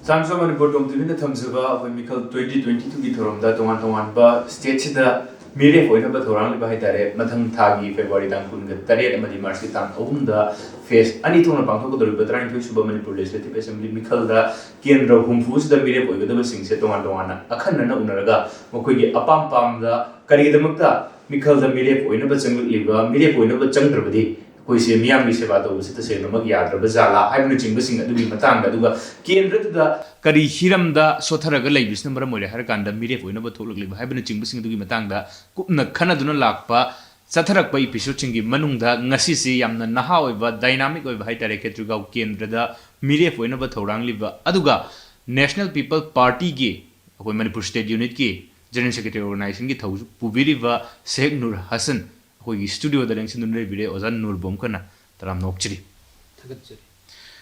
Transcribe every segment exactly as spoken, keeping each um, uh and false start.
Chance of Manipur ꯇꯣꯝ ꯇꯤꯚꯤꯅ ꯊꯝꯖꯕ ꯑꯩꯈꯣꯏ ꯃꯤꯈꯜ twenty twenty twoꯒꯤ ꯊꯧꯔꯝꯗ ꯇꯣꯉꯥꯟ ꯇꯣꯉꯥꯟꯕ stateꯁꯤꯗ ꯃꯤꯔꯦꯞ ꯑꯣꯏꯅꯕ ꯊꯧꯔꯥꯡꯂꯤꯕ ꯍꯥꯏꯇꯥꯔꯦ, ꯃꯊꯪ ꯊꯥꯒꯤ February ꯇꯥꯡ ꯀꯨꯟꯒ ꯇꯔꯦꯠ ꯑꯃꯗꯤ Marchꯀꯤ ꯇꯥꯡ ꯑꯍꯨꯝꯗ phase ꯑꯅꯤ ꯊꯣꯛꯅ ꯄꯥꯡꯊꯣꯛꯀꯗꯧꯔꯤꯕ ꯇꯔꯥꯅꯤꯊꯣꯏ ꯁꯨꯕ ꯃꯅꯤꯄꯨꯔ Legislative Assembly ꯃꯤꯈꯜꯗ ꯀꯦꯟꯗ꯭ꯔ ꯍꯨꯝꯐꯨꯁꯤꯗ ꯃꯤꯔꯦꯞ ꯑꯣꯏꯒꯗꯕꯁꯤꯡꯁꯦ ꯇꯣꯉꯥꯟ ꯇꯣꯉꯥꯟꯅ ꯑꯈꯟꯅꯅ ꯎꯅꯔꯒ ꯃꯈꯣꯏꯒꯤ ꯑꯄꯥꯝ ꯄꯥꯝꯗ ꯀꯔꯤꯒꯤꯗꯃꯛꯇ ꯃꯤꯈꯜꯗ ꯃꯤꯔꯦꯞ ꯑꯣꯏꯅꯕ ꯆꯪꯂꯛꯂꯤꯕ, ꯃꯤꯔꯦꯞ ꯑꯣꯏꯅꯕ ꯆꯪꯗ꯭ꯔꯕꯗꯤ ꯑꯩꯈꯣꯏꯁꯦ ꯃꯤꯌꯥꯝꯒꯤ ꯁꯦꯕꯥ ꯇꯧꯕꯁꯤ ꯇꯁꯦꯡꯅꯃꯛ ꯌꯥꯗ꯭ꯔꯕ ꯖꯥꯠꯂꯥ ꯍꯥꯏꯕꯅꯆꯤꯡꯕꯁꯤꯡ ꯑꯗꯨꯒꯤ ꯃꯇꯥꯡꯗ, ꯑꯗꯨꯒ ꯀꯦꯟꯗ꯭ꯔꯗꯨꯗ ꯀꯔꯤ ꯍꯤꯔꯝꯗ ꯁꯣꯠꯊꯔꯒ ꯂꯩꯕꯁꯤꯅ ꯃꯔꯝ ꯑꯣꯏꯔꯦ ꯍꯥꯏꯔꯀꯥꯟꯗ ꯃꯤꯔꯦꯞ ꯑꯣꯏꯅꯕ ꯊꯣꯛꯂꯛꯂꯤꯕ ꯍꯥꯏꯕꯅꯆꯤꯡꯕꯁꯤꯡ ꯑꯗꯨꯒꯤ ꯃꯇꯥꯡꯗ ꯀꯨꯞꯅ ꯈꯟꯅꯗꯨꯅ ꯂꯥꯛꯄ ꯆꯠꯊꯔꯛꯄ episodeꯁꯤꯡꯒꯤ ꯃꯅꯨꯡꯗ ꯉꯁꯤꯁꯤ ꯌꯥꯝꯅ ꯅꯍꯥ ꯑꯣꯏꯕ, dynamic ꯑꯣꯏꯕ ꯍꯥꯏꯇꯥꯔꯦ, ꯈꯦꯇ꯭ꯔꯤꯒꯥꯎ ꯀꯦꯟꯗ꯭ꯔꯗ ꯃꯤꯔꯦꯞ ꯑꯣꯏꯅꯕ ꯊꯧꯔꯥꯡꯂꯤꯕ, ꯑꯗꯨꯒ National People Partyꯒꯤ, ꯑꯩꯈꯣꯏ ꯃꯅꯤꯄꯨꯔ State Unitꯀꯤ General Secretary organizationꯒꯤ ꯊꯧ ꯄꯨꯕꯤꯔꯤꯕ ꯁꯦꯈ ꯅꯨꯔ ꯍꯁꯟ ꯑꯩꯈꯣꯏꯒꯤ studioꯗ ꯂꯦꯡꯁꯤꯟꯗꯨꯅ ꯂꯩꯕꯤꯔꯦ꯫ ꯑꯣꯖꯥ ꯅꯨꯔꯕꯣꯝ ꯈꯟꯅ ꯇꯔꯥꯝꯅ ꯑꯣꯛꯆꯔꯤ꯫ ꯊꯥꯒꯠꯆꯔꯤ꯫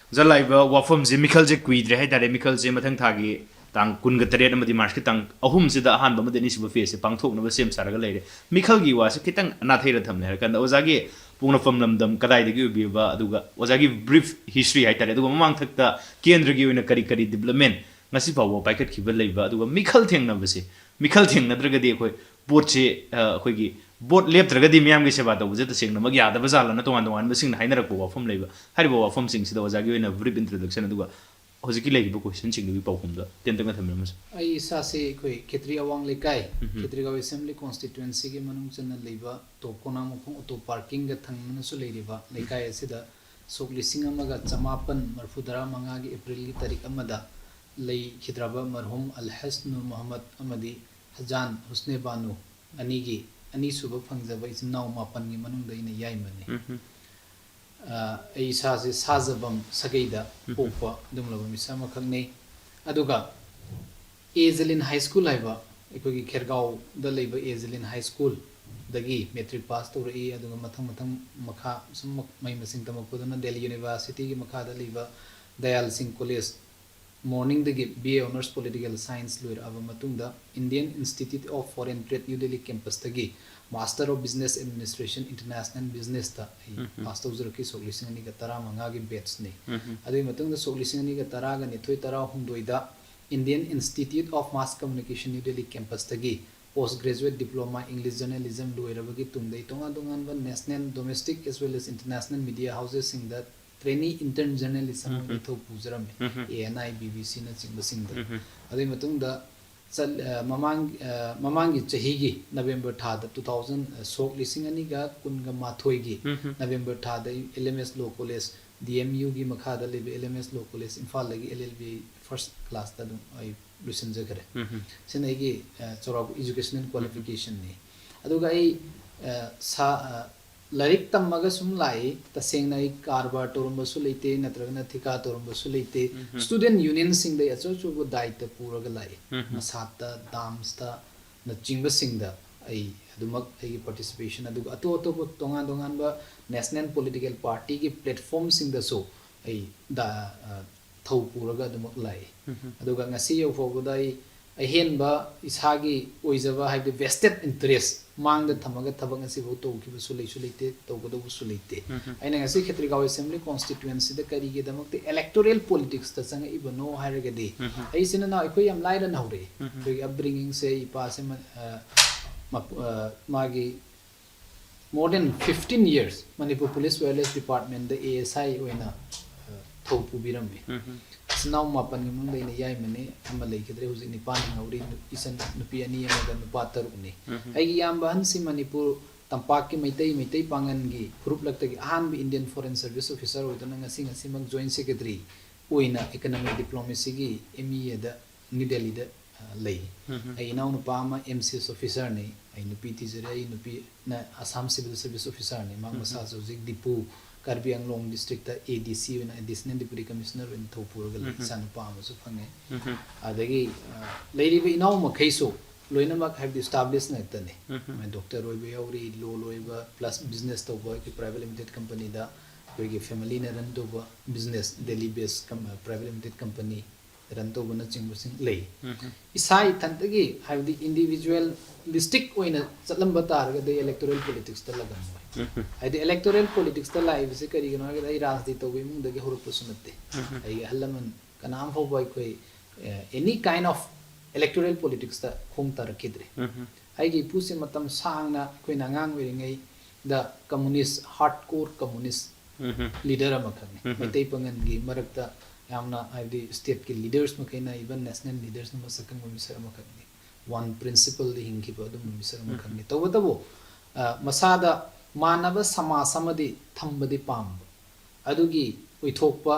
ꯑꯣꯖꯥ, ꯂꯥꯛꯏꯕ ꯋꯥꯐꯝꯁꯦ, ꯃꯤꯈꯜꯁꯦ ꯀꯨꯏꯗ꯭ꯔꯦ ꯍꯥꯏꯇꯥꯔꯦ, ꯃꯤꯈꯜꯁꯦ ꯃꯊꯪ ꯊꯥꯒꯤ ꯇꯥꯡ ꯀꯨꯟꯒ ꯇꯔꯦꯠ ꯑꯃꯗꯤ Marchꯀꯤ ꯇꯥꯡ ꯑꯍꯨꯝꯁꯤꯗ ꯑꯍꯥꯟꯕ ꯑꯃꯗꯤ ꯑꯅꯤꯁꯨꯕ phaseꯁꯦ ꯄꯥꯡꯊꯣꯛꯅꯕ ꯁꯦꯝ ꯁꯥꯔꯒ ꯂꯩꯔꯦ꯫ ꯃꯤꯈꯜꯒꯤ ꯋꯥꯁꯦ ꯈꯤꯇꯪ ꯅꯥꯊꯩꯔ ꯊꯝꯂꯦ ꯍꯥꯏꯔ ꯀꯥꯟꯗ, ꯑꯣꯖꯥꯒꯤ ꯄꯣꯛꯅꯐꯝ ꯂꯝꯗꯝ ꯀꯗꯥꯏꯗꯒꯤ ꯑꯣꯏꯕꯤꯔꯕ, ꯑꯗꯨꯒ ꯑꯣꯖꯥꯒꯤ brief history ꯍꯥꯏꯇꯥꯔꯦ, ꯑꯗꯨꯒ ꯃꯃꯥꯡꯊꯛꯇ ꯀꯦꯟꯗ꯭ꯔꯒꯤ ꯑꯣꯏꯅ ꯀꯔꯤ ꯀꯔꯤ development ꯉꯁꯤ ꯐꯥꯎꯕ ꯄꯥꯏꯈꯠꯈꯤꯕ ꯂꯩꯕ, ꯑꯗꯨꯒ ꯃꯤꯈꯜ ꯊꯦꯡꯅꯕꯁꯦ, ꯃꯤꯈꯜ ꯊꯦꯡꯅꯗ꯭ꯔꯒꯗꯤ ꯑꯩꯈꯣꯏ ꯚꯣꯠꯁꯦ, ꯑ, ꯑꯩꯈꯣꯏꯒꯤ ꯚꯣꯠ ꯂꯦꯞꯇ꯭ꯔꯒꯗꯤ ꯃꯤꯌꯥꯝꯒꯤ ꯁꯦꯕꯥ ꯇꯧꯕꯁꯦ ꯇꯁꯦꯡꯅꯃꯛ ꯌꯥꯗꯕ ꯖꯥꯠꯂꯅ ꯇꯣꯉꯥꯟ ꯇꯣꯉꯥꯟꯕꯁꯤꯡꯅ ꯍꯥꯏꯅꯔꯛꯄ ꯋꯥꯐꯝ ꯂꯩꯕ꯫ ꯍꯥꯏꯔꯤꯕ ꯋꯥꯐꯝꯁꯤꯡꯁꯤꯗ ꯑꯣꯖꯥꯒꯤ ꯑꯣꯏꯅ brief introduction, ꯑꯗꯨꯒ ꯍꯧꯖꯤꯛꯀꯤ ꯂꯩꯔꯤꯕ questionꯁꯤꯡꯗꯨꯒꯤ ꯄꯥꯎꯈꯨꯝꯗ ꯇꯦꯟꯇꯛꯅ ꯊꯝꯕꯤꯔꯝꯃꯁꯨ꯫ ꯑꯩ ꯏꯁꯥꯁꯦ ꯑꯩꯈꯣꯏ ꯈꯦꯇ꯭ꯔꯤ ꯑꯋꯥꯡ ꯂꯩꯀꯥꯏ, ꯎꯝ꯫ ꯈꯦꯇ꯭ꯔꯤꯒꯥꯎ Assembly Constituencyꯒꯤ ꯃꯅꯨꯡ ꯆꯟꯅ ꯂꯩꯕ ꯇꯣꯞ ꯀꯣꯅꯥꯃꯈꯣꯡ auto parkingꯒ ꯊꯪꯅꯅꯁꯨ ꯂꯩꯔꯤꯕ ꯂꯩꯀꯥꯏ ꯑꯁꯤꯗ ꯁꯣꯛ ꯂꯤꯁꯤꯡ ꯑꯃꯒ ꯆꯃꯥꯄꯟ ꯃꯔꯤꯐꯨ ꯇꯔꯥ ꯃꯉꯥꯒꯤ Aprilꯒꯤ ꯇꯥꯔꯤꯛ ꯑꯃꯗ ꯂꯩꯈꯤꯗ꯭ꯔꯕ ꯃꯔꯍꯨꯝ ꯑꯜꯍꯖ ꯅꯨꯔ ꯃꯣꯍꯝꯃꯗ ꯑꯃꯗꯤ ꯍꯖꯥꯟ ꯍꯨꯁꯅꯦ ꯕꯥꯅꯨ ꯑꯅꯤꯒꯤ ꯑꯅꯤꯁꯨꯕ ꯐꯪꯖꯕ ꯏꯆꯤꯟ ꯏꯅꯥꯎ ꯃꯥꯄꯟꯒꯤ ꯃꯅꯨꯡꯗ ꯑꯩꯅ ꯌꯥꯏꯃꯅꯤ꯫ ꯎꯝ꯫ ꯑ, ꯑꯩ ꯏꯁꯥꯁꯦ ꯁꯥꯖꯕꯝ ꯁꯥꯒꯩꯗ ꯎꯝ꯫ ꯄꯣꯛꯄ ꯑꯗꯨꯒꯨꯝꯂꯕ ꯃꯤꯁꯛ ꯑꯃꯈꯛꯅꯤ꯫ ꯑꯗꯨꯒ ꯑꯦ ꯖꯦꯂꯤꯟ High School ꯍꯥꯏꯕ ꯑꯩꯈꯣꯏꯒꯤ ꯈꯦꯔꯒꯥꯎꯗ ꯂꯩꯕ ꯑꯦ ꯖꯦꯂꯤꯟ High Schoolꯗꯒꯤ matric pass ꯇꯧꯔꯛꯏ꯫ ꯑꯗꯨꯒ ꯃꯊꯪ ꯃꯊꯪ ꯃꯈꯥ ꯁꯨꯝ ꯃꯍꯩ ꯃꯁꯤꯡ ꯇꯝꯃꯛꯄꯗꯨꯅ Delhi Universityꯒꯤ ꯃꯈꯥꯗ ꯂꯩꯕ ꯗꯌꯥꯜ ꯁꯤꯡ College ꯃꯣꯔꯅꯤꯡꯗꯒꯤ B A Honours Political Science ꯂꯣꯏꯔꯛꯑꯕ ꯃꯇꯨꯡꯗ Indian Institute of Foreign Trade New Delhi campus ꯇꯒꯤ Master of Business Administration International Business ꯇ ꯑꯩ ꯄꯥꯁ ꯇꯧꯖꯔꯛꯈꯤ꯫ ꯁꯣꯛ ꯂꯤꯁꯤꯡ ꯑꯅꯤꯒ ꯇꯔꯥꯃꯉꯥꯒꯤ ꯕꯦꯠꯁꯅꯤ꯫ ꯑꯗꯨꯒꯤ ꯃꯇꯨꯡꯗ ꯁꯣꯛ ꯂꯤꯁꯤꯡ ꯑꯅꯤꯒ ꯇꯔꯥꯒ ꯅꯤꯊꯣꯏ ꯇꯔꯥꯍꯨꯝꯗꯣꯏꯗ Indian Institute of Mass Communication New Delhi campus ꯇꯒꯤ Post Graduate Diploma English Journalism ꯂꯣꯏꯔꯕꯒꯤ ꯇꯨꯡꯗ ꯑꯩ ꯇꯣꯉꯥꯟ ꯇꯣꯉꯥꯟꯕ national, domestic as well as international media houses ꯁꯤꯡꯗ trainee intern journalist ꯑꯃ ꯑꯣꯏꯅ ꯊꯧ ꯄꯨꯖꯔꯝꯃꯤ꯫ A N I, B B C ꯅꯆꯤꯡꯕꯁꯤꯡꯗ꯫ ꯑꯗꯨꯒꯤ ꯃꯇꯨꯡꯗ ꯆꯠ-, ꯑ, ꯃꯃꯥꯡ-, ꯑ, ꯃꯃꯥꯡꯒꯤ ꯆꯍꯤꯒꯤ ꯅꯕꯦꯝꯕꯔ ꯊꯥꯗ, two thousand, ꯑ, ꯁꯣꯛ ꯂꯤꯁꯤꯡ ꯑꯅꯤꯒ ꯀꯨꯟꯒ ꯃꯥꯊꯣꯏꯒꯤ ꯅꯕꯦꯝꯕꯔ ꯊꯥꯗ ꯑꯩ L M S Law College, D M U ꯒꯤ ꯃꯈꯥꯗ ꯂꯩꯕ L M S Law College ꯏꯝꯐꯥꯜꯗꯒꯤ L L B first class ꯇ ꯑꯗꯨꯝ ꯑꯩ ꯂꯣꯏꯁꯤꯟꯖꯈ꯭ꯔꯦ꯫ ꯁꯤꯅ ꯑꯩꯒꯤ, ꯑ, ꯆꯥꯎꯔꯥꯛꯄ educational qualification ꯅꯤ꯫ ꯑꯗꯨꯒ ꯑꯩ, ꯑ, ꯁꯥ-, ꯑ, ꯂꯥꯏꯔꯤꯛ ꯇꯝꯃꯒ ꯁꯨꯝ ꯂꯥꯛꯏ꯫ ꯇꯁꯦꯡꯅ ꯑꯩ ꯀꯔꯕꯥꯔ ꯇꯧꯔꯝꯕꯁꯨ ꯂꯩꯇꯦ, ꯅꯠꯇ꯭ꯔꯒꯅ ꯊꯤꯀꯥ ꯇꯧꯔꯝꯕꯁꯨ ꯂꯩꯇꯦ꯫ Student union ꯁꯤꯡꯗ ꯑꯩ ꯑꯆꯧ ꯑꯆꯧꯕ ꯗꯥꯌꯤꯠꯇ ꯄꯨꯔꯒ ꯂꯥꯛꯏ꯫ ꯃꯁꯥꯠꯇ, dance ꯇ ꯅꯆꯤꯡꯕꯁꯤꯡꯗ ꯑꯩ ꯑꯗꯨꯃꯛ ꯑꯩꯒꯤ participation, ꯑꯗꯨꯒ ꯑꯇꯣꯞ ꯑꯇꯣꯞꯄ ꯇꯣꯉꯥꯟ ꯇꯣꯉꯥꯟꯕ national political party ꯒꯤ platform ꯁꯤꯡꯗꯁꯨ ꯑꯩ ꯗ-, ꯑ, ꯊꯧ ꯄꯨꯔꯒ ꯑꯗꯨꯃꯛ ꯂꯥꯛꯏ꯫ ꯑꯗꯨꯒ ꯉꯁꯤ ꯌꯧ ꯐꯥꯎꯕꯗ ꯑꯩ ꯑꯍꯦꯟꯕ ꯏꯁꯥꯒꯤ ꯑꯣꯏꯖꯕ, ꯍꯥꯏꯕꯗꯤ vested interest ꯃꯥꯡꯗ ꯊꯝꯃꯒ ꯊꯕꯛ ꯉꯁꯤꯐꯥꯎ ꯇꯧꯈꯤꯕꯁꯨ ꯂꯩꯁꯨ ꯂꯩꯇꯦ, ꯇꯧꯒꯗꯧꯕꯁꯨ ꯂꯩꯇꯦ꯫ ꯑꯩꯅ ꯉꯁꯤ ꯈꯦꯇ꯭ꯔꯤꯒꯥꯎ Assembly Constituency ꯗ ꯀꯔꯤꯒꯤꯗꯃꯛꯇ electoral politics ꯇ ꯆꯪꯉꯛꯏꯕꯅꯣ ꯍꯥꯏꯔꯒꯗꯤ, ꯑꯩ ꯏꯆꯤꯟ ꯏꯅꯥꯎ, ꯑꯩꯈꯣꯏ ꯌꯥꯝ ꯂꯥꯏꯔꯅ ꯍꯧꯔꯛꯏ꯫ ꯑꯩꯈꯣꯏꯒꯤ upbringing ꯁꯦ, ꯏꯄꯥꯁꯦ ꯃ-, ꯑ, ꯃꯄ-, ꯑ, ꯃꯥꯒꯤ more than fifteen years Manipur Police Wireless Department the A S I ꯑꯣꯏꯅ, ꯑ, ꯊꯧ ꯄꯨꯕꯤꯔꯝꯃꯤ꯫ ꯏꯆꯤꯟ ꯏꯅꯥꯎ ꯃꯥꯄꯟꯒꯤ ꯃꯅꯨꯡꯗ ꯑꯩꯅ ꯌꯥꯏꯃꯅꯤ, ꯑꯃ ꯂꯩꯈꯤꯗ꯭ꯔꯦ, ꯍꯧꯖꯤꯛ ꯅꯤꯄꯥꯟ ꯍꯤꯡꯍꯧꯔꯤ, ꯅꯨ-, ꯏꯆꯟ ꯅꯨꯄꯤ ꯑꯅꯤ ꯑꯃꯒ ꯅꯨꯄꯥ ꯇꯔꯨꯛꯅꯤ꯫ ꯑꯩꯒꯤ ꯏꯌꯥꯝꯕ ꯑꯍꯟꯁꯤ ꯃꯅꯤꯄꯨꯔ ꯇꯝꯄꯥꯛꯀꯤ ꯃꯩꯇꯩ, ꯃꯩꯇꯩ ꯄꯥꯉꯟꯒꯤ ꯐꯨꯔꯨꯞꯂꯛꯇꯒꯤ ꯑꯍꯥꯟꯕ Indian Foreign Service Officer ꯑꯣꯏꯗꯨꯅ ꯉꯁꯤ, ꯉꯁꯤꯃꯛ Joint Secretary ꯑꯣꯏꯅ Economic Diplomacy ꯒꯤ M E A the new ꯗꯦꯜꯂꯤꯗ, ꯑ, ꯂꯩ꯫ ꯑꯩ ꯏꯅꯥꯎꯅꯨꯄꯥ ꯑꯃ M C S officer ꯅꯤ꯫ ꯑꯩ ꯅꯨꯄꯤ ꯊꯤꯖꯔꯦ꯫ ꯑꯩ ꯅꯨꯄꯤꯅ Assam Civil Service Officer ꯅꯤ꯫ ꯃꯍꯥꯛ ꯃꯁꯥꯁꯨ ꯍꯧꯖꯤꯛ ꯗꯤꯄꯨ, ꯀꯥꯔꯕꯤ ꯑꯪꯂꯣꯡ district ꯇ A D C ꯑꯣꯏꯅ, Additional Deputy Commissioner ꯑꯣꯏꯅ ꯊꯧ ꯄꯨꯔꯒ ꯂꯩ꯫ ꯏꯆꯥꯅꯨꯄꯥ ꯑꯃꯁꯨ ꯐꯪꯉꯦ꯫ ꯑꯗꯒꯤ, ꯑ, ꯂꯩꯔꯤꯕ ꯏꯅꯥꯎ ꯃꯈꯩꯁꯨ ꯂꯣꯏꯅꯃꯛ, ꯍꯥꯏꯕꯗꯤ, established ꯉꯥꯛꯇꯅꯤ꯫ ꯗꯣꯛꯇꯔ ꯑꯣꯏꯕ ꯌꯥꯎꯔꯤ, law ꯂꯣꯏꯕ, plus business ꯇꯧꯕ, ꯑꯩꯈꯣꯏ private limited company ꯗ ꯑꯩꯈꯣꯏꯒꯤ family ꯅ run ꯇꯧꯕ business, Delhi based com-, private limited company꯫ Run ꯇꯧꯕꯅꯆꯤꯡꯕꯁꯤꯡ ꯂꯩ꯫ ꯏꯁꯥ ꯏꯊꯟꯇꯒꯤ, ꯍꯥꯏꯕꯗꯤ individualistic ꯑꯣꯏꯅ ꯆꯠꯂꯝꯕ ꯇꯥꯔꯒꯗꯤ electoral politicsꯇ ꯂꯥꯛꯂꯝꯃꯣꯏ꯫ ꯍꯥꯏꯗꯤ electoral politicsꯇ ꯂꯥꯛꯏꯕꯁꯤ ꯀꯔꯤꯒꯤꯅꯣ ꯍꯥꯏꯔꯒꯗꯤ ꯑꯩ ꯔꯥꯖꯅꯤꯇꯤ ꯇꯧꯕ ꯏꯃꯨꯡꯗꯒꯤ ꯍꯧꯔꯛꯄꯁꯨ ꯅꯠꯇꯦ꯫ ꯑꯩꯒꯤ ꯑꯍꯜ ꯂꯃꯟ ꯀꯅꯥꯝ ꯐꯥꯎꯕ ꯑꯩꯈꯣꯏ, ꯑꯦ, any kind of electoral politicsꯇ ꯈꯣꯡ ꯊꯥꯔꯛꯈꯤꯗ꯭ꯔꯦ꯫ ꯑꯩꯒꯤ ꯏꯄꯨꯁꯦ ꯃꯇꯝ ꯁꯥꯡꯅ ꯑꯩꯈꯣꯏꯅ ꯑꯉꯥꯡ ꯑꯣꯏꯔꯤꯉꯩꯗ communist, hardcore communist leader ꯑꯃꯈꯛꯅꯤ꯫ ꯃꯩꯇꯩ ꯄꯥꯉꯜꯒꯤ ꯃꯔꯛꯇ ꯌꯥꯝꯅ, ꯍꯥꯏꯕꯗꯤ stateꯀꯤ leaders ꯃꯈꯩꯅ, even national leadersꯅ ꯃꯁꯛ ꯈꯪꯕ ꯃꯤꯁꯛ ꯑꯃꯈꯛꯅꯤ꯫ One principleꯗ ꯍꯤꯡꯈꯤꯕ ꯑꯗꯨꯝꯕ ꯃꯤꯁꯛ ꯑꯃꯈꯛꯅꯤ꯫ ꯇꯧꯕꯇꯕꯨ, ꯑ, ꯃꯁꯥꯗ ꯃꯥꯟꯅꯕ ꯁꯃꯥꯖ ꯑꯃꯗꯤ ꯊꯝꯕꯗꯤ ꯄꯥꯝꯕ꯫ ꯑꯗꯨꯒꯤ ꯑꯣꯏꯊꯣꯛꯄ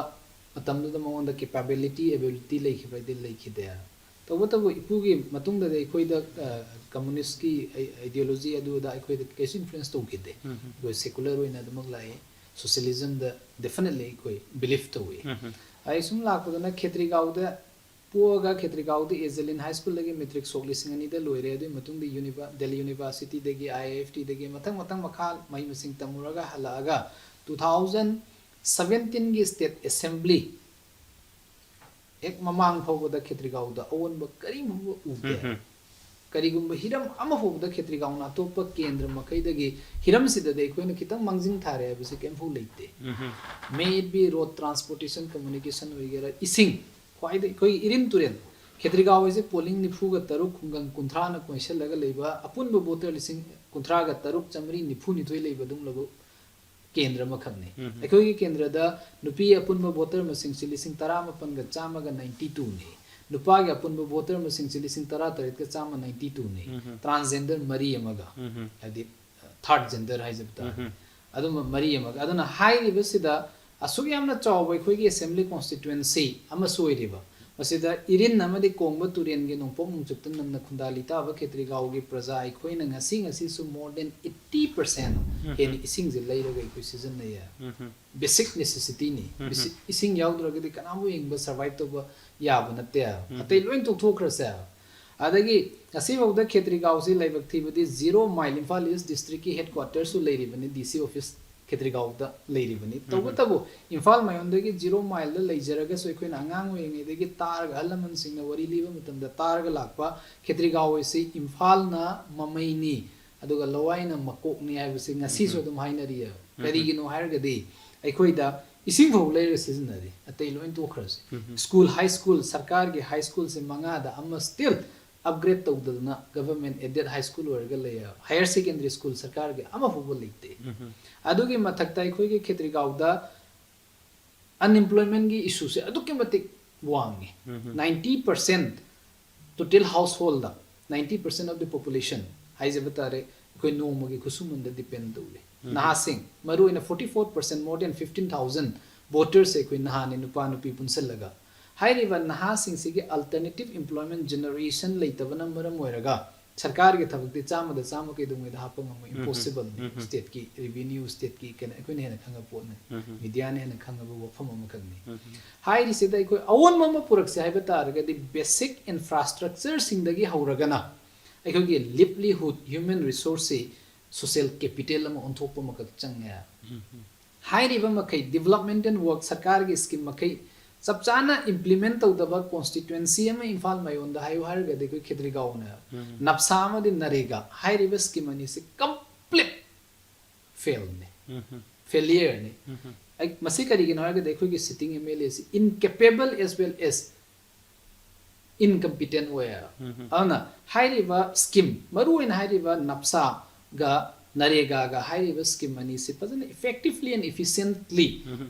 ꯃꯇꯝꯗꯨꯗ ꯃꯉꯣꯟꯗ capability, ability ꯂꯩꯈꯤꯕ꯭ꯔꯥꯗꯤ ꯂꯩꯈꯤꯗꯦ꯫ ꯇꯧꯕꯇꯕꯨ ꯏꯄꯨꯒꯤ ꯃꯇꯨꯡꯗꯗꯤ ꯑꯩꯈꯣꯏꯗ, ꯑ, communistꯀꯤ ideology ꯑꯗꯨ ꯑꯗꯥ ꯑꯩꯈꯣꯏꯗ ꯀꯩꯁꯨ influence ꯇꯧꯈꯤꯗꯦ꯫ ꯑꯩꯈꯣꯏ secular ꯑꯣꯏꯅ ꯑꯗꯨꯃꯛ ꯂꯥꯛꯏ꯫ Socialismꯗ definitely ꯑꯩꯈꯣꯏ believe ꯇꯧꯏ꯫ ꯑꯩ ꯁꯨꯝ ꯂꯥꯛꯄꯗꯅ ꯈꯦꯇ꯭ꯔꯤꯒꯥꯎꯗ ꯄꯣꯛꯑꯒ ꯈꯦꯇ꯭ꯔꯤꯒꯥꯎꯗ ꯑꯦꯖꯦꯂꯤꯟ ꯍꯥꯏ ꯁ꯭ꯀꯨꯜꯗꯒꯤ matric ꯁꯣꯛ ꯂꯤꯁꯤꯡ ꯑꯅꯤꯗ ꯂꯣꯏꯔꯦ꯫ ꯑꯗꯨꯒꯤ ꯃꯇꯨꯡꯗ ꯌꯨꯅꯤꯚ-, ꯗꯦꯜꯂꯤ ꯌꯨꯅꯤꯚꯔꯁꯤꯇꯤꯗꯒꯤ, IIFTꯗꯒꯤ ꯃꯊꯪ ꯃꯊꯪ ꯃꯈꯥ ꯃꯍꯩ ꯃꯁꯤꯡ ꯇꯝꯃꯨꯔꯒ ꯍꯜꯂꯛꯑꯒ two thousand seventeenꯒꯤ state assembly ꯍꯦꯛ ꯃꯃꯥꯡ ꯐꯥꯎꯕꯗ ꯈꯦꯇ꯭ꯔꯤꯒꯥꯎꯗ ꯑꯑꯣꯟꯕ ꯀꯔꯤꯝ ꯐꯥꯎꯕ ꯎꯗꯦ꯫ ꯀꯔꯤꯒꯨꯝꯕ ꯍꯤꯔꯝ ꯑꯃ ꯐꯥꯎꯕꯗ ꯈꯦꯇ꯭ꯔꯤꯒꯥꯎꯅ ꯑꯇꯣꯞꯄ ꯀꯦꯟꯗ꯭ꯔ ꯃꯈꯩꯗꯒꯤ ꯍꯤꯔꯝꯁꯤꯗꯗꯤ ꯑꯩꯈꯣꯏꯅ ꯈꯤꯇꯪ ꯃꯥꯡꯖꯤꯟ ꯊꯥꯔꯦ ꯍꯥꯏꯕꯁꯤ ꯀꯔꯤꯝꯐꯥꯎ ꯂꯩꯇꯦ꯫ May it be road transportation, communication ꯑꯣꯏꯒꯦꯔꯥ, ꯏꯁꯤꯡ, ꯈ꯭ꯋꯥꯏꯗꯒꯤ ꯑꯩꯈꯣꯏꯒꯤ ꯏꯔꯤꯟ ꯇꯨꯔꯦꯜ, ꯈꯦꯇ꯭ꯔꯤꯒꯥꯎ ꯍꯥꯏꯁꯦ polling ꯅꯤꯐꯨꯒ ꯇꯔꯨꯛ, ꯈꯨꯡꯒꯪ ꯀꯨꯟꯊ꯭ꯔꯥꯅ ꯀꯣꯏꯁꯤꯜꯂꯒ ꯂꯩꯕ, ꯑꯄꯨꯟꯕ voter ꯂꯤꯁꯤꯡ ꯀꯨꯟꯊ꯭ꯔꯥꯒ ꯇꯔꯨꯛ ꯆꯥꯃꯔꯤ ꯅꯤꯐꯨ ꯅꯤꯊꯣꯏ ꯂꯩꯕ ꯑꯗꯨꯒꯨꯝꯂꯕ ꯀꯦꯟꯗ꯭ꯔ ꯑꯃꯈꯛꯅꯤ꯫ ꯑꯩꯈꯣꯏꯒꯤ ꯀꯦꯟꯗ꯭ꯔꯗ ꯅꯨꯄꯤ ꯑꯄꯨꯟꯕ voter ꯃꯁꯤꯡꯁꯤ ꯂꯤꯁꯤꯡ ꯇꯔꯥꯃꯥꯄꯟꯒ ꯆꯥꯝꯃꯒ ninety twoꯅꯤ꯫ ꯅꯨꯄꯥꯒꯤ ꯑꯄꯨꯟꯕ voter ꯃꯁꯤꯡꯁꯤ ꯂꯤꯁꯤꯡ ꯇꯔꯥꯇꯔꯦꯠꯀ ꯆꯥꯝꯃ ninety twoꯅꯤ꯫ Transgender ꯃꯔꯤ ꯑꯃꯒ, ꯍꯥꯏꯗꯤ third gender ꯍꯥꯏꯖꯕ ꯇꯥꯔꯦ꯫ ꯑꯗꯨꯝꯕ ꯃꯔꯤ ꯑꯃꯒ꯫ ꯑꯗꯨꯅ ꯍꯥꯏꯔꯤꯕꯁꯤꯗ ꯑꯁꯨꯛ ꯌꯥꯝꯅ ꯆꯥꯎꯕ ꯑꯩꯈꯣꯏꯒꯤ assembly constituency ꯑꯃꯁꯨ ꯑꯣꯏꯔꯤꯕ, ꯃꯁꯤꯗ ꯏꯔꯤꯟ ꯑꯃꯗꯤ ꯀꯣꯡꯕ ꯇꯨꯔꯦꯜꯒꯤ ꯅꯣꯡꯄꯣꯛ ꯅꯣꯡꯆꯨꯞꯇ ꯅꯝꯅ ꯈꯨꯟꯗꯥ ꯂꯤꯇꯥꯕ ꯈꯦꯇ꯭ꯔꯤꯒꯥꯎꯒꯤ ꯄ꯭ꯔꯖꯥ ꯑꯩꯈꯣꯏꯅ ꯉꯁꯤ ꯉꯁꯤꯁꯨ more than eighty percent ꯍꯦꯟꯅ ꯏꯁꯤꯡꯁꯦ ꯂꯩꯔꯒ ꯑꯩꯈꯣꯏ ꯁꯤꯖꯤꯟꯅꯩꯌꯦ꯫ Basic necessityꯅꯤ꯫ Basic, ꯏꯁꯤꯡ ꯌꯥꯎꯗ꯭ꯔꯒꯗꯤ ꯀꯅꯥꯝꯕꯨ ꯍꯤꯡꯕ survive ꯇꯧꯕ ꯌꯥꯕ ꯅꯠꯇꯦ꯫ ꯑꯇꯩ ꯂꯣꯏ ꯇꯣꯛꯊꯣꯛꯈ꯭ꯔꯁꯦ꯫ ꯑꯗꯒꯤ ꯉꯁꯤꯐꯥꯎꯗ ꯈꯦꯇ꯭ꯔꯤꯒꯥꯎꯁꯤ ꯂꯥꯏꯕꯛ ꯊꯤꯕꯗꯤ zero mile, ꯏꯝꯐꯥꯜ East districtꯀꯤ headquarterꯁꯨ ꯂꯩꯔꯤꯕꯅꯤ, DC office ꯈꯦꯇ꯭ꯔꯤꯒꯥꯎꯗ ꯂꯩꯔꯤꯕꯅꯤ꯫ ꯇꯧꯕꯇꯕꯨ ꯏꯝꯐꯥꯜ ꯃꯌꯣꯟꯗꯒꯤ ꯖꯤꯔꯣ ꯃꯥꯏꯜꯗ ꯂꯩꯖꯔꯒꯁꯨ, ꯑꯩꯈꯣꯏꯅ ꯑꯉꯥꯡ ꯑꯣꯏꯔꯤꯉꯩꯗꯒꯤ ꯇꯥꯔꯒ, ꯑꯍꯜ ꯂꯃꯟꯁꯤꯡꯅ ꯋꯥꯔꯤ ꯂꯤꯕ ꯃꯇꯝꯗ ꯇꯥꯔꯒ ꯂꯥꯛꯄ, ꯈꯦꯇ꯭ꯔꯤꯒꯥꯎ ꯑꯁꯤ ꯏꯝꯐꯥꯜꯅ ꯃꯃꯩꯅꯤ, ꯑꯗꯨꯒ ꯂꯋꯥꯏꯅ ꯃꯀꯣꯛꯅꯤ ꯍꯥꯏꯕꯁꯤ ꯉꯁꯤꯁꯨ ꯑꯗꯨꯝ ꯍꯥꯏꯅꯔꯤꯑꯕ꯫ ꯀꯔꯤꯒꯤꯅꯣ ꯍꯥꯏꯔꯒꯗꯤ, ꯑꯩꯈꯣꯏꯗ ꯏꯁꯤꯡ ꯐꯥꯎ ꯂꯩꯔꯒ ꯁꯤꯖꯤꯟꯅꯔꯤ, ꯑꯇꯩ ꯂꯣꯏ ꯇꯣꯛꯈ꯭ꯔꯁꯤ꯫ ꯁ꯭ꯀꯨꯜ, ꯍꯥꯏ ꯁ꯭ꯀꯨꯜ, ꯁꯔꯀꯥꯔꯒꯤ ꯍꯥꯏ ꯁ꯭ꯀꯨꯜꯁꯦ ꯃꯉꯥꯗ ꯑꯃ still upgrade ꯇꯧꯗꯗꯅ government aided high school ꯑꯣꯏꯔꯒ ꯂꯩꯌꯦꯕ꯫ Higher secondary school ꯁꯔꯀꯥꯔꯒꯤ ꯑꯃ ꯐꯥꯎꯕ ꯂꯩꯇꯦ꯫ ꯑꯗꯨꯒꯤ ꯃꯊꯛꯇ ꯑꯩꯈꯣꯏꯒꯤ ꯈꯦꯇ꯭ꯔꯤꯒꯥꯎꯗ unemploymentꯀꯤ issueꯁꯦ ꯑꯗꯨꯛꯀꯤ ꯃꯇꯤꯛ ꯋꯥꯡꯉꯤ꯫ Ninety percent total householdꯗ, ninety percent of the population ꯍꯥꯏꯖꯕ ꯇꯥꯔꯦ, ꯑꯩꯈꯣꯏ ꯅꯣꯡꯃꯒꯤ ꯈꯨꯠꯁꯨꯃꯟꯗ depend ꯇꯧꯔꯤ꯫ ꯅꯍꯥꯁꯤꯡ, ꯃꯔꯨꯑꯣꯏꯅ forty four percent, more than fifteen thousand votersꯁꯦ ꯑꯩꯈꯣꯏ ꯅꯍꯥꯅꯤ, ꯅꯨꯄꯥ ꯅꯨꯄꯤ ꯄꯨꯟꯁꯤꯜꯂꯒ꯫ ꯍꯥꯏꯔꯤꯕ ꯅꯍꯥꯁꯤꯡꯁꯤꯒꯤ alternative employment generation ꯂꯩꯇꯕꯅ ꯃꯔꯝ ꯑꯣꯏꯔꯒ ꯁꯔꯀꯥꯔꯒꯤ ꯊꯕꯛꯇꯤ ꯆꯥꯝꯃꯗ ꯆꯥꯝꯃ ꯀꯩꯗꯧꯉꯩꯗ ꯍꯥꯞꯄ ꯉꯝꯃꯣꯏ, impossible ꯅꯤ꯫ Stateꯀꯤ revenue, stateꯀꯤ ꯀꯩꯅꯣ, ꯑꯩꯈꯣꯏꯅ ꯍꯦꯟꯅ ꯈꯪꯉꯕ ꯄꯣꯠꯅꯤ, mediaꯅ ꯍꯦꯟꯅ ꯈꯪꯉꯕ ꯋꯥꯐꯝ ꯑꯃꯈꯛꯅꯤ꯫ ꯍꯥꯏꯔꯤꯁꯤꯗ ꯑꯩꯈꯣꯏ ꯑꯑꯣꯟꯕ ꯑꯃ ꯄꯨꯔꯛꯁꯦ ꯍꯥꯏꯕ ꯇꯥꯔꯒꯗꯤ, basic infrastructureꯁꯤꯡꯗꯒꯤ ꯍꯧꯔꯒꯅ ꯑꯩꯈꯣꯏꯒꯤ livelihood, human resourceꯁꯤ social capital ꯑꯃ ꯑꯣꯟꯊꯣꯛꯄ ꯑꯃꯈꯛ ꯆꯪꯉꯦ꯫ ꯍꯥꯏꯔꯤꯕ ꯃꯈꯩ developmental work, ꯁꯔꯀꯥꯔꯒꯤ scheme ꯃꯈꯩ ꯆꯞ ꯆꯥꯅ implement ꯇꯧꯗꯕ constituency ꯑꯃ ꯏꯝꯐꯥꯜ ꯃꯌꯣꯟꯗ ꯍꯥꯏꯌꯨ ꯍꯥꯏꯔꯒꯗꯤ ꯑꯩꯈꯣꯏ ꯈꯦꯇ꯭ꯔꯤꯒꯥꯎꯅ꯫ ꯅꯞꯁꯥ ꯑꯃꯗꯤ ꯅꯔꯦꯒꯥ ꯍꯥꯏꯔꯤꯕ scheme ꯑꯅꯤꯁꯤ complete failꯅꯤ, failureꯅꯤ꯫ ꯑꯩ, ꯃꯁꯤ ꯀꯔꯤꯒꯤꯅꯣ ꯍꯥꯏꯔꯒꯗꯤ ꯑꯩꯈꯣꯏꯒꯤ sitting MLAꯁꯤ incapable as well as incompetent ꯑꯣꯏꯌꯦꯕ꯫ ꯑꯗꯨꯅ ꯍꯥꯏꯔꯤꯕ scheme, ꯃꯔꯨꯑꯣꯏꯅ ꯍꯥꯏꯔꯤꯕ ꯅꯞꯁꯥꯒ ꯅꯔꯦꯒꯥꯒ ꯍꯥꯏꯔꯤꯕ scheme ꯑꯅꯤꯁꯤ ꯐꯖꯅ effectively and efficiently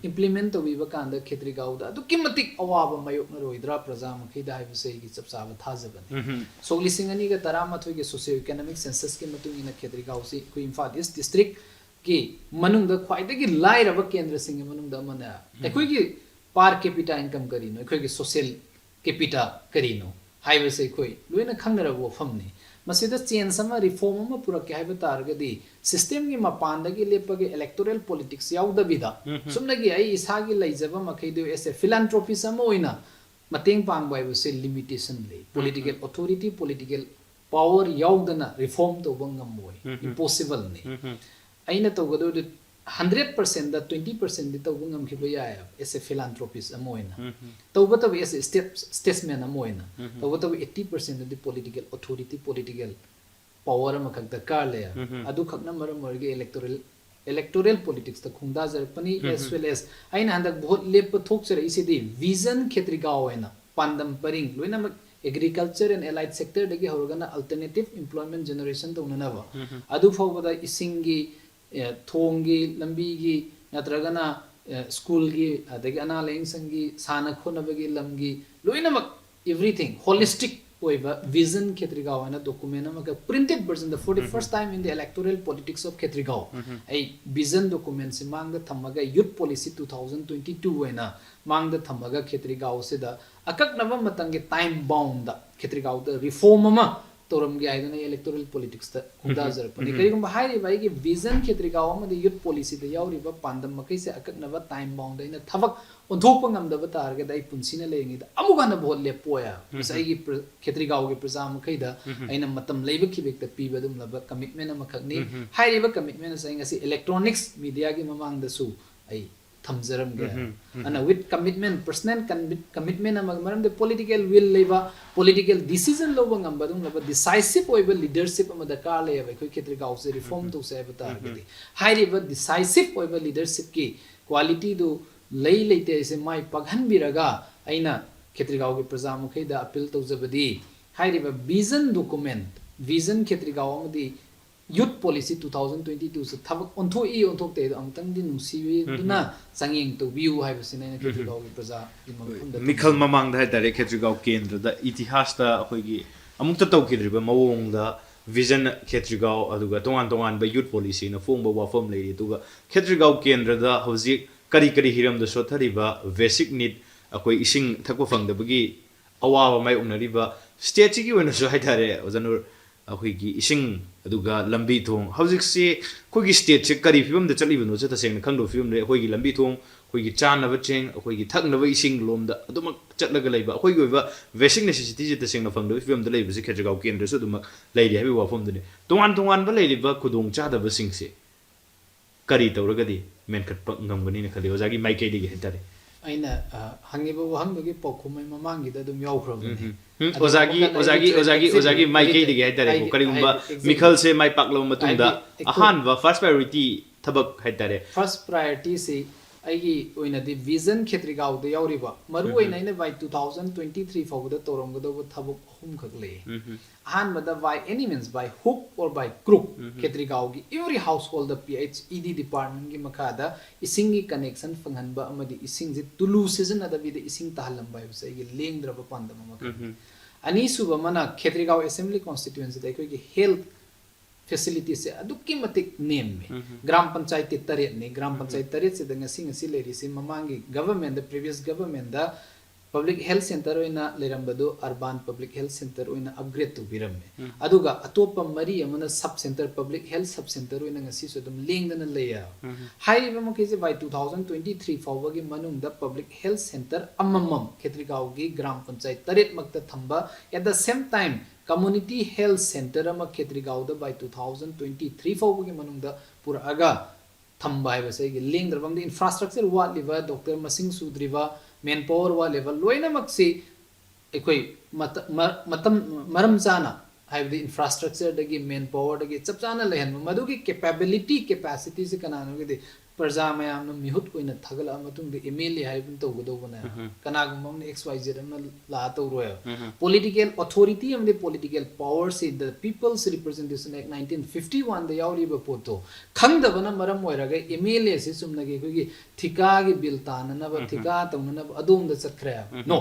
implement ꯇꯧꯕꯤꯕ ꯀꯥꯟꯗ ꯈꯦꯇ꯭ꯔꯤꯒꯥꯎꯗ ꯑꯗꯨꯛꯀꯤ ꯃꯇꯤꯛ ꯑꯋꯥꯕ ꯃꯥꯌꯣꯛꯅꯔꯣꯏꯗ꯭ꯔꯥ ꯄ꯭ꯔꯖꯥ ꯃꯈꯩꯗ ꯍꯥꯏꯕꯁꯦ ꯑꯩꯒꯤ ꯆꯞ ꯆꯥꯕ ꯊꯥꯖꯕꯅꯤ꯫ ꯁꯣꯛ ꯂꯤꯁꯤꯡ ꯑꯅꯤꯒ ꯇꯔꯥꯃꯥꯊꯣꯏꯒꯤ socio economic censusꯀꯤ ꯃꯇꯨꯡ ꯏꯟꯅ ꯈꯦꯇ꯭ꯔꯤꯒꯥꯎꯁꯤ ꯑꯩꯈꯣꯏ ꯏꯝꯐꯥꯜ East districtꯀꯤ ꯃꯅꯨꯡꯗ ꯈ꯭ꯋꯥꯏꯗꯒꯤ ꯂꯥꯏꯔꯕ ꯀꯦꯟꯗ꯭ꯔꯁꯤꯡꯒꯤ ꯃꯅꯨꯡꯗ ꯑꯃꯅ꯫ ꯑꯩꯈꯣꯏꯒꯤ per capita income ꯀꯔꯤꯅꯣ, ꯑꯩꯈꯣꯏꯒꯤ social capita ꯀꯔꯤꯅꯣ ꯍꯥꯏꯕꯁꯦ ꯑꯩꯈꯣꯏ ꯂꯣꯏꯅ ꯈꯪꯅꯔꯕ ꯋꯥꯐꯝꯅꯤ꯫ ꯃꯁꯤꯗ change ꯑꯃ, reform ꯑꯃ ꯄꯨꯔꯛꯀꯦ ꯍꯥꯏꯕ ꯇꯥꯔꯒꯗꯤ systemꯒꯤ ꯃꯄꯥꯟꯗꯒꯤ ꯂꯦꯞꯄꯒ electoral politics ꯌꯥꯎꯗꯕꯤꯗ, ꯆꯨꯝꯅꯒꯤ ꯑꯩ ꯏꯁꯥꯒꯤ ꯂꯩꯖꯕ ꯃꯈꯩꯗꯨ as a philanthropist ꯑꯃ ꯑꯣꯏꯅ ꯃꯇꯦꯡ ꯄꯥꯡꯕ ꯍꯥꯏꯕꯁꯦ limitation ꯂꯩ꯫ Political authority, political power ꯌꯥꯎꯗꯅ reform ꯇꯧꯕ ꯉꯝꯃꯣꯏ, impossibleꯅꯤ꯫ ꯑꯩꯅ ꯇꯧꯒꯗꯧꯔꯤꯗꯨ ꯍꯟꯗ꯭ꯔꯦꯠ ꯄꯥꯔꯁꯦꯟꯗ ꯇ꯭ꯋꯦꯟꯇꯤ ꯄꯥꯔꯁꯦꯟꯗꯤ ꯇꯧꯕ ꯉꯝꯈꯤꯕ ꯌꯥꯏꯑꯕ, as a philanthropist ꯑꯃ ꯑꯣꯏꯅ꯫ ꯇꯧꯕꯇꯕꯨ as a state statesman ꯑꯃ ꯑꯣꯏꯅ꯫ ꯇꯧꯕꯇꯕꯨ eighty percent ꯗꯤ political authority, political power ꯑꯃꯈꯛ ꯗꯔꯀꯥꯔ ꯂꯩ꯫ ꯑꯗꯨꯈꯛꯅ ꯃꯔꯝ ꯑꯣꯏꯔꯒ electoral electoral politics ꯇ ꯈꯣꯡꯗꯥꯖꯔꯛꯄꯅꯤ꯫ As well as ꯑꯩꯅ ꯍꯟꯗꯛ vote ꯂꯦꯞꯄ ꯊꯣꯛꯆꯔꯛꯏꯁꯤꯗꯤ vision ꯈꯦꯇ꯭ꯔꯤꯒꯥꯎ ꯑꯣꯏꯅ ꯄꯥꯟꯗꯝ ꯄꯔꯤꯡ ꯂꯣꯏꯅꯃꯛ agriculture and allied sector ꯗꯒꯤ ꯍꯧꯔꯒꯅ alternative employment generation ꯇꯧꯅꯅꯕ, ꯑꯗꯨ ꯐꯥꯎꯕꯗ ꯏꯁꯤꯡꯒꯤ, ꯑꯦ, ꯊꯣꯡꯒꯤ, ꯂꯝꯕꯤꯒꯤ, ꯅꯠꯇ꯭ꯔꯒꯅ, ꯑꯦ, school ꯒꯤ, ꯑꯗꯒꯤ ꯑꯅꯥ ꯂꯥꯌꯦꯡ ꯁꯪꯒꯤ, ꯁꯥꯟꯅ ꯈꯣꯠꯅꯕꯒꯤ ꯂꯝꯒꯤ, ꯂꯣꯏꯅꯃꯛ everything holistic ꯑꯣꯏꯕ vision ꯈꯦꯇ꯭ꯔꯤꯒꯥꯎ ꯍꯥꯏꯅ document ꯑꯃꯈꯛ, printed version, the for the first time in the electoral politics of ꯈꯦꯇ꯭ꯔꯤꯒꯥꯎ꯫ ꯑꯩ vision document ꯁꯤ ꯃꯥꯡꯗ ꯊꯝꯃꯒ youth policy two thousand twenty two ꯑꯣꯏꯅ ꯃꯥꯡꯗ ꯊꯝꯃꯒ ꯈꯦꯇ꯭ꯔꯤꯒꯥꯎꯁꯤꯗ ꯑꯀꯛꯅꯕ ꯃꯇꯝꯒꯤ time bound ꯗ ꯈꯦꯇ꯭ꯔꯤꯒꯥꯎꯗ reform ꯑꯃ ꯇꯧꯔꯝꯒꯦ ꯍꯥꯏꯗꯨꯅ ꯑꯩ electoral politics ꯇ ꯈꯣꯡꯗꯥꯖꯔꯛꯄꯅꯤ꯫ ꯀꯔꯤꯒꯨꯝꯕ ꯍꯥꯏꯔꯤꯕ ꯑꯩꯒꯤ vision ꯈꯦꯇ꯭ꯔꯤꯒꯥꯎ ꯑꯃꯗꯤ youth policy ꯗ ꯌꯥꯎꯔꯤꯕ ꯄꯥꯟꯗꯝ ꯃꯈꯩꯁꯦ ꯑꯀꯛꯅꯕ time bound ꯗ ꯑꯩꯅ ꯊꯕꯛ ꯑꯣꯟꯊꯣꯛꯄ ꯉꯝꯗꯕ ꯇꯥꯔꯒꯗꯤ ꯑꯩ ꯄꯨꯟꯁꯤꯅ ꯂꯩꯔꯤꯉꯩꯗ ꯑꯃꯨꯛ ꯍꯟꯅ vote ꯂꯦꯞꯄꯣꯏ꯫ ꯃꯁꯤ ꯑꯩꯒꯤ ꯄ꯭ꯔ-, ꯈꯦꯇ꯭ꯔꯤꯒꯥꯎꯒꯤ ꯄ꯭ꯔꯖꯥ ꯃꯈꯩꯗ ꯑꯩꯅ ꯃꯇꯝ ꯂꯩꯕ ꯈꯤꯕꯦꯛꯇ ꯄꯤꯕ ꯑꯗꯨꯒꯨꯝꯂꯕ commitment ꯑꯃꯈꯛꯅꯤ꯫ ꯍꯥꯏꯔꯤꯕ commitment ꯑꯁꯤ ꯑꯩ ꯉꯁꯤ electronics media ꯒꯤ ꯃꯃꯥꯡꯗꯁꯨ ꯑꯩ ꯊꯝꯖꯔꯝꯒꯦ꯫ ꯑꯗꯨꯅ with commitment, personal commi-, commitment ꯑꯃꯒ, ꯃꯔꯝꯗꯤ political will ꯂꯩꯕ, political decision ꯂꯧꯕ ꯉꯝꯕ ꯑꯗꯨꯒꯨꯝꯂꯕ decisive ꯑꯣꯏꯕ leadership ꯑꯃ ꯗꯔꯀꯥꯔ ꯂꯩꯌꯦꯕ꯫ ꯑꯩꯈꯣꯏ ꯈꯦꯇ꯭ꯔꯤꯒꯥꯎꯁꯦ reform ꯇꯧꯁꯦ ꯍꯥꯏꯕ ꯇꯥꯔꯒꯗꯤ ꯍꯥꯏꯔꯤꯕ decisive ꯑꯣꯏꯕ leadership ꯀꯤ quality ꯗꯨ ꯂꯩ ꯂꯩꯇꯦ ꯍꯥꯏꯁꯦ ꯃꯥꯏ ꯄꯥꯛꯍꯟꯕꯤꯔꯒ ꯑꯩꯅ ꯈꯦꯇ꯭ꯔꯤꯒꯥꯎꯒꯤ ꯄ꯭ꯔꯖꯥ ꯃꯈꯩꯗ appeal ꯇꯧꯖꯕꯗꯤ ꯍꯥꯏꯔꯤꯕ vision document, vision ꯈꯦꯇ꯭ꯔꯤꯒꯥꯎ ꯑꯃꯗꯤ youth policy two thousand twenty two ꯁꯦ ꯊꯕꯛ ꯑꯣꯟꯊꯣꯛꯏ ꯑꯣꯟꯊꯣꯛꯇꯦ ꯍꯥꯏꯗꯣ ꯑꯃꯨꯛꯇꯪꯗꯤ ꯅꯨꯡꯁꯤꯕꯤꯗꯨꯅ ꯆꯥꯡꯌꯦꯡ ꯇꯧꯕꯤꯌꯨ ꯍꯥꯏꯕꯁꯤꯅ ꯑꯩꯅ ꯈꯦꯇ꯭ꯔꯤꯒꯥꯎꯒꯤ ꯄ꯭ꯔꯖꯥꯒꯤ ꯃꯐꯝꯗ ꯃꯤꯈꯜ ꯊꯝꯖꯒꯦ꯫ ꯃꯃꯥꯡꯗ ꯍꯥꯏꯇꯥꯔꯦ, ꯈꯦꯇ꯭ꯔꯤꯒꯥꯎ ꯀꯦꯟꯗ꯭ꯔꯗ ꯏꯇꯤꯍꯥꯁꯇ ꯑꯩꯈꯣꯏꯒꯤ ꯑꯃꯨꯛꯇ ꯇꯧꯈꯤꯗ꯭ꯔꯤꯕ ꯃꯑꯣꯡꯗ vision ꯈꯦꯇ꯭ꯔꯤꯒꯥꯎ ꯑꯗꯨꯒ ꯇꯣꯉꯥꯟ ꯇꯣꯉꯥꯟꯕ youth policy ꯅ ꯐꯣꯡꯕ ꯋꯥꯐꯝ ꯂꯩꯔꯤ꯫ ꯑꯗꯨꯒ ꯈꯦꯇ꯭ꯔꯤꯒꯥꯎ ꯀꯦꯟꯗ꯭ꯔꯗ ꯍꯧꯖꯤꯛ ꯀꯔꯤ ꯀꯔꯤ ꯍꯤꯔꯝꯗ ꯁꯣꯠꯊꯔꯤꯕ basic need, ꯑꯩꯈꯣꯏ ꯏꯁꯤꯡ ꯊꯛꯄ ꯐꯪꯗꯕꯒꯤ ꯑꯋꯥꯕ ꯃꯥꯌꯣꯛꯅꯔꯤꯕ state ꯁꯤꯒꯤ ꯑꯣꯏꯅꯁꯨ ꯍꯥꯏꯇꯥꯔꯦ ꯑꯣꯖꯥ ꯅꯨꯔ, ꯑꯩꯈꯣꯏꯒꯤ ꯏꯁꯤꯡ ꯑꯗꯨꯒ ꯂꯝꯕꯤ ꯊꯣꯡ, ꯍꯧꯖꯤꯛꯁꯤ ꯑꯩꯈꯣꯏꯒꯤ state ꯁꯦ ꯀꯔꯤ ꯐꯤꯕꯝꯗ ꯆꯠꯂꯤꯕꯅꯣꯁꯦ ꯇꯁꯦꯡꯅ ꯈꯪꯗꯕ ꯐꯤꯕꯝ ꯂꯩ꯫ ꯑꯩꯈꯣꯏꯒꯤ ꯂꯝꯕꯤ ꯊꯣꯡ, ꯑꯩꯈꯣꯏꯒꯤ ꯆꯥꯅꯕ ꯆꯦꯡ, ꯑꯩꯈꯣꯏꯒꯤ ꯊꯛꯅꯕ ꯏꯁꯤꯡ ꯂꯣꯝꯗ ꯑꯗꯨꯃꯛ ꯆꯠꯂꯒ ꯂꯩꯕ, ꯑꯩꯈꯣꯏꯒꯤ ꯑꯣꯏꯕ basic necessity ꯁꯦ ꯇꯁꯦꯡꯅ ꯐꯪꯗꯕ ꯐꯤꯕꯝꯗ ꯂꯩꯕꯁꯦ ꯈꯦꯇ꯭ꯔꯤꯒꯥꯎ ꯀꯦꯟꯗ꯭ꯔꯁꯨ ꯑꯗꯨꯃꯛ ꯂꯩꯔꯤ ꯍꯥꯏꯕꯒꯤ ꯋꯥꯐꯝꯗꯨꯅꯤ꯫ ꯇꯣꯉꯥꯟ ꯇꯣꯉꯥꯟꯕ ꯂꯩꯔꯤꯕ ꯈꯨꯗꯣꯡꯆꯥꯗꯕꯁꯤꯡꯁꯦ ꯀꯔꯤ ꯇꯧꯔꯒꯗꯤ ꯃꯦꯟꯈꯠꯄ ꯉꯝꯒꯅꯤꯅ ꯈꯜꯂꯤ ꯑꯣꯖꯥꯒꯤ ꯃꯥꯏꯀꯩꯗꯒꯤ ꯍꯥꯏꯇꯥꯔꯦ? ꯑꯩꯅ ꯑ, ꯍꯪꯉꯤꯕ ꯋꯥꯍꯪꯗꯨꯒꯤ ꯄꯥꯎꯈꯨꯝ ꯑꯩ ꯃꯃꯥꯡꯒꯤꯗ ꯑꯗꯨꯝ ꯌꯥꯎꯈ꯭ꯔꯕꯅꯦ꯫ ꯎꯝ, ꯎꯝ, ꯑꯗꯨ ꯑꯣꯖꯥꯒꯤ ꯑꯃꯨꯛꯀ ꯑꯣꯖꯥꯒꯤ ꯑꯩꯒꯤ ꯑꯣꯖꯥꯒꯤ exit- ꯑꯣꯖꯥꯒꯤ ꯑꯩꯒꯤ- ꯃꯥꯏꯀꯩꯗꯒꯤ ꯍꯥꯏꯇꯥꯔꯦꯀꯣ, ꯑꯩꯒꯤ- ꯀꯔꯤꯒꯨꯝꯕ ꯑꯩꯒꯤ exit- ꯃꯤꯈꯜꯁꯦ ꯃꯥꯏ ꯄꯥꯛꯂꯕ ꯃꯇꯨꯡꯗ ꯑꯩꯒꯤ exit- ꯑꯍꯥꯟꯕ first priority ꯊꯕꯛ ꯍꯥꯏꯇꯥꯔꯦ? First priorityꯁꯤ ꯑꯩꯒꯤ ꯑꯣꯏꯅꯗꯤ vision ꯈꯦꯇ꯭ꯔꯤꯒꯥꯎꯗ ꯌꯥꯎꯔꯤꯕ ꯃꯔꯨ ꯑꯣꯏꯅ ꯑꯩꯅ by two thousand twenty three ꯐꯥꯎꯕꯗ ꯇꯧꯔꯝꯒꯗꯧꯕ ꯊꯕꯛ ꯑꯍꯨꯝꯈꯛ ꯂꯩ꯫ ꯎꯝ, ꯎꯝ, ꯑꯍꯥꯟꯕꯗ by any means, by hook or by crook, um, um, ꯈꯦꯇ꯭ꯔꯤꯒꯥꯎꯒꯤ every householdꯗ P H E D departmentꯀꯤ ꯃꯈꯥꯗ ꯏꯁꯤꯡꯒꯤ connection ꯐꯪꯍꯟꯕ ꯑꯃꯗꯤ ꯏꯁꯤꯡꯁꯦ ꯇꯨꯂꯨ ꯁꯤꯖꯤꯟꯅꯗꯕꯤꯗ ꯏꯁꯤꯡ ꯇꯥꯍꯜꯂꯝꯕ ꯍꯥꯏꯕꯁꯦ ꯑꯩꯒꯤ ꯂꯦꯡꯗ꯭ꯔꯕ ꯄꯥꯟꯗꯝ ꯑꯃꯈꯛꯅꯤ꯫ ꯎꯝ, ꯎꯝ, ꯑꯅꯤꯁꯨꯕ ꯑꯃꯅ ꯈꯦꯇ꯭ꯔꯤꯒꯥꯎ assembly constituencyꯗ ꯑꯩꯈꯣꯏꯒꯤ health facilitiesꯁꯦ ꯑꯗꯨꯛꯀꯤ ꯃꯇꯤꯛ ꯅꯦꯝꯃꯦ꯫ ꯎꯝ, ꯎꯝ, ꯒ꯭ꯔꯥꯝ ꯄꯟꯆꯥꯌꯠꯇꯤ ꯇꯔꯦꯠꯅꯤ꯫ ꯒ꯭ꯔꯥꯝ ꯎꯝ, ꯄꯟꯆꯥꯌꯠ ꯇꯔꯦꯠꯁꯤꯗ ꯉꯁꯤ ꯉꯁꯤ ꯂꯩꯔꯤꯁꯤ ꯃꯃꯥꯡꯒꯤ governmentꯗ, previous governmentꯗ public health centre ꯑꯣꯏꯅ ꯂꯩꯔꯝꯕꯗꯨ urban public health centre ꯑꯣꯏꯅ upgrade ꯇꯧꯕꯤꯔꯝꯃꯦ꯫ ꯎꯝ, ꯑꯗꯨꯒ ꯑꯇꯣꯞꯄ ꯃꯔꯤ ꯑꯃꯅ sub centre, public health sub centre ꯑꯣꯏꯅ ꯉꯁꯤꯁꯨ ꯑꯗꯨꯝ ꯂꯦꯡꯗꯅ ꯂꯩꯌꯦꯕ꯫ ꯎꯝ, ꯍꯥꯏꯔꯤꯕ ꯃꯈꯩꯁꯦ by two thousand twenty three ꯐꯥꯎꯕꯒꯤ ꯃꯅꯨꯡꯗ public health centre ꯑꯃꯃꯝ ꯈꯦꯇ꯭ꯔꯤꯒꯥꯎꯒꯤ ꯒ꯭ꯔꯥꯝ ꯄꯟꯆꯥꯌꯠ ꯇꯔꯦꯠꯃꯛꯇ ꯊꯝꯕ, at the same time community health centre ꯑꯃ ꯈꯦꯇ꯭ꯔꯤꯒꯥꯎꯗ by two thousand twenty three ꯐꯥꯎꯕꯒꯤ ꯃꯅꯨꯡꯗ ꯄꯨꯔꯛꯑꯒ ꯊꯝꯕ ꯍꯥꯏꯕꯁꯦ ꯑꯩꯒꯤ ꯂꯦꯡꯗ꯭ꯔꯕ ꯑꯃꯗꯤ infrastructure ꯋꯥꯠꯂꯤꯕ, doctor ꯃꯁꯤꯡ ꯁꯨꯗ꯭ꯔꯤꯕ, manpower ꯋꯥꯠꯂꯤꯕ, ꯂꯣꯏꯅꯃꯛꯁꯤ ꯑꯩꯈꯣꯏ ꯃꯇ- ꯃ- ꯃꯇꯝ ꯃꯔꯝ ꯆꯥꯅ, ꯍꯥꯏꯕꯗꯤ infrastructureꯗꯒꯤ, manpowerꯗꯒꯤ ꯆꯞ ꯆꯥꯅ ꯂꯩꯍꯟꯕ, ꯃꯗꯨꯒꯤ capability, capacityꯁꯤ ꯀꯅꯥꯅꯣ ꯍꯥꯏꯔꯒꯗꯤ ꯄ꯭ꯔꯖꯥ ꯃꯌꯥꯝꯅ ꯃꯤꯍꯨꯠ ꯑꯣꯏꯅ ꯊꯥꯒꯠꯂꯛꯑ ꯃꯇꯨꯡꯗ M L A ꯍꯥꯏꯕ ꯑꯃ ꯇꯧꯒꯗꯧꯕꯅꯦ꯫ ꯎꯝ, ꯎꯝ, ꯀꯅꯥꯒꯨꯝꯕ ꯑꯃꯅ X Y Z ꯑꯃꯅ ꯂꯥꯛꯑ ꯇꯧꯔꯣꯏꯕ꯫ ꯎꯝ, ꯎꯝ, Political authority ꯑꯃꯗꯤ political powerꯁꯤ, the People's Representation Act nineteen fifty oneꯗ ꯌꯥꯎꯔꯤꯕ ꯄꯣꯠꯇꯣ ꯈꯪꯗꯕꯅ ꯃꯔꯝ ꯑꯣꯏꯔꯒ M L Aꯁꯤ ꯆꯨꯝꯅꯒꯤ ꯑꯩꯈꯣꯏꯒꯤ ꯊꯤꯀꯥꯒꯤ bill ꯇꯥꯅꯅꯕ, ꯎꯝ, ꯎꯝ, ꯊꯤꯀꯥ ꯇꯧꯅꯅꯕ ꯑꯗꯣꯝꯗ ꯆꯠꯈ꯭ꯔꯦ ꯍꯥꯏꯕ꯫ ꯎꯝ, No,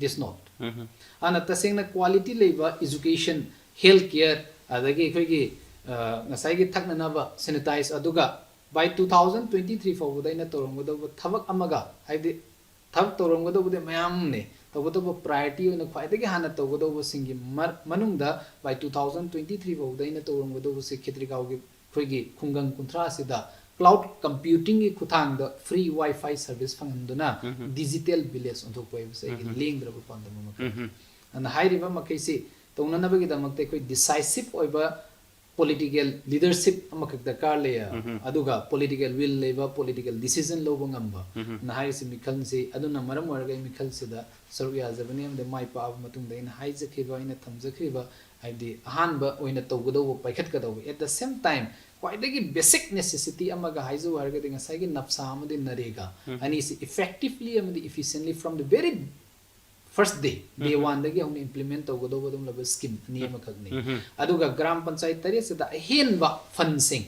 this not. ꯎꯝ, ꯎꯝ, ꯑꯗꯨꯅ ꯇꯁꯦꯡꯅ quality ꯂꯩꯕ education, health care, ꯑꯗꯒꯤ ꯑꯩꯈꯣꯏꯒꯤ ꯑ, ꯉꯁꯥꯏꯒꯤ ꯊꯛꯅꯅꯕ sanitize, ꯑꯗꯨꯒ by two thousand twenty three ꯐꯥꯎꯕꯗ ꯑꯩꯅ ꯇꯧꯔꯝꯒꯗꯧꯕ ꯊꯕꯛ ꯑꯃꯒ, ꯍꯥꯏꯕꯗꯤ ꯊꯕꯛ ꯇꯧꯔꯝꯒꯗꯧꯕꯗꯤ ꯃꯌꯥꯝꯅꯦ, ꯇꯧꯕꯇꯕꯨ priority ꯑꯣꯏꯅ ꯈ꯭ꯋꯥꯏꯗꯒꯤ ꯍꯥꯟꯅ ꯇꯧꯒꯗꯧꯕꯁꯤꯡꯒꯤ ꯃꯔ- ꯃꯅꯨꯡꯗ by two thousand twenty three ꯐꯥꯎꯕꯗ ꯑꯩꯅ ꯇꯧꯔꯝꯒꯗꯧꯕꯁꯦ ꯈꯦꯇ꯭ꯔꯤꯒꯥꯎꯒꯤ ꯑꯩꯈꯣꯏꯒꯤ ꯈꯨꯡꯒꯪ ꯀꯨꯟꯊ꯭ꯔꯥꯁꯤꯗ cloud computingꯒꯤ ꯈꯨꯠꯊꯥꯡꯗ free Wi-Fi service ꯐꯪꯍꯟꯗꯨꯅ ꯎꯝ, ꯎꯝ, digital village ꯑꯣꯟꯊꯣꯛꯄ ꯍꯥꯏꯕꯁꯦ ꯑꯩꯒꯤ ꯎꯝ, ꯎꯝ, ꯂꯦꯡꯗ꯭ꯔꯕ ꯄꯥꯟꯗꯝ ꯑꯃꯈꯛꯅꯤ꯫ ꯎꯝ, ꯎꯝ, ꯑꯗꯨꯅ ꯍꯥꯏꯔꯤꯕ ꯃꯈꯩꯁꯤ ꯇꯧꯅꯅꯕꯒꯤꯗꯃꯛꯇ ꯑꯩꯈꯣꯏ decisive ꯑꯣꯏꯕ ꯄꯣꯂꯤꯇꯤꯀꯦꯜ ꯂꯤꯗꯔꯁꯤꯞ ꯑꯃꯈꯛ ꯗꯔꯀꯥꯔ ꯂꯩ, ꯑꯗꯨꯒ ꯄꯣꯂꯤꯇꯤꯀꯦꯜ ꯋꯤꯜ ꯂꯩꯕ, ꯄꯣꯂꯤꯇꯤꯀꯦꯜ ꯗꯤꯁꯤꯖꯟ ꯂꯧꯕ ꯉꯝꯕ ꯅ ꯍꯥꯏꯔꯤꯁꯤ ꯃꯤꯈꯜꯁꯤ꯫ ꯑꯗꯨꯅ ꯃꯔꯝ ꯑꯣꯏꯔꯒ ꯑꯩ ꯃꯤꯈꯜꯁꯤꯗ ꯁꯔꯨꯛ ꯌꯥꯖꯕꯅꯤ ꯑꯃꯗꯤ ꯃꯥꯏ ꯄꯥꯛꯑꯕ ꯃꯇꯨꯡꯗ ꯑꯩꯅ ꯍꯥꯏꯖꯈꯤꯕ, ꯑꯩꯅ ꯊꯝꯖꯈ꯭ꯔꯤꯕ, ꯍꯥꯏꯕꯗꯤ ꯑꯍꯥꯟꯕ ꯑꯣꯏꯅ ꯇꯧꯒꯗꯧꯕ, ꯄꯥꯏꯈꯠꯀꯗꯧꯕ, at the same time ꯈ꯭ꯋꯥꯏꯗꯒꯤ ꯕꯦꯁꯤꯛ ꯅꯦꯁꯦꯁꯤꯇꯤ ꯑꯃꯒ ꯍꯥꯏꯖꯧ ꯍꯥꯏꯔꯒꯗꯤ ꯉꯁꯥꯏꯒꯤ ꯅꯞꯁꯥ ꯑꯃꯗꯤ ꯅꯔꯦꯒꯥ ꯑꯅꯤꯁꯤ effectively ꯑꯃꯗꯤ efficiently from the very first day, day one ꯗꯒꯤ ꯍꯧꯅ implement ꯇꯧꯒꯗꯧꯕ ꯑꯗꯨꯒꯨꯝꯂꯕ ꯁ꯭ꯀꯤꯝ ꯑꯅꯤ ꯑꯃꯈꯛꯅꯤ꯫ ꯑꯗꯨꯒ ꯒ꯭ꯔꯥꯝ ꯄꯟꯆꯥꯌꯠ ꯇꯔꯦꯠꯁꯤꯗ ꯑꯍꯦꯟꯕ ꯐꯟꯁꯤꯡ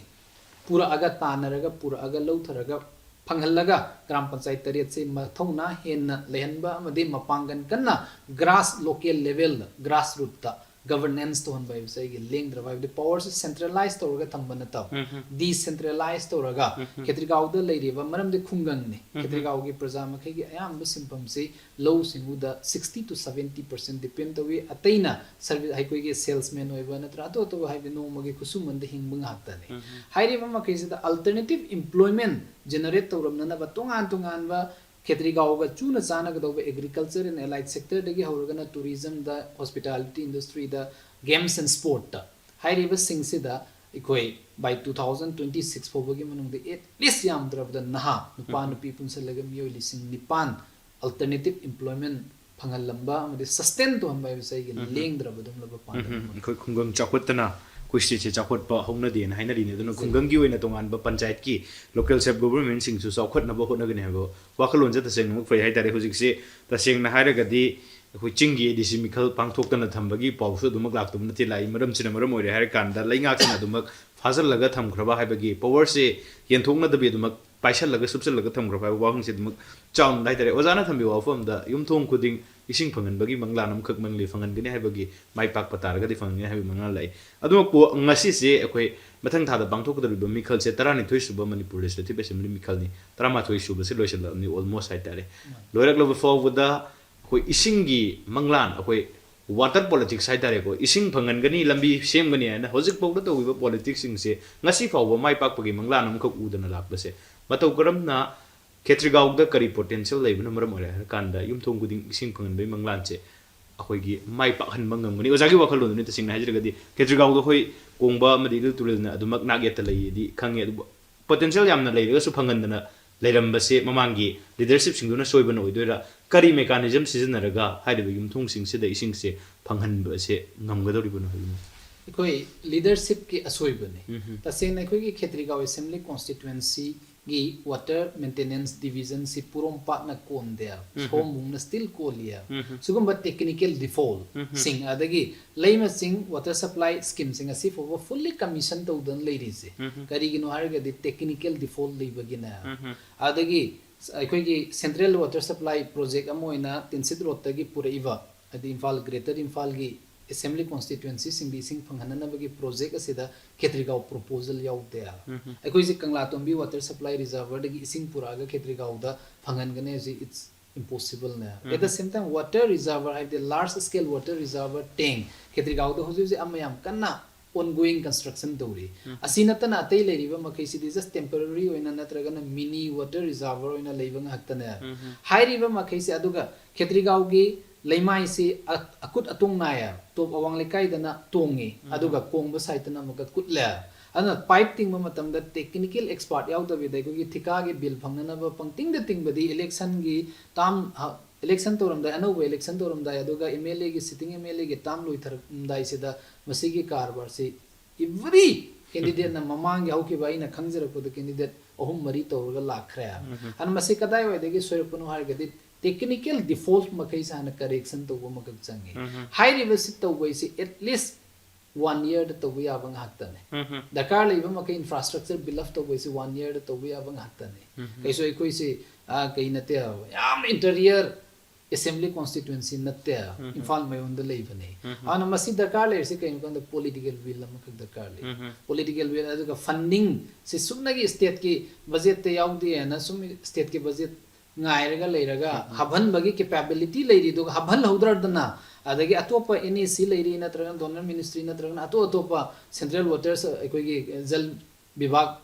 ꯄꯨꯔꯛꯑꯒ, ꯇꯥꯟꯅꯔꯒ, ꯄꯨꯔꯛꯑꯒ, ꯂꯧꯊꯔꯒ, ꯐꯪꯍꯜꯂꯒ ꯒ꯭ꯔꯥꯝ ꯄꯟꯆꯥꯌꯠ ꯇꯔꯦꯠꯁꯤ ꯃꯊꯧꯅꯥ ꯍꯦꯟꯅ ꯂꯩꯍꯟꯕ ꯑꯃꯗꯤ ꯃꯄꯥꯡꯒꯜ ꯀꯟꯅ ꯒ꯭ꯔꯥꯁ, ꯂꯣꯀꯦꯜ ꯂꯦꯚꯦꯜꯗ, ꯒ꯭ꯔꯥꯁ ꯔꯨꯠꯇ ꯒꯕꯔꯅꯦꯟꯁ ꯇꯧꯍꯟꯕ ꯍꯥꯏꯕꯁꯦ ꯑꯩꯒꯤ ꯂꯦꯡꯗ꯭ꯔꯕ, ꯍꯥꯏꯕꯗꯤ ꯄꯋꯔꯁꯦ ꯁꯦꯟꯇ꯭ꯔꯦꯂꯥꯏꯁ ꯇꯧꯔꯒ ꯊꯝꯕ ꯅꯠꯇꯕ, ꯗꯤꯁꯦꯟꯇ꯭ꯔꯦꯂꯥꯏꯁ ꯇꯧꯔꯒ ꯈꯦꯇ꯭ꯔꯤꯒꯥꯎꯗ ꯂꯩꯔꯤꯕ, ꯃꯔꯝꯗꯤ ꯈꯨꯡꯒꯪꯅꯤ, ꯈꯦꯇ꯭ꯔꯤꯒꯥꯎꯒꯤ ꯄ꯭ꯔꯖꯥ ꯃꯈꯩꯒꯤ ꯑꯌꯥꯝꯕ ꯁꯤꯟꯐꯝꯁꯤ ꯂꯧꯎ ꯁꯤꯡꯎꯗ sixty to seventy percent depend ꯇꯧꯏ꯫ ꯑꯇꯩꯅ ꯁꯔꯚꯤꯁ, ꯑꯩꯈꯣꯏꯒꯤ ꯁꯦꯜꯁꯃꯦꯟ ꯑꯣꯏꯕ ꯅꯠꯇ꯭ꯔꯒ ꯑꯇꯣꯞ ꯑꯇꯣꯞꯄ, ꯍꯥꯏꯕꯗꯤ ꯅꯣꯡꯃꯒꯤ ꯈꯨꯠꯁꯨꯃꯟꯗ ꯍꯤꯡꯕ ꯉꯥꯛꯇꯅꯤ꯫ ꯍꯥꯏꯔꯤꯕ ꯃꯈꯩꯁꯤꯗ alternative employment generate ꯇꯧꯔꯝꯅꯅꯕ ꯇꯣꯉꯥꯟ ꯇꯣꯉꯥꯟꯕ ꯈꯦꯇ꯭ꯔꯤꯒꯥꯎꯒ ꯆꯨꯅ ꯆꯥꯟꯅꯒꯗꯧꯕ agriculture and allied sector ꯗꯒꯤ ꯍꯧꯔꯒꯅ tourism the, hospitality industry the, games and sport ꯇ ꯍꯥꯏꯔꯤꯕꯁꯤꯡꯁꯤꯗ ꯑꯩꯈꯣꯏ by two thousand twenty six ꯐꯥꯎꯕꯒꯤ ꯃꯅꯨꯡꯗ at least ꯌꯥꯝꯗ꯭ꯔꯕꯗ ꯅꯍꯥ ꯅꯨꯄꯥ ꯅꯨꯄꯤ ꯄꯨꯟꯁꯤꯜꯂꯒ ꯃꯤꯑꯣꯏ ꯂꯤꯁꯤꯡ ꯅꯤꯄꯥꯟ alternative employment ꯐꯪꯍꯜꯂꯝꯕ ꯑꯃꯗꯤ sustain ꯇꯧꯍꯟꯕ ꯍꯥꯏꯕꯁꯦ ꯑꯩꯒꯤ ꯂꯦꯡꯗ꯭ꯔꯕ ꯑꯗꯨꯒꯨꯝꯂꯕ ꯄꯥꯟꯗꯝ ꯑꯃꯅꯤ꯫ ꯑꯩꯈꯣꯏ ꯈꯨꯡꯒꯪ ꯆꯥꯎꯈꯠꯇꯅ, ꯑꯩꯈꯣꯏ state ꯁꯦ ꯆꯥꯎꯈꯠꯄ ꯍꯧꯅꯗꯦꯅ ꯍꯥꯏꯅꯔꯤꯅꯦ꯫ ꯑꯗꯨꯅ ꯈꯨꯡꯒꯪꯒꯤ ꯑꯣꯏꯅ ꯇꯣꯉꯥꯟꯕ ꯄꯟꯆꯥꯌꯠꯀꯤ local self government ꯁꯤꯡꯁꯨ ꯆꯥꯎꯈꯠꯅꯕ ꯍꯣꯠꯅꯒꯅꯤ ꯍꯥꯏꯕ ꯋꯥꯈꯜꯂꯣꯟꯁꯦ ꯇꯁꯦꯡꯅꯃꯛ ꯐꯩ ꯍꯥꯏꯇꯥꯔꯦ꯫ ꯍꯧꯖꯤꯛꯁꯦ ꯇꯁꯦꯡꯅ ꯍꯥꯏꯔꯒꯗꯤ ꯑꯩꯈꯣꯏ ꯆꯤꯡꯒꯤ A D C ꯃꯤꯈꯜ ꯄꯥꯡꯊꯣꯛꯇꯅ ꯊꯝꯕꯒꯤ ꯄꯥꯎꯁꯨ ꯑꯗꯨꯃꯛ ꯂꯥꯛꯇꯕ ꯅꯠꯇꯦ꯫ ꯂꯥꯛꯏ ꯃꯔꯝꯁꯤꯅ ꯃꯔꯝ ꯑꯣꯏꯔꯦ ꯍꯥꯏꯔ ꯀꯥꯟꯗ ꯂꯩꯉꯥꯛꯁꯤꯅ ꯑꯗꯨꯃꯛ ꯐꯥꯖꯤꯜꯂꯒ ꯊꯝꯈ꯭ꯔꯕ ꯍꯥꯏꯕꯒꯤ power ꯁꯦ ꯌꯦꯟꯊꯣꯛꯅꯗꯕꯤ ꯑꯗꯨꯃꯛ ꯄꯥꯏꯁꯜꯂꯒ ꯁꯨꯞꯆꯜꯂꯒ ꯊꯝꯈ꯭ꯔꯕ ꯍꯥꯏꯕ ꯋꯥꯐꯝꯁꯦ ꯑꯗꯨꯃꯛ ꯆꯥꯎꯅ ꯍꯥꯏꯇꯥꯔꯦ꯫ ꯑꯣꯖꯥꯅ ꯊꯝꯕꯤꯕ ꯋꯥꯐꯝꯗ ꯌꯨꯝꯊꯣꯡ ꯈꯨꯗꯤꯡ ꯏꯁꯤꯡ ꯐꯪꯍꯟꯕꯒꯤ ꯃꯪꯂꯥꯟ ꯑꯃꯈꯛ ꯃꯪꯂꯤ, ꯐꯪꯍꯟꯒꯅꯤ ꯍꯥꯏꯕꯒꯤ, ꯃꯥꯏ ꯄꯥꯛꯄ ꯇꯥꯔꯒꯗꯤ ꯐꯪꯍꯟꯒꯅꯤ ꯍꯥꯏꯕꯒꯤ ꯃꯪꯂꯥꯟ ꯂꯥꯛꯏ꯫ ꯑꯗꯨꯃꯛꯄꯨ ꯉꯁꯤꯁꯦ ꯑꯩꯈꯣꯏ ꯃꯊꯪ ꯊꯥꯗ ꯄꯥꯡꯊꯣꯛꯀꯗꯧꯔꯤꯕ ꯃꯤꯈꯜꯁꯦ ꯇꯔꯥꯅꯤꯊꯣꯏ ꯁꯨꯕ ꯃꯅꯤꯄꯨꯔ Legislative Assembly ꯃꯤꯈꯜꯅꯤ꯫ ꯇꯔꯥꯃꯥꯊꯣꯏ ꯁꯨꯕꯁꯦ ꯂꯣꯏꯁꯤꯜꯂꯛꯂꯕꯅꯤ almost ꯍꯥꯏꯇꯥꯔꯦ꯫ ꯂꯣꯏꯔꯛꯂꯕ ꯐꯥꯎꯕꯗ ꯑꯩꯈꯣꯏ ꯏꯁꯤꯡꯒꯤ ꯃꯪꯂꯥꯟ, ꯑꯩꯈꯣꯏ water politics ꯍꯥꯏꯇꯥꯔꯦꯀꯣ, ꯏꯁꯤꯡ ꯐꯪꯍꯟꯒꯅꯤ, ꯂꯝꯕꯤ ꯁꯦꯝꯒꯅꯤ ꯍꯥꯏꯅ ꯍꯧꯖꯤꯛ ꯐꯥꯎꯗ ꯇꯧꯔꯤꯕ politics ꯁꯤꯡꯁꯦ ꯉꯁꯤ ꯐꯥꯎꯕ ꯃꯥꯏ ꯄꯥꯛꯄꯒꯤ ꯃꯪꯂꯥꯟ ꯑꯃꯈꯛ ꯎꯗꯅ ꯂꯥꯛꯄꯁꯦ ꯃꯇꯧ ꯀꯔꯝꯅ ꯈꯦꯇ꯭ꯔꯤꯒꯥꯎꯗ ꯀꯔꯤ potential ꯂꯩꯕꯅ ꯃꯔꯝ ꯑꯣꯏꯔꯦ ꯍꯥꯏꯔ ꯀꯥꯟꯗ ꯌꯨꯝꯊꯣꯡ ꯈꯨꯗꯤꯡ ꯏꯁꯤꯡ ꯐꯪꯍꯟꯕꯒꯤ ꯃꯪꯂꯥꯟꯁꯦ ꯑꯩꯈꯣꯏꯒꯤ ꯃꯥꯏ ꯄꯥꯛꯍꯟꯕ ꯉꯝꯒꯅꯤ? ꯑꯣꯖꯥꯒꯤ ꯋꯥꯈꯜꯂꯣꯟꯗꯨꯅꯤ, ꯇꯁꯦꯡꯅ ꯍꯥꯏꯖꯔꯒꯗꯤ ꯈꯦꯇ꯭ꯔꯤꯒꯥꯎꯗ ꯑꯩꯈꯣꯏ ꯀꯣꯡꯕ ꯑꯃꯗꯤ ꯏꯔꯤꯜ ꯇꯨꯔꯦꯜꯅ ꯑꯗꯨꯃꯛ ꯅꯥꯛ ꯌꯦꯠꯇ ꯂꯩꯌꯦꯗꯤ ꯈꯪꯉꯦ, ꯑꯗꯨꯕꯨ ꯄꯣꯇꯦꯟꯁꯤꯌꯦꯜ ꯌꯥꯝꯅ ꯂꯩꯔꯒꯁꯨ ꯐꯪꯍꯟꯗꯅ ꯂꯩꯔꯝꯕꯁꯦ ꯃꯃꯥꯡꯒꯤ ꯂꯤꯗꯔꯁꯤꯞꯁꯤꯡꯗꯨꯅ ꯁꯣꯏꯕꯅ ꯑꯣꯏꯗꯣꯏꯔꯥ? ꯀꯔꯤ ꯃꯦꯀꯥꯅꯤꯖꯝ ꯁꯤꯖꯤꯟꯅꯔꯒ ꯍꯥꯏꯔꯤꯕ ꯌꯨꯝꯊꯣꯡꯁꯤꯡꯁꯤꯗ ꯏꯁꯤꯡꯁꯦ ꯐꯪꯍꯟꯕꯁꯦ ꯉꯝꯒꯗꯧꯔꯤꯕꯅꯣ ꯍꯥꯏꯕꯅꯤ? ꯑꯩꯈꯣꯏ ꯂꯤꯗꯔꯁꯤꯞꯀꯤ ꯑꯁꯣꯏꯕꯅꯤ꯫ ꯇꯁꯦꯡꯅ ꯑꯩꯈꯣꯏꯒꯤ ꯈꯦꯇ꯭ꯔꯤꯒꯥꯎ ꯑꯦꯁꯦꯝꯕ꯭ꯂꯤ ꯀꯣꯟꯁꯇꯤꯇ꯭ꯋꯦꯟꯁꯤꯒꯤ ꯋꯥꯇꯔ ꯃꯦꯟꯇꯦꯅꯦꯟꯁ ꯗꯤꯕꯤꯖꯟꯁꯤ ꯄꯨꯔꯣꯝꯄꯥꯠꯅ ꯀꯣꯟꯗꯦ, ꯁꯣꯝꯕꯨꯡꯅ ꯁ꯭ꯇꯤꯜ ꯀꯣꯜꯂꯤ꯫ ꯁꯤꯒꯨꯝꯕ ꯇꯦꯛꯅꯤꯀꯦꯜ ꯗꯤꯐꯣꯜꯠꯁꯤꯡ, ꯑꯗꯒꯤ ꯂꯩꯃ ꯆꯤꯡ ꯋꯥꯇꯔ ꯁꯄ꯭ꯂꯥꯏ ꯁ꯭ꯀꯤꯝꯁꯤꯡ ꯑꯁꯤ ꯐꯥꯎꯕ ꯐꯨꯜꯂꯤ ꯀꯃꯤꯁꯟ ꯇꯧꯗꯅ ꯂꯩꯔꯤꯁꯦ ꯀꯔꯤꯒꯤꯅꯣ ꯍꯥꯏꯔꯒꯗꯤ ꯇꯦꯛꯅꯤꯀꯦꯜ ꯗꯤꯐꯣꯜꯠ ꯂꯩꯕꯒꯤꯅꯦ꯫ ꯑꯗꯒꯤ ꯑꯩꯈꯣꯏꯒꯤ ꯁꯦꯟꯇ꯭ꯔꯦꯜ ꯋꯥꯇꯔ ꯁꯄ꯭ꯂꯥꯏ ꯄ꯭ꯔꯣꯖꯦꯛ ꯑꯃ ꯑꯣꯏꯅ ꯇꯤꯟꯁꯤꯠ ꯔꯣꯗꯇꯒꯤ ꯄꯨꯔꯛꯏꯕ, ꯍꯥꯏꯗꯤ ꯏꯝꯐꯥꯜ, ꯒ꯭ꯔꯦꯇꯔ ꯏꯝꯐꯥꯜꯒꯤ ꯑꯦꯁꯦꯝꯕ꯭ꯂꯤ ꯀꯣꯟꯁꯇꯤꯇ꯭ꯋꯦꯟꯁꯤꯁꯤꯡꯗ ꯏꯁꯤꯡ ꯐꯪꯍꯟꯅꯅꯕꯒꯤ ꯄ꯭ꯔꯣꯖꯦꯛ ꯑꯁꯤꯗ ꯈꯦꯇ꯭ꯔꯤꯒꯥꯎ ꯄ꯭ꯔꯣꯄꯣꯖꯦꯜ ꯌꯥꯎꯗꯦ꯫ ꯑꯩꯈꯣꯏꯁꯦ ꯀꯪꯂꯥꯇꯣꯝꯕꯤ ꯋꯥꯇꯔ ꯁꯄ꯭ꯂꯥꯏ ꯔꯤꯖꯔꯚꯔꯗꯒꯤ ꯏꯁꯤꯡ ꯄꯨꯔꯛꯑꯒ ꯈꯦꯇ꯭ꯔꯤꯒꯥꯎꯗ ꯐꯪꯍꯟꯒꯅꯤ ꯍꯥꯏꯁꯤ it's impossible ꯅꯦ꯫ At the same time, water reservoir ꯍꯥꯏꯕꯗꯤ large scale water reservoir tank ꯈꯦꯇ꯭ꯔꯤꯒꯥꯎꯗ ꯍꯧꯖꯤꯛ ꯍꯧꯖꯤꯛ ꯑꯃ ꯌꯥꯝ ꯀꯟꯅ ongoing construction ꯇꯧꯔꯤ꯫ ꯑꯁꯤ ꯅꯠꯇꯅ ꯑꯇꯩ ꯂꯩꯔꯤꯕ ꯃꯈꯩꯁꯤꯗꯤ just temporary ꯑꯣꯏꯅ ꯅꯠꯇ꯭ꯔꯒꯅ mini water reservoir ꯑꯣꯏꯅ ꯂꯩꯕ ꯉꯥꯛꯇꯅꯦ꯫ ꯍꯥꯏꯔꯤꯕ ꯃꯈꯩꯁꯦ, ꯑꯗꯨꯒ ꯈꯦꯇ꯭ꯔꯤꯒꯥꯎꯒꯤ ꯂꯩꯃꯥꯏꯁꯤ ꯑ-, ꯑꯀꯨꯠ ꯑꯇꯣꯡ ꯅꯥꯏꯌꯦ꯫ ꯇꯣꯞ ꯑꯋꯥꯡ ꯂꯩꯀꯥꯏꯗꯅ ꯇꯣꯡꯉꯤ, ꯑꯗꯨꯒ ꯀꯣꯡꯕ ꯁꯥꯏꯠꯇꯅ ꯑꯃꯨꯛꯀ ꯀꯨꯠꯂꯦ꯫ ꯑꯗꯨꯅ ꯄꯥꯏꯞ ꯇꯤꯡꯕ ꯃꯇꯝꯗ technical expert ꯌꯥꯎꯗꯕꯤꯗ ꯑꯩꯈꯣꯏꯒꯤ ꯊꯤꯀꯥꯒꯤ ꯕꯤꯜ ꯐꯪꯅꯅꯕ ꯄꯪꯇꯤꯡꯗ ꯇꯤꯡꯕꯗꯤ ꯏꯂꯦꯛꯁꯟꯒꯤ ꯇꯥꯝ, ꯍ-, ꯏꯂꯦꯛꯁꯟ ꯇꯧꯔꯝꯗꯥꯏ, ꯑꯅꯧꯕ ꯏꯂꯦꯛꯁꯟ ꯇꯧꯔꯝꯗꯥꯏ, ꯑꯗꯨꯒ ꯑꯦꯝ ꯑꯦꯜ ꯑꯦꯒꯤ, ꯁꯤꯇꯤꯡ ꯑꯦꯝ ꯑꯦꯜ ꯑꯦꯒꯤ ꯇꯥꯝ ꯂꯣꯏꯊꯔꯝꯗꯥꯏꯁꯤꯗ ꯃꯁꯤꯒꯤ ꯀꯔꯕꯥꯔꯁꯤ every ꯀꯦꯟꯗꯤꯗꯦꯠꯅ, ꯃꯃꯥꯡꯒꯤ ꯍꯧꯈꯤꯕ ꯑꯩꯅ ꯈꯪꯖꯔꯛꯄꯗ ꯀꯦꯟꯗꯤꯗꯦꯠ ꯑꯍꯨꯝ ꯃꯔꯤ ꯇꯧꯔꯒ ꯂꯥꯛꯈ꯭ꯔꯦ꯫ ꯑꯗꯨꯅ ꯃꯁꯤ ꯀꯗꯥꯏꯋꯥꯏꯗꯒꯤ ꯁꯣꯏꯔꯛꯄꯅꯣ ꯍꯥꯏꯔꯒꯗꯤ technical default ꯃꯈꯩꯁꯦ ꯍꯥꯟꯅ correction ꯇꯧꯕ ꯑꯃꯈꯛ ꯆꯪꯉꯤ꯫ ꯍꯥꯏꯔꯤꯕꯁꯤ ꯇꯧꯕꯩꯁꯤ at least one yearꯗ ꯇꯧꯕ ꯌꯥꯕ ꯉꯥꯛꯇꯅꯦ꯫ ꯗꯔꯀꯥꯔ ꯂꯩꯕ ꯃꯈꯩ infrastructure build up ꯇꯧꯕꯩꯁꯤ one yearꯗ ꯇꯧꯕ ꯌꯥꯕ ꯉꯥꯛꯇꯅꯦ꯫ ꯀꯩꯁꯨ ꯑꯩꯈꯣꯏꯁꯤ, ꯑ, ꯀꯩ ꯅꯠꯇꯦ, ꯌꯥꯝ interior assembly constituency ꯅꯠꯇꯦ, ꯏꯝꯐꯥꯜ ꯃꯌꯣꯟꯗ ꯂꯩꯕꯅꯦ꯫ ꯑꯗꯨꯅ ꯃꯁꯤ ꯗꯔꯀꯥꯔ ꯂꯩꯔꯤꯁꯤ ꯀꯩꯅꯣ ꯀꯥꯟꯗ political will ꯑꯃꯈꯛ ꯗꯔꯀꯥꯔ ꯂꯩ꯫ Political will, ꯑꯗꯨꯒ fundingꯁꯤ ꯁꯨꯞꯅꯒꯤ stateꯀꯤ budgetꯇ ꯌꯥꯎꯗꯦꯅ ꯁꯨꯝ stateꯀꯤ budget ꯉꯥꯏꯔꯒ ꯂꯩꯔꯒ ꯍꯥꯞꯍꯟꯕꯒꯤ capability ꯂꯩꯔꯤꯗꯨꯒ ꯍꯥꯞꯍꯜꯍꯧꯗ꯭ꯔꯗꯅ, ꯑꯗꯒꯤ ꯑꯇꯣꯞꯄ NEC ꯂꯩꯔꯤ, ꯅꯠꯇ꯭ꯔꯒꯅ donor ministry, ꯅꯠꯇ꯭ꯔꯒꯅ ꯑꯇꯣꯞ ꯑꯇꯣꯞꯄ central waters, ꯑꯩꯈꯣꯏꯒꯤ ꯖꯜ ꯕꯤꯚꯥꯒ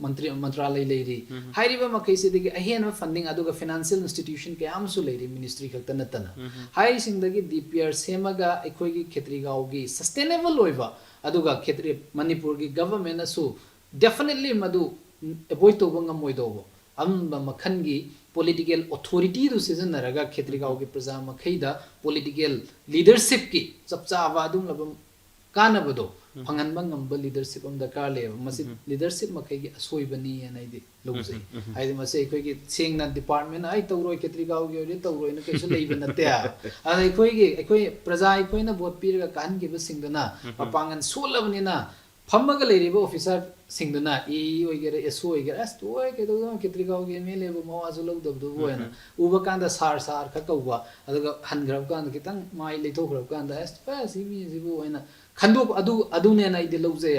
ꯃꯟꯇ꯭ꯔꯤ ꯃꯟꯇ꯭ꯔꯥꯂꯩ ꯂꯩꯔꯤ꯫ ꯍꯥꯏꯔꯤꯕ ꯃꯈꯩꯁꯤꯗꯒꯤ ꯑꯍꯦꯟꯕ funding, ꯑꯗꯨꯒ financial institution ꯀꯌꯥ ꯑꯃꯁꯨ ꯂꯩꯔꯤ, ministry ꯈꯛꯇ ꯅꯠꯇꯅ꯫ ꯍꯥꯏꯔꯤꯁꯤꯡꯗꯒꯤ D P R ꯁꯦꯝꯃꯒ ꯑꯩꯈꯣꯏꯒꯤ ꯈꯦꯇ꯭ꯔꯤꯒꯥꯎꯒꯤ sustainable ꯑꯣꯏꯕ, ꯑꯗꯨꯒ ꯈꯦꯇ꯭ꯔꯤ ꯃꯅꯤꯄꯨꯔꯒꯤ government ꯅꯁꯨ definitely ꯃꯗꯨ avoid ꯇꯧꯕ ꯉꯝꯃꯣꯏꯗꯧꯕ ꯑꯗꯨꯝꯕ ꯃꯈꯜꯒꯤ political authority ꯗꯨ ꯁꯤꯖꯤꯟꯅꯔꯒ ꯈꯦꯇ꯭ꯔꯤꯒꯥꯎꯒꯤ ꯄ꯭ꯔꯖꯥ ꯃꯈꯩꯗ political leadership ꯀꯤ ꯆꯞ ꯆꯥꯕ ꯑꯗꯨꯒꯨꯝꯂꯕ ꯀꯥꯟꯅꯕꯗꯣ ꯐꯪꯍꯟꯕ ꯉꯝꯕ leadership ꯑꯃ ꯗꯔꯀꯥꯔ ꯂꯩꯌꯦꯕ꯫ ꯃꯁꯤ leadership ꯃꯈꯩꯒꯤ ꯑꯁꯣꯏꯕꯅꯤ ꯍꯥꯏꯅ ꯑꯩꯗꯤ ꯂꯧꯖꯩ꯫ ꯍꯥꯏꯗꯤ ꯃꯁꯤ ꯑꯩꯈꯣꯏꯒꯤ ꯁꯦꯡꯅ department ꯅ "ꯑꯩ ꯇꯧꯔꯣꯏ, ꯈꯦꯇ꯭ꯔꯤꯒꯥꯎꯒꯤ ꯑꯣꯏꯔꯗꯤ ꯇꯧꯔꯣꯏꯅ" ꯀꯩꯁꯨ ꯂꯩꯕ ꯅꯠꯇꯦ꯫ ꯑꯗ ꯑꯩꯈꯣꯏꯒꯤ, ꯑꯩꯈꯣꯏ ꯄ꯭ꯔꯖꯥ ꯑꯩꯈꯣꯏꯅ vote ꯄꯤꯔꯒ ꯀꯥꯍꯟꯈꯤꯕꯁꯤꯡꯗꯨꯅ ꯃꯄꯥꯡꯒꯜ ꯁꯣꯜꯂꯕꯅꯤꯅ ꯐꯝꯃꯒ ꯂꯩꯔꯤꯕ officer ꯁꯤꯡꯗꯨꯅ, A E ꯑꯣꯏꯒꯦꯔꯥ, S O ꯑꯣꯏꯒꯦꯔꯥ, "ꯑꯁ, ꯇꯣꯛꯑꯣꯏ, ꯀꯩꯗꯧꯗꯣꯏꯅꯣ, ꯈꯦꯇ꯭ꯔꯤꯒꯥꯎꯒꯤ M L A ꯕꯨ ꯃꯋꯥꯁꯨ ꯂꯧꯗꯕꯗꯨꯕꯨ" ꯍꯥꯏꯅ ꯎꯕ ꯀꯥꯟꯗ ꯁꯥꯔ, ꯁꯥꯔ ꯈꯛ ꯀꯧꯕ, ꯑꯗꯨꯒ ꯍꯟꯈ꯭ꯔꯕ ꯀꯥꯟꯗ, ꯈꯤꯇꯪ ꯃꯥꯏ ꯂꯩꯊꯣꯛꯈ꯭ꯔꯕ ꯀꯥꯟꯗ, "ꯑꯁ, ꯑꯁ, ꯁꯤ ꯃꯤꯁꯤꯕꯨ" ꯍꯥꯏꯅ ꯈꯟꯗꯣꯛ-, ꯑꯗꯨ, ꯑꯗꯨꯅꯦꯅ ꯑꯩꯗꯤ ꯂꯧꯖꯩ꯫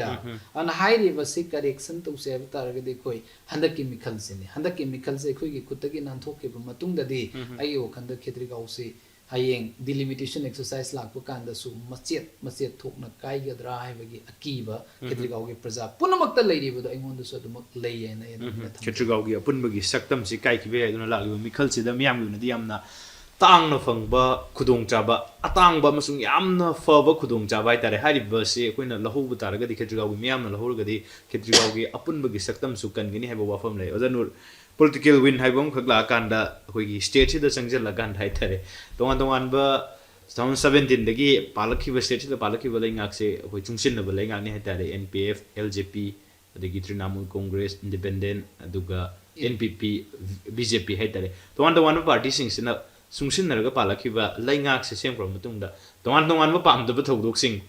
ꯑꯗꯨꯅ ꯍꯥꯏꯔꯤꯕꯁꯤ correction ꯇꯧꯁꯦ ꯍꯥꯏꯕ ꯇꯥꯔꯒꯗꯤ ꯑꯩꯈꯣꯏ ꯍꯟꯗꯛꯀꯤ ꯃꯤꯈꯜꯁꯤꯅꯤ꯫ ꯍꯟꯗꯛꯀꯤ ꯃꯤꯈꯜꯁꯦ ꯑꯩꯈꯣꯏꯒꯤ ꯈꯨꯠꯇꯒꯤ ꯅꯥꯟꯊꯣꯛꯈꯤꯕ ꯃꯇꯨꯡꯗꯗꯤ ꯑꯩꯒꯤ ꯋꯥꯈꯜꯗ ꯈꯦꯇ꯭ꯔꯤꯒꯥꯎꯁꯤ ꯍꯌꯦꯡ delimitation exercise ꯂꯥꯛꯄ ꯀꯥꯟꯗꯁꯨ ꯃꯆꯦꯠ ꯃꯆꯦꯠ ꯊꯣꯛꯅ ꯀꯥꯏꯒꯗ꯭ꯔꯥ ꯍꯥꯏꯕꯒꯤ ꯑꯀꯤꯕ ꯈꯦꯇ꯭ꯔꯤꯒꯥꯎꯒꯤ ꯄ꯭ꯔꯖꯥ ꯄꯨꯝꯅꯃꯛꯇ ꯂꯩꯔꯤꯕꯗꯣ ꯑꯩꯉꯣꯟꯗꯁꯨ ꯑꯗꯨꯃꯛ ꯂꯩ ꯍꯥꯏꯅ ꯑꯩ ꯑꯗꯨꯃꯥꯏꯅ ꯊꯝꯖꯒꯦ꯫ ꯈꯦꯇ꯭ꯔꯤꯒꯥꯎꯒꯤ ꯑꯄꯨꯟꯕꯒꯤ ꯁꯛꯇꯝꯁꯤ ꯀꯥꯏꯈꯤꯕ ꯌꯥꯏ꯫ ꯑꯗꯨꯅ ꯂꯥꯛꯂꯤꯕ ꯃꯤꯈꯜꯁꯤꯗ ꯃꯤꯌꯥꯝꯒꯤ ꯑꯣꯏꯅꯗꯤ ꯌꯥꯝꯅ ꯇꯥꯡꯅ ꯐꯪꯕ ꯈꯨꯗꯣꯡꯆꯥꯕ, ꯑꯇꯥꯡꯕ ꯑꯃꯁꯨꯡ ꯌꯥꯝꯅ ꯐꯕ ꯈꯨꯗꯣꯡꯆꯥꯕ ꯍꯥꯏꯇꯥꯔꯦ꯫ ꯍꯥꯏꯔꯤꯕꯁꯤ ꯑꯩꯈꯣꯏꯅ ꯂꯧꯍꯧꯕ ꯇꯥꯔꯒꯗꯤ, ꯈꯦꯇ꯭ꯔꯤꯒꯥꯎꯒꯤ ꯃꯤꯌꯥꯝꯅ ꯂꯧꯍꯧꯔꯒꯗꯤ, ꯈꯦꯇ꯭ꯔꯤꯒꯥꯎꯒꯤ ꯑꯄꯨꯟꯕꯒꯤ ꯁꯛꯇꯝꯁꯨ ꯀꯟꯒꯅꯤ ꯍꯥꯏꯕ ꯋꯥꯐꯝ ꯂꯩ꯫ ꯑꯣꯖꯥ ꯅꯨꯔ, political wind ꯍꯥꯏꯕ ꯑꯃꯈꯛ ꯂꯥꯛꯑꯀꯥꯟꯗ, ꯑꯩꯈꯣꯏꯒꯤ state ꯁꯤꯗ ꯆꯪꯁꯤꯜꯂꯀꯥꯟꯗ ꯍꯥꯏꯇꯥꯔꯦ, ꯇꯣꯉꯥꯟ ꯇꯣꯉꯥꯟꯕ two thousand seventeen ꯗꯒꯤ ꯄꯥꯜꯂꯛꯈꯤꯕ, state ꯁꯤꯗ ꯄꯥꯜꯂꯛꯈꯤꯕ ꯂꯩꯉꯥꯛꯁꯦ ꯑꯩꯈꯣꯏ ꯆꯨꯡꯁꯤꯟꯅꯕ ꯂꯩꯉꯥꯛꯅꯤ ꯍꯥꯏꯇꯥꯔꯦ꯫ N P F, L J P, ꯑꯗꯒꯤ ꯇ꯭ꯔꯤꯅꯥꯃꯨꯜ ꯀꯣꯡꯒ꯭ꯔꯦꯁ, ꯏꯟꯗꯤꯄꯦꯟꯗꯦꯟ, ꯑꯗꯨꯒ N P P, B J P ꯍꯥꯏꯇꯥꯔꯦ꯫ ꯇꯣꯉꯥꯟ ꯇꯣꯉꯥꯟꯕ party ꯁꯤꯡꯁꯤꯅ ꯆꯨꯡꯁꯤꯟꯅꯔꯒ ꯄꯥꯜꯂꯛꯈꯤꯕ ꯂꯩꯉꯥꯛꯁꯦ ꯁꯦꯝꯈ꯭ꯔꯕ ꯃꯇꯨꯡꯗ, ꯇꯣꯉꯥꯟ ꯇꯣꯉꯥꯟꯕ ꯄꯥꯝꯗꯕ ꯊꯧꯗꯣꯛꯁꯤꯡ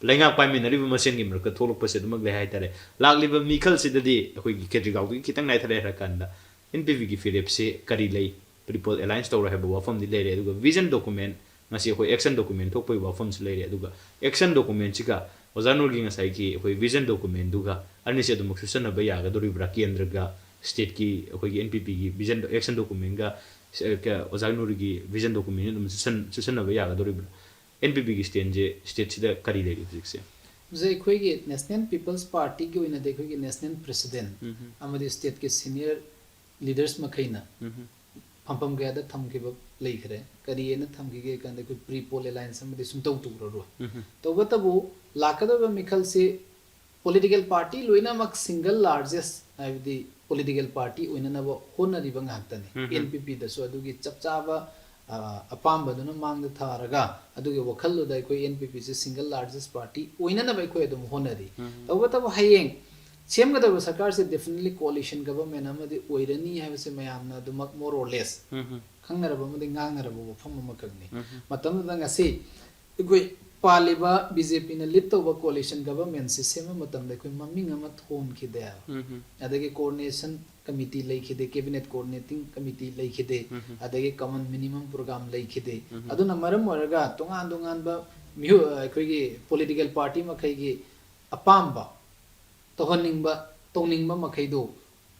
ꯂꯩꯉꯥꯛ ꯄꯥꯏꯃꯤꯟꯅꯔꯤꯕ ꯃꯁꯦꯟꯒꯤ ꯃꯔꯛꯇ ꯊꯣꯛꯂꯛꯄꯁꯦ ꯑꯗꯨꯃꯛ ꯂꯩ ꯍꯥꯏꯇꯥꯔꯦ꯫ ꯂꯥꯛꯂꯤꯕ ꯃꯤꯈꯜꯁꯤꯗꯗꯤ ꯑꯩꯈꯣꯏꯒꯤ ꯈꯦꯇ꯭ꯔꯤꯒꯥꯎꯗꯒꯤ ꯈꯤꯇꯪ ꯅꯥꯏꯊꯔꯦ ꯍꯥꯏꯔ ꯀꯥꯟꯗ, N P P ꯒꯤ ꯐꯤꯔꯦꯞꯁꯦ ꯀꯔꯤ ꯂꯩ, Triple Alliance ꯇꯧꯔꯣꯏ ꯍꯥꯏꯕ ꯋꯥꯐꯝꯗꯤ ꯂꯩꯔꯦ꯫ ꯑꯗꯨꯒ vision document, ꯉꯁꯤ ꯑꯩꯈꯣꯏ action document ꯊꯣꯛꯄꯒꯤ ꯋꯥꯐꯝꯁꯨ ꯂꯩꯔꯦ꯫ ꯑꯗꯨꯒ action document ꯁꯤꯒ ꯑꯣꯖꯥ ꯅꯨꯔꯒꯤ ꯉꯁꯥꯏꯒꯤ ꯑꯩꯈꯣꯏ vision document ꯗꯨꯒ ꯑꯅꯤꯁꯦ ꯑꯗꯨꯃꯛ ꯆꯨꯁꯟꯅꯕ ꯌꯥꯒꯗꯧꯔꯤꯕ꯭ꯔꯥ? ꯀꯦꯟꯗ꯭ꯔꯒ state ꯀꯤ ꯑꯩꯈꯣꯏꯒꯤ N P P ꯒꯤ vision, action document ꯒ, ꯑ, ꯀ-, ꯑꯣꯖꯥ ꯅꯨꯔꯒꯤ vision document ꯑꯗꯨꯝ ꯆꯨꯁꯟ-, ꯆꯨꯁꯟꯅꯕ ꯌꯥꯒꯗꯧꯔꯤꯕ꯭ꯔꯥ? N P P ꯒꯤ stand ꯁꯦ state ꯁꯤꯗ ꯀꯔꯤ ꯂꯩꯔꯤ ꯍꯧꯖꯤꯛꯁꯦ? ꯍꯧꯖꯤꯛ ꯑꯩꯈꯣꯏꯒꯤ National People's Partyꯒꯤ ꯑꯣꯏꯅꯗꯤ ꯑꯩꯈꯣꯏꯒꯤ national president ꯎꯝ ꯍꯝ꯫ ꯑꯃꯗꯤ stateꯀꯤ senior leaders ꯃꯈꯩꯅ ꯎꯝ ꯍꯝ꯫ ꯐꯝꯐꯝ ꯀꯌꯥꯗ ꯊꯝꯈꯤꯕ ꯂꯩꯈ꯭ꯔꯦ꯫ ꯀꯔꯤ ꯍꯥꯏꯅ ꯊꯝꯈꯤꯒꯦ ꯀꯥꯟꯗ ꯑꯩꯈꯣꯏ pre poll alliance ꯑꯃꯗꯤ ꯁꯨꯡꯇꯧ ꯇꯧꯔꯔꯣꯏ꯫ ꯎꯝ ꯍꯝ꯫ ꯇꯧꯕꯇꯕꯨ ꯂꯥꯛꯀꯗꯧꯔꯤꯕ ꯃꯤꯈꯜꯁꯤ political party ꯂꯣꯏꯅꯃꯛ single largest ꯍꯥꯏꯕꯗꯤ political party ꯑꯣꯏꯅꯅꯕ ꯍꯣꯠꯅꯔꯤꯕ ꯉꯥꯛꯇꯅꯤ꯫ ꯎꯝ ꯍꯝ꯫ NPPꯗꯁꯨ ꯑꯗꯨꯒꯤ ꯆꯞ ꯆꯥꯕ, ꯑ, ꯑꯄꯥꯝꯕꯗꯨꯅ ꯃꯥꯡꯗ ꯊꯥꯔꯒ ꯑꯗꯨꯒꯤ ꯋꯥꯈꯜꯗꯨꯗ ꯑꯩꯈꯣꯏ NPPꯁꯤ single largest party ꯑꯣꯏꯅꯅꯕ ꯑꯩꯈꯣꯏ ꯑꯗꯨꯝ ꯍꯣꯠꯅꯔꯤ꯫ ꯎꯝ ꯍꯝ꯫ ꯇꯧꯕꯇꯕꯨ ꯍꯌꯦꯡ ꯁꯦꯝꯒꯗꯕ ꯁꯔꯀꯥꯔꯁꯦ definitely coalition government ꯑꯃꯗꯤ ꯑꯣꯏꯔꯅꯤ ꯍꯥꯏꯕꯁꯦ ꯃꯌꯥꯝꯅ ꯑꯗꯨꯃꯛ more or less ꯎꯝ ꯍꯝ꯫ ꯈꯪꯅꯔꯕ ꯑꯃꯗꯤ ꯉꯥꯡꯅꯔꯕ ꯋꯥꯐꯝ ꯑꯃꯈꯛꯅꯤ꯫ ꯎꯝ ꯍꯝ꯫ ꯃꯇꯝꯗꯨꯗ ꯉꯁꯤ ꯑꯩꯈꯣꯏ ꯄꯥꯜꯂꯤꯕ BJPꯅ lead ꯇꯧꯕ coalition governmentꯁꯤ ꯁꯦꯝꯕ ꯃꯇꯝꯗ ꯑꯩꯈꯣꯏ ꯃꯃꯤꯡ ꯑꯃ ꯊꯣꯟꯈꯤꯗꯦ꯫ ꯎꯝ ꯍꯝ꯫ ꯑꯗꯒꯤ coordination committee ꯂꯩꯈꯤꯗꯦ, cabinet coordinating committee ꯂꯩꯈꯤꯗꯦ, ꯎꯝ ꯍꯝ꯫ ꯑꯗꯒꯤ common minimum program ꯂꯩꯈꯤꯗꯦ꯫ ꯎꯝ ꯍꯝ꯫ ꯑꯗꯨꯅ ꯃꯔꯝ ꯑꯣꯏꯔꯒ ꯇꯣꯉꯥꯟ ꯇꯣꯉꯥꯟꯕ ꯃꯤꯑꯣ-, ꯑꯩꯈꯣꯏꯒꯤ political party ꯃꯈꯩꯒꯤ ꯑꯄꯥꯝꯕ ꯇꯧꯍꯟꯅꯤꯡꯕ, ꯇꯧꯅꯤꯡꯕ ꯃꯈꯩꯗꯨ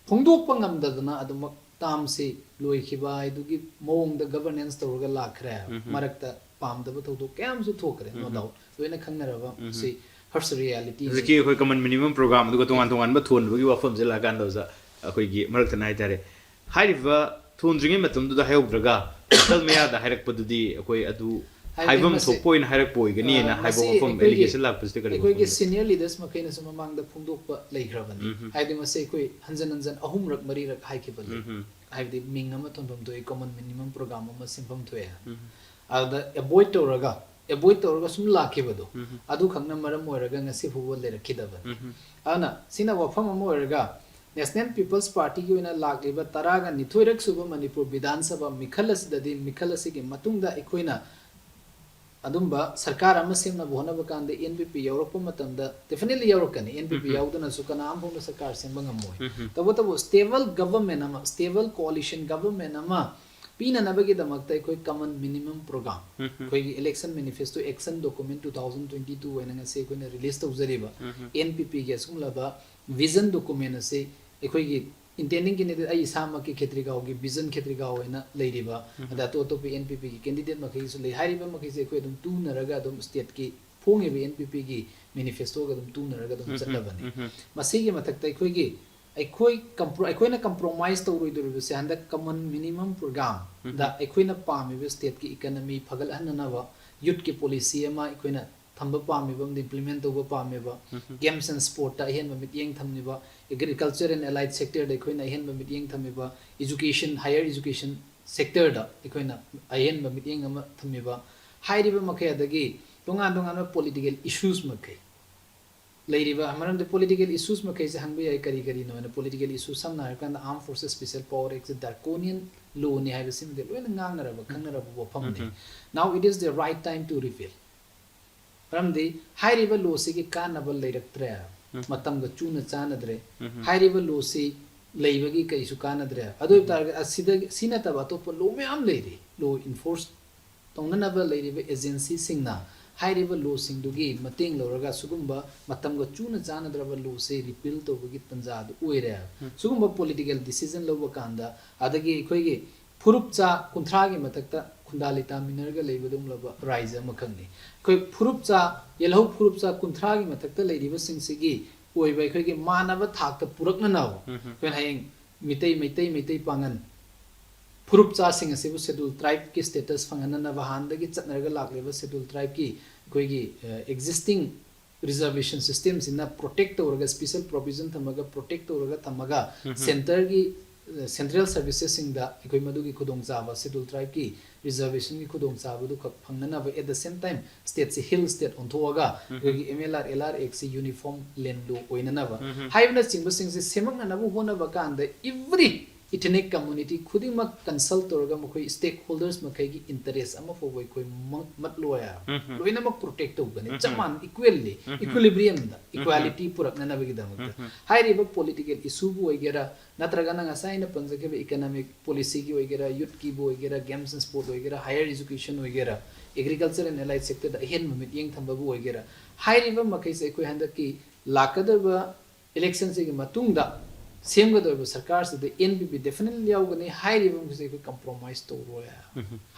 ꯐꯣꯡꯗꯣꯛꯄ ꯉꯝꯗꯗꯅ ꯑꯗꯨꯃꯛ termꯁꯤ ꯂꯣꯏꯈꯤꯕ ꯍꯥꯏꯗꯨꯒꯤ ꯃꯑꯣꯡꯗ governance ꯇꯧꯔꯒ ꯂꯥꯛꯈ꯭ꯔꯦ꯫ ꯎꯝ ꯍꯝ꯫ ꯃꯔꯛꯇ ꯄꯥꯝꯗꯕ ꯊꯧꯗꯣꯛ ꯀꯌꯥ ꯑꯃꯁꯨ ꯊꯣꯛꯈ꯭ꯔꯦ, no ꯎꯝ ꯍꯝ꯫ doubt꯫ ꯂꯣꯏꯅ ꯈꯪꯅꯔꯕ ꯎꯝ ꯍꯝ꯫ ꯁꯤ harsh reality꯫ ꯍꯧꯖꯤꯛꯀꯤ ꯑꯩꯈꯣꯏ common minimum program ꯑꯗꯨꯒ ꯇꯣꯉꯥꯟ ꯇꯣꯉꯥꯟꯕ ꯊꯣꯟꯕꯒꯤ ꯋꯥꯐꯝꯁꯦ ꯂꯥꯛꯀꯥꯟꯗ ꯑꯣꯖꯥ, ꯑꯩꯈꯣꯏꯒꯤ ꯃꯔꯛ ꯊꯠꯅ ꯍꯥꯏꯇꯥꯔꯦ, ꯍꯥꯏꯔꯤꯕ ꯊꯣꯟꯗ꯭ꯔꯤꯉꯩ ꯃꯇꯝꯗꯨꯗ ꯍꯥꯏꯍꯧꯗ꯭ꯔꯒ ꯃꯇꯝ ꯃꯌꯥꯗ ꯍꯥꯏꯔꯛꯄꯗꯨꯗꯤ ꯑꯩꯈꯣꯏ ꯑꯗꯨ ꯍꯥꯏꯕꯗꯤ ꯍꯥꯏꯐꯝ ꯃꯁꯤ, ꯊꯣꯛꯄ ꯑꯣꯏꯅ ꯍꯥꯏꯔꯛꯄ ꯑꯣꯏꯒꯅꯤꯅ ꯑ, ꯍꯥꯏꯕ ꯃꯁꯤ ꯋꯥꯐꯝ ꯑꯩꯈꯣꯏꯒꯤ, allegation ꯂꯥꯛꯄꯁꯤꯗ ꯀꯔꯤ ꯑꯩꯈꯣꯏꯒꯤ ꯋꯥꯐꯝ ꯂꯩ? senior leaders ꯃꯈꯩꯅꯁꯨ ꯃꯃꯥꯡꯗ ꯐꯣꯡꯗꯣꯛꯄ ꯂꯩꯈ꯭ꯔꯕꯅꯤ꯫ ꯎꯝ ꯍꯝ꯫ ꯍꯥꯏꯕꯗꯤ ꯃꯁꯤ ꯑꯩꯈꯣꯏ ꯍꯟꯖꯟ ꯍꯟꯖꯟ ꯑꯍꯨꯝꯔꯛ ꯃꯔꯤꯔꯛ ꯍꯥꯏꯈꯤꯕ ꯂꯩ꯫ ꯎꯝ ꯍꯝ꯫ ꯍꯥꯏꯕꯗꯤ ꯃꯤꯡ ꯑꯃ ꯊꯣꯟꯐꯝ ꯊꯣꯛꯑꯦ, common minimum program ꯑꯃ ꯁꯦꯝꯐꯝ ꯊꯣꯛꯑꯦ꯫ ꯎꯝ ꯍꯝ꯫ ꯑꯗꯨꯗ avoid ꯇꯧꯔꯒ, avoid ꯇꯧꯔꯒ ꯁꯨꯝ ꯂꯥꯛꯈꯤꯕꯗꯣ, ꯎꯝ ꯍꯝ꯫ ꯑꯗꯨꯈꯛꯅ ꯃꯔꯝ ꯑꯣꯏꯔꯒ ꯉꯁꯤ ꯐꯥꯎꯕ ꯂꯩꯔꯛꯈꯤꯗꯕꯅꯤ꯫ ꯎꯝ ꯍꯝ꯫ ꯑꯗꯨꯅ ꯁꯤꯅ ꯋꯥꯐꯝ ꯑꯃ ꯑꯣꯏꯔꯒ National People's Partyꯒꯤ ꯑꯣꯏꯅ ꯂꯥꯛꯂꯤꯕ ꯇꯔꯥꯒ ꯅꯤꯊꯣꯏꯔꯛ ꯁꯨꯕ ꯃꯅꯤꯄꯨꯔ ꯕꯤꯙꯥꯟ ꯁꯚꯥ ꯃꯤꯈꯜ ꯑꯁꯤꯗꯗꯤ, ꯃꯤꯈꯜ ꯑꯁꯤꯒꯤ ꯃꯇꯨꯡꯗ ꯑꯩꯈꯣꯏꯅ ꯑꯗꯨꯝꯕ ꯁꯔꯀꯥꯔ ꯑꯃ ꯁꯦꯝꯅꯕ ꯍꯣꯠꯅꯕ ꯀꯥꯟꯗ NPP ꯌꯥꯎꯔꯛꯄ ꯃꯇꯝꯗ definitely ꯌꯥꯎꯔꯛꯀꯅꯤ꯫ NPP ꯎꯝ꯫ ꯌꯥꯎꯗꯅꯁꯨ ꯀꯅꯥ ꯑꯃ ꯐꯥꯎꯅ ꯁꯔꯀꯥꯔ ꯁꯦꯝꯕ ꯉꯝꯃꯣꯏ꯫ ꯎꯝ ꯍꯝ꯫ ꯇꯧꯕꯇꯕꯨ stable government ꯑꯃ, stable coalition government ꯑꯃ ꯄꯤꯅꯅꯕꯒꯤꯗꯃꯛꯇ ꯑꯩꯈꯣꯏ common minimum program, ꯎꯝ ꯍꯝ꯫ ꯑꯩꯈꯣꯏꯒꯤ election manifesto action document two thousand twenty two ꯍꯥꯏꯅ ꯉꯁꯤ ꯑꯩꯈꯣꯏꯅ release ꯇꯧꯖꯔꯤꯕ ꯎꯝ ꯍꯝ꯫ NPPꯒꯤ ꯑꯁꯤꯒꯨꯝꯂꯕ vision document ꯑꯁꯤ ꯑꯩꯈꯣꯏꯒꯤ intending candidate ꯑꯩ ꯏꯁꯥꯃꯛꯀꯤ ꯈꯦꯇ꯭ꯔꯤꯒꯥꯎꯒꯤ vision ꯈꯦꯇ꯭ꯔꯤꯒꯥꯎ ꯍꯥꯏꯅ ꯂꯩꯔꯤꯕ, ꯎꯝ꯫ ꯑꯗ ꯑꯇꯣꯞ ꯑꯇꯣꯞꯄ NPPꯒꯤ candidate ꯃꯈꯩꯁꯨ ꯂꯩ꯫ ꯍꯥꯏꯔꯤꯕ ꯃꯈꯩꯁꯦ ꯑꯩꯈꯣꯏ ꯑꯗꯨꯝ ꯇꯨꯅꯔꯒ ꯑꯗꯨꯝ stateꯀꯤ ꯐꯣꯡꯉꯤꯕ NPPꯒꯤ ꯃꯦꯅꯤꯐꯦꯁꯇꯣꯒ ꯑꯗꯨꯝ ꯇꯨꯅꯔꯒ ꯑꯗꯨꯝ ꯆꯠꯂꯕꯅꯤ꯫ ꯃꯁꯤꯒꯤ ꯃꯊꯛꯇ ꯑꯩꯈꯣꯏꯒꯤ ꯑꯩꯈꯣꯏ ꯀꯝꯄ꯭ꯔꯣ ꯑꯩꯈꯣꯏꯅ ꯀꯝꯄ꯭ꯔꯣꯃꯥꯏꯁ ꯇꯧꯔꯣꯏꯗꯧꯔꯤꯕꯁꯦ ꯍꯟꯗꯛ ꯀꯃꯟ ꯃꯤꯅꯤꯃꯝ ꯄ꯭ꯔꯣꯒ꯭ꯔꯥꯝꯗ ꯑꯩꯈꯣꯏꯅ ꯄꯥꯝꯃꯤꯕ ꯁ꯭ꯇꯦꯠꯀꯤ ꯏꯀꯅꯃꯤ ꯐꯒꯠꯍꯟꯅꯅꯕ ꯌꯨꯠꯀꯤ ꯄꯣꯂꯤꯁꯤ ꯑꯃ ꯑꯩꯈꯣꯏꯅ ꯊꯝꯕ ꯄꯥꯝꯃꯤꯕ ꯑꯃꯗꯤ ꯏꯝꯄ꯭ꯂꯤꯃꯦꯟ ꯇꯧꯕ ꯄꯥꯝꯃꯤꯕ꯫ ꯒꯦꯝꯁ ꯑꯦꯟ ꯁ꯭ꯄꯣꯔꯠꯇ ꯑꯍꯦꯟꯕ ꯃꯤꯠꯌꯦꯡ ꯊꯝꯂꯤꯕ, ꯑꯦꯒ꯭ꯔꯤꯀꯜꯆꯔ ꯑꯦꯟ ꯑꯦꯂꯥꯏꯠ ꯁꯦꯛꯇꯔꯗ ꯑꯩꯈꯣꯏꯅ ꯑꯍꯦꯟꯕ ꯃꯤꯠꯌꯦꯡ ꯊꯝꯃꯤꯕ, ꯏꯖꯨꯀꯦꯁꯟ, ꯍꯥꯌꯔ ꯏꯖꯨꯀꯦꯁꯟ ꯁꯦꯛꯇꯔꯗ ꯑꯩꯈꯣꯏꯅ ꯑꯍꯦꯟꯕ ꯃꯤꯠꯌꯦꯡ ꯑꯃ ꯊꯝꯃꯤꯕ꯫ ꯍꯥꯏꯔꯤꯕ ꯃꯈꯩ ꯑꯗꯒꯤ ꯇꯣꯉꯥꯟ ꯇꯣꯉꯥꯟꯕ ꯄꯣꯂꯤꯇꯤꯀꯦꯜ ꯏꯁꯨꯁ ꯃꯈꯩ ꯂꯩꯔꯤꯕ, ꯃꯔꯝꯗꯤ ꯄꯣꯂꯤꯇꯤꯀꯦꯜ ꯏꯁꯨꯁ ꯃꯈꯩꯁꯦ ꯍꯪꯕ ꯌꯥꯏ, ꯀꯔꯤ ꯀꯔꯤꯅꯣ ꯍꯥꯏꯅ꯫ ꯄꯣꯂꯤꯇꯤꯀꯦꯜ ꯏꯁꯨ ꯁꯝꯅ ꯍꯥꯏꯔꯀꯥꯟꯗ Armed Forces Special Power Act ꯁꯦ ꯗ꯭ꯔꯥꯀꯣꯅꯤꯌꯟ ꯂꯣꯅꯤ ꯍꯥꯏꯕꯁꯤꯃꯗꯤ ꯂꯣꯏꯅ ꯉꯥꯡꯅꯔꯕ ꯈꯪꯅꯔꯕ ꯋꯥꯐꯝꯅꯤ꯫ Now it is the right time to repeal꯫ ꯃꯔꯝꯗꯤ ꯍꯥꯏꯔꯤꯕ ꯂꯣꯁꯤꯒꯤ ꯀꯥꯟꯅꯕ ꯂꯩꯔꯛꯇ꯭ꯔꯦ, ꯃꯇꯝꯒ ꯆꯨꯅ ꯆꯥꯟꯅꯗ꯭ꯔꯦ꯫ ꯍꯥꯏꯔꯤꯕ ꯂꯣꯁꯤ ꯂꯩꯕꯒꯤ ꯀꯩꯁꯨ ꯀꯥꯟꯅꯗ꯭ꯔꯦ꯫ ꯑꯗꯨ ꯑꯣꯏꯕ ꯇꯥꯔꯒꯗꯤ ꯑꯁꯤꯗ, ꯁꯤ ꯅꯠꯇꯕ ꯑꯇꯣꯞꯄ ꯂꯣ ꯃꯌꯥꯝ ꯂꯩꯔꯤ, ꯂꯣ ꯏꯟꯐꯣꯔꯁ ꯇꯧꯅꯅꯕ ꯂꯩꯔꯤꯕ ꯑꯦꯖꯦꯟꯁꯤꯁꯤꯡꯅ ꯍꯥꯏꯔꯤꯕ ꯂꯣꯁꯤꯡꯗꯨꯒꯤ ꯃꯇꯦꯡ ꯂꯧꯔꯒ ꯁꯤꯒꯨꯝꯕ ꯃꯇꯝꯒ ꯆꯨꯅ ꯆꯥꯟꯅꯗ꯭ꯔꯕ ꯂꯣꯁꯦ ꯔꯤꯄꯤꯜ ꯇꯧꯕꯒꯤ ꯇꯥꯟꯖꯥꯗꯨ ꯑꯣꯏꯔꯦ꯫ ꯁꯤꯒꯨꯝꯕ ꯄꯣꯂꯤꯇꯤꯀꯦꯜ ꯗꯤꯁꯤꯖꯟ ꯂꯧꯕ ꯀꯥꯟꯗ, ꯑꯗꯒꯤ ꯑꯩꯈꯣꯏꯒꯤ ꯐꯨꯔꯨꯞꯆꯥ ꯀꯨꯟꯊ꯭ꯔꯥꯒꯤ ꯃꯊꯛꯇ ꯈꯨꯟꯗꯥ ꯂꯩꯇꯥꯃꯤꯟꯅꯔꯒ ꯂꯩꯕ ꯑꯗꯨꯒꯨꯝꯂꯕ ꯔꯥꯏꯖ ꯑꯃꯈꯛꯅꯤ꯫ ꯑꯩꯈꯣꯏ ꯐꯨꯔꯨꯞꯆꯥ, ꯌꯦꯜꯍꯧ ꯐꯨꯔꯨꯞꯆꯥ ꯀꯨꯟꯊ꯭ꯔꯥꯒꯤ ꯃꯊꯛꯇ ꯂꯩꯔꯤꯕꯁꯤꯡꯁꯤꯒꯤ ꯑꯣꯏꯕ ꯑꯩꯈꯣꯏꯒꯤ ꯃꯥꯟꯅꯕ ꯊꯥꯛꯇ ꯄꯨꯔꯛꯅꯅꯕ ꯑꯩꯈꯣꯏꯅ ꯍꯌꯦꯡ ꯃꯤꯇꯩ, ꯃꯩꯇꯩ, ꯃꯩꯇꯩ ꯄꯥꯉꯟ ꯐꯨꯔꯨꯞꯆꯥꯁꯤꯡ ꯑꯁꯤꯕꯨ ꯁꯦꯗꯨꯜ ꯇ꯭ꯔꯥꯏꯕꯀꯤ ꯁ꯭ꯇꯦꯇꯁ ꯐꯪꯍꯟꯅꯅꯕ, ꯍꯥꯟꯅꯗꯒꯤ ꯆꯠꯅꯔꯒ ꯂꯥꯛꯂꯤꯕ ꯁꯦꯗꯨꯜ ꯇ꯭ꯔꯥꯏꯕꯀꯤ ꯑꯩꯈꯣꯏꯒꯤ, ꯑ, ꯑꯦꯛꯖꯤꯁꯇꯤꯡ ꯔꯤꯖꯔꯕꯦꯁꯟ ꯁꯤꯁꯇꯦꯝꯁꯤꯅ ꯄ꯭ꯔꯣꯇꯦꯛ ꯇꯧꯔꯒ, ꯁ꯭ꯄꯦꯁꯦꯜ ꯄ꯭ꯔꯣꯚꯤꯖꯟ ꯊꯝꯃꯒ, ꯄ꯭ꯔꯣꯇꯦꯛ ꯇꯧꯔꯒ ꯊꯝꯃꯒ, ꯁꯦꯟꯇꯔꯒꯤ, ꯑ, ꯁꯦꯟꯇ꯭ꯔꯦꯜ ꯁꯔꯚꯤꯁꯦꯁꯁꯤꯡꯗ ꯑꯩꯈꯣꯏ ꯃꯗꯨꯒꯤ ꯈꯨꯗꯣꯡꯆꯥꯕ, ꯁꯦꯗꯨꯜ ꯇ꯭ꯔꯥꯏꯕꯀꯤ ꯔꯤꯖꯔꯕꯦꯁꯟꯒꯤ ꯈꯨꯗꯣꯡꯆꯥꯕꯗꯨ ꯈꯛ ꯐꯪꯅꯅꯕ, at the same time ꯁ꯭ꯇꯦꯠꯁꯤ ꯍꯤꯜ ꯁ꯭ꯇꯦꯠ ꯑꯣꯟꯊꯣꯛꯑꯒ ꯑꯩꯈꯣꯏꯒꯤ M L R, L R ꯑꯦꯛꯁꯁꯤ ꯌꯨꯅꯤꯐꯣꯔꯝ ꯂꯦꯟ ꯂꯣ ꯑꯣꯏꯅꯅꯕ ꯍꯥꯏꯕꯅꯆꯤꯡꯕꯁꯤꯡꯁꯦ ꯁꯦꯝꯃꯛꯅꯅꯕ ꯍꯣꯠꯅꯕ ꯀꯥꯟꯗ every ethnic community ꯈꯨꯗꯤꯡꯃꯛ ꯀꯟꯁꯜ ꯇꯧꯔꯒ ꯃꯈꯣꯏ ꯁ꯭ꯇꯦꯛ ꯍꯣꯜꯗꯔꯁ ꯃꯈꯩꯒꯤ ꯏꯟꯇꯔꯦꯁ ꯑꯃ ꯐꯥꯎꯕ ꯑꯩꯈꯣꯏ ꯃꯪ-, ꯃꯠꯂꯣꯏ ꯍꯥꯏꯕ꯫ ꯂꯣꯏꯅꯃꯛ ꯄ꯭ꯔꯣꯇꯦꯛ ꯇꯧꯒꯅꯤ꯫ ꯆꯞ ꯃꯥꯟꯅ, ꯏꯀ꯭ꯋꯦꯜꯂꯤ, ꯏꯀ꯭ꯋꯤꯂꯤꯕ꯭ꯔꯤꯌꯝꯗ ꯏꯀ꯭ꯋꯦꯂꯤꯇꯤ ꯄꯨꯔꯛꯅꯅꯕꯒꯤꯗꯃꯛꯇ꯫ ꯍꯥꯏꯔꯤꯕ ꯄꯣꯂꯤꯇꯤꯀꯦꯜ ꯏꯁꯨꯕꯨ ꯑꯣꯏꯒꯦꯔꯥ, ꯅꯠꯇ꯭ꯔꯒꯅ ꯉꯁꯥꯏ ꯑꯩꯅ ꯄꯟꯖꯈꯤꯕ ꯏꯀꯅꯣꯃꯤꯛ ꯄꯣꯂꯤꯁꯤꯒꯤ ꯑꯣꯏꯒꯦꯔꯥ, ꯌꯨꯠꯀꯤꯕꯨ ꯑꯣꯏꯒꯦꯔꯥ, ꯒꯦꯝꯁ ꯑꯦꯟ ꯁ꯭ꯄꯣꯔꯠ ꯑꯣꯏꯒꯦꯔꯥ, ꯍꯥꯌꯔ ꯏꯖꯨꯀꯦꯁꯟ ꯑꯣꯏꯒꯦꯔꯥ, ꯑꯦꯒ꯭ꯔꯤꯀꯜꯆꯔ ꯑꯦꯟ ꯑꯦꯂꯥꯏꯠ ꯁꯦꯛꯇꯔꯗ ꯑꯍꯦꯟꯕ ꯃꯤꯠꯌꯦꯡ ꯊꯝꯕꯕꯨ ꯑꯣꯏꯒꯦꯔꯥ, ꯍꯥꯏꯔꯤꯕ ꯃꯈꯩꯁꯦ ꯑꯩꯈꯣꯏ ꯍꯟꯗꯛꯀꯤ ꯂꯥꯛꯀꯗꯕ ꯏꯂꯦꯛꯁꯟꯁꯤꯒꯤ ꯃꯇꯨꯡꯗ ꯁꯦꯝꯒꯗꯧꯔꯤꯕ ꯁꯔꯀꯥꯔꯁꯤꯗ N P P definitely ꯌꯥꯎꯒꯅꯤ꯫ ꯍꯥꯏꯔꯤꯕ ꯃꯈꯩꯁꯦ ꯑꯩꯈꯣꯏ compromise ꯇꯧꯔꯣꯏ꯫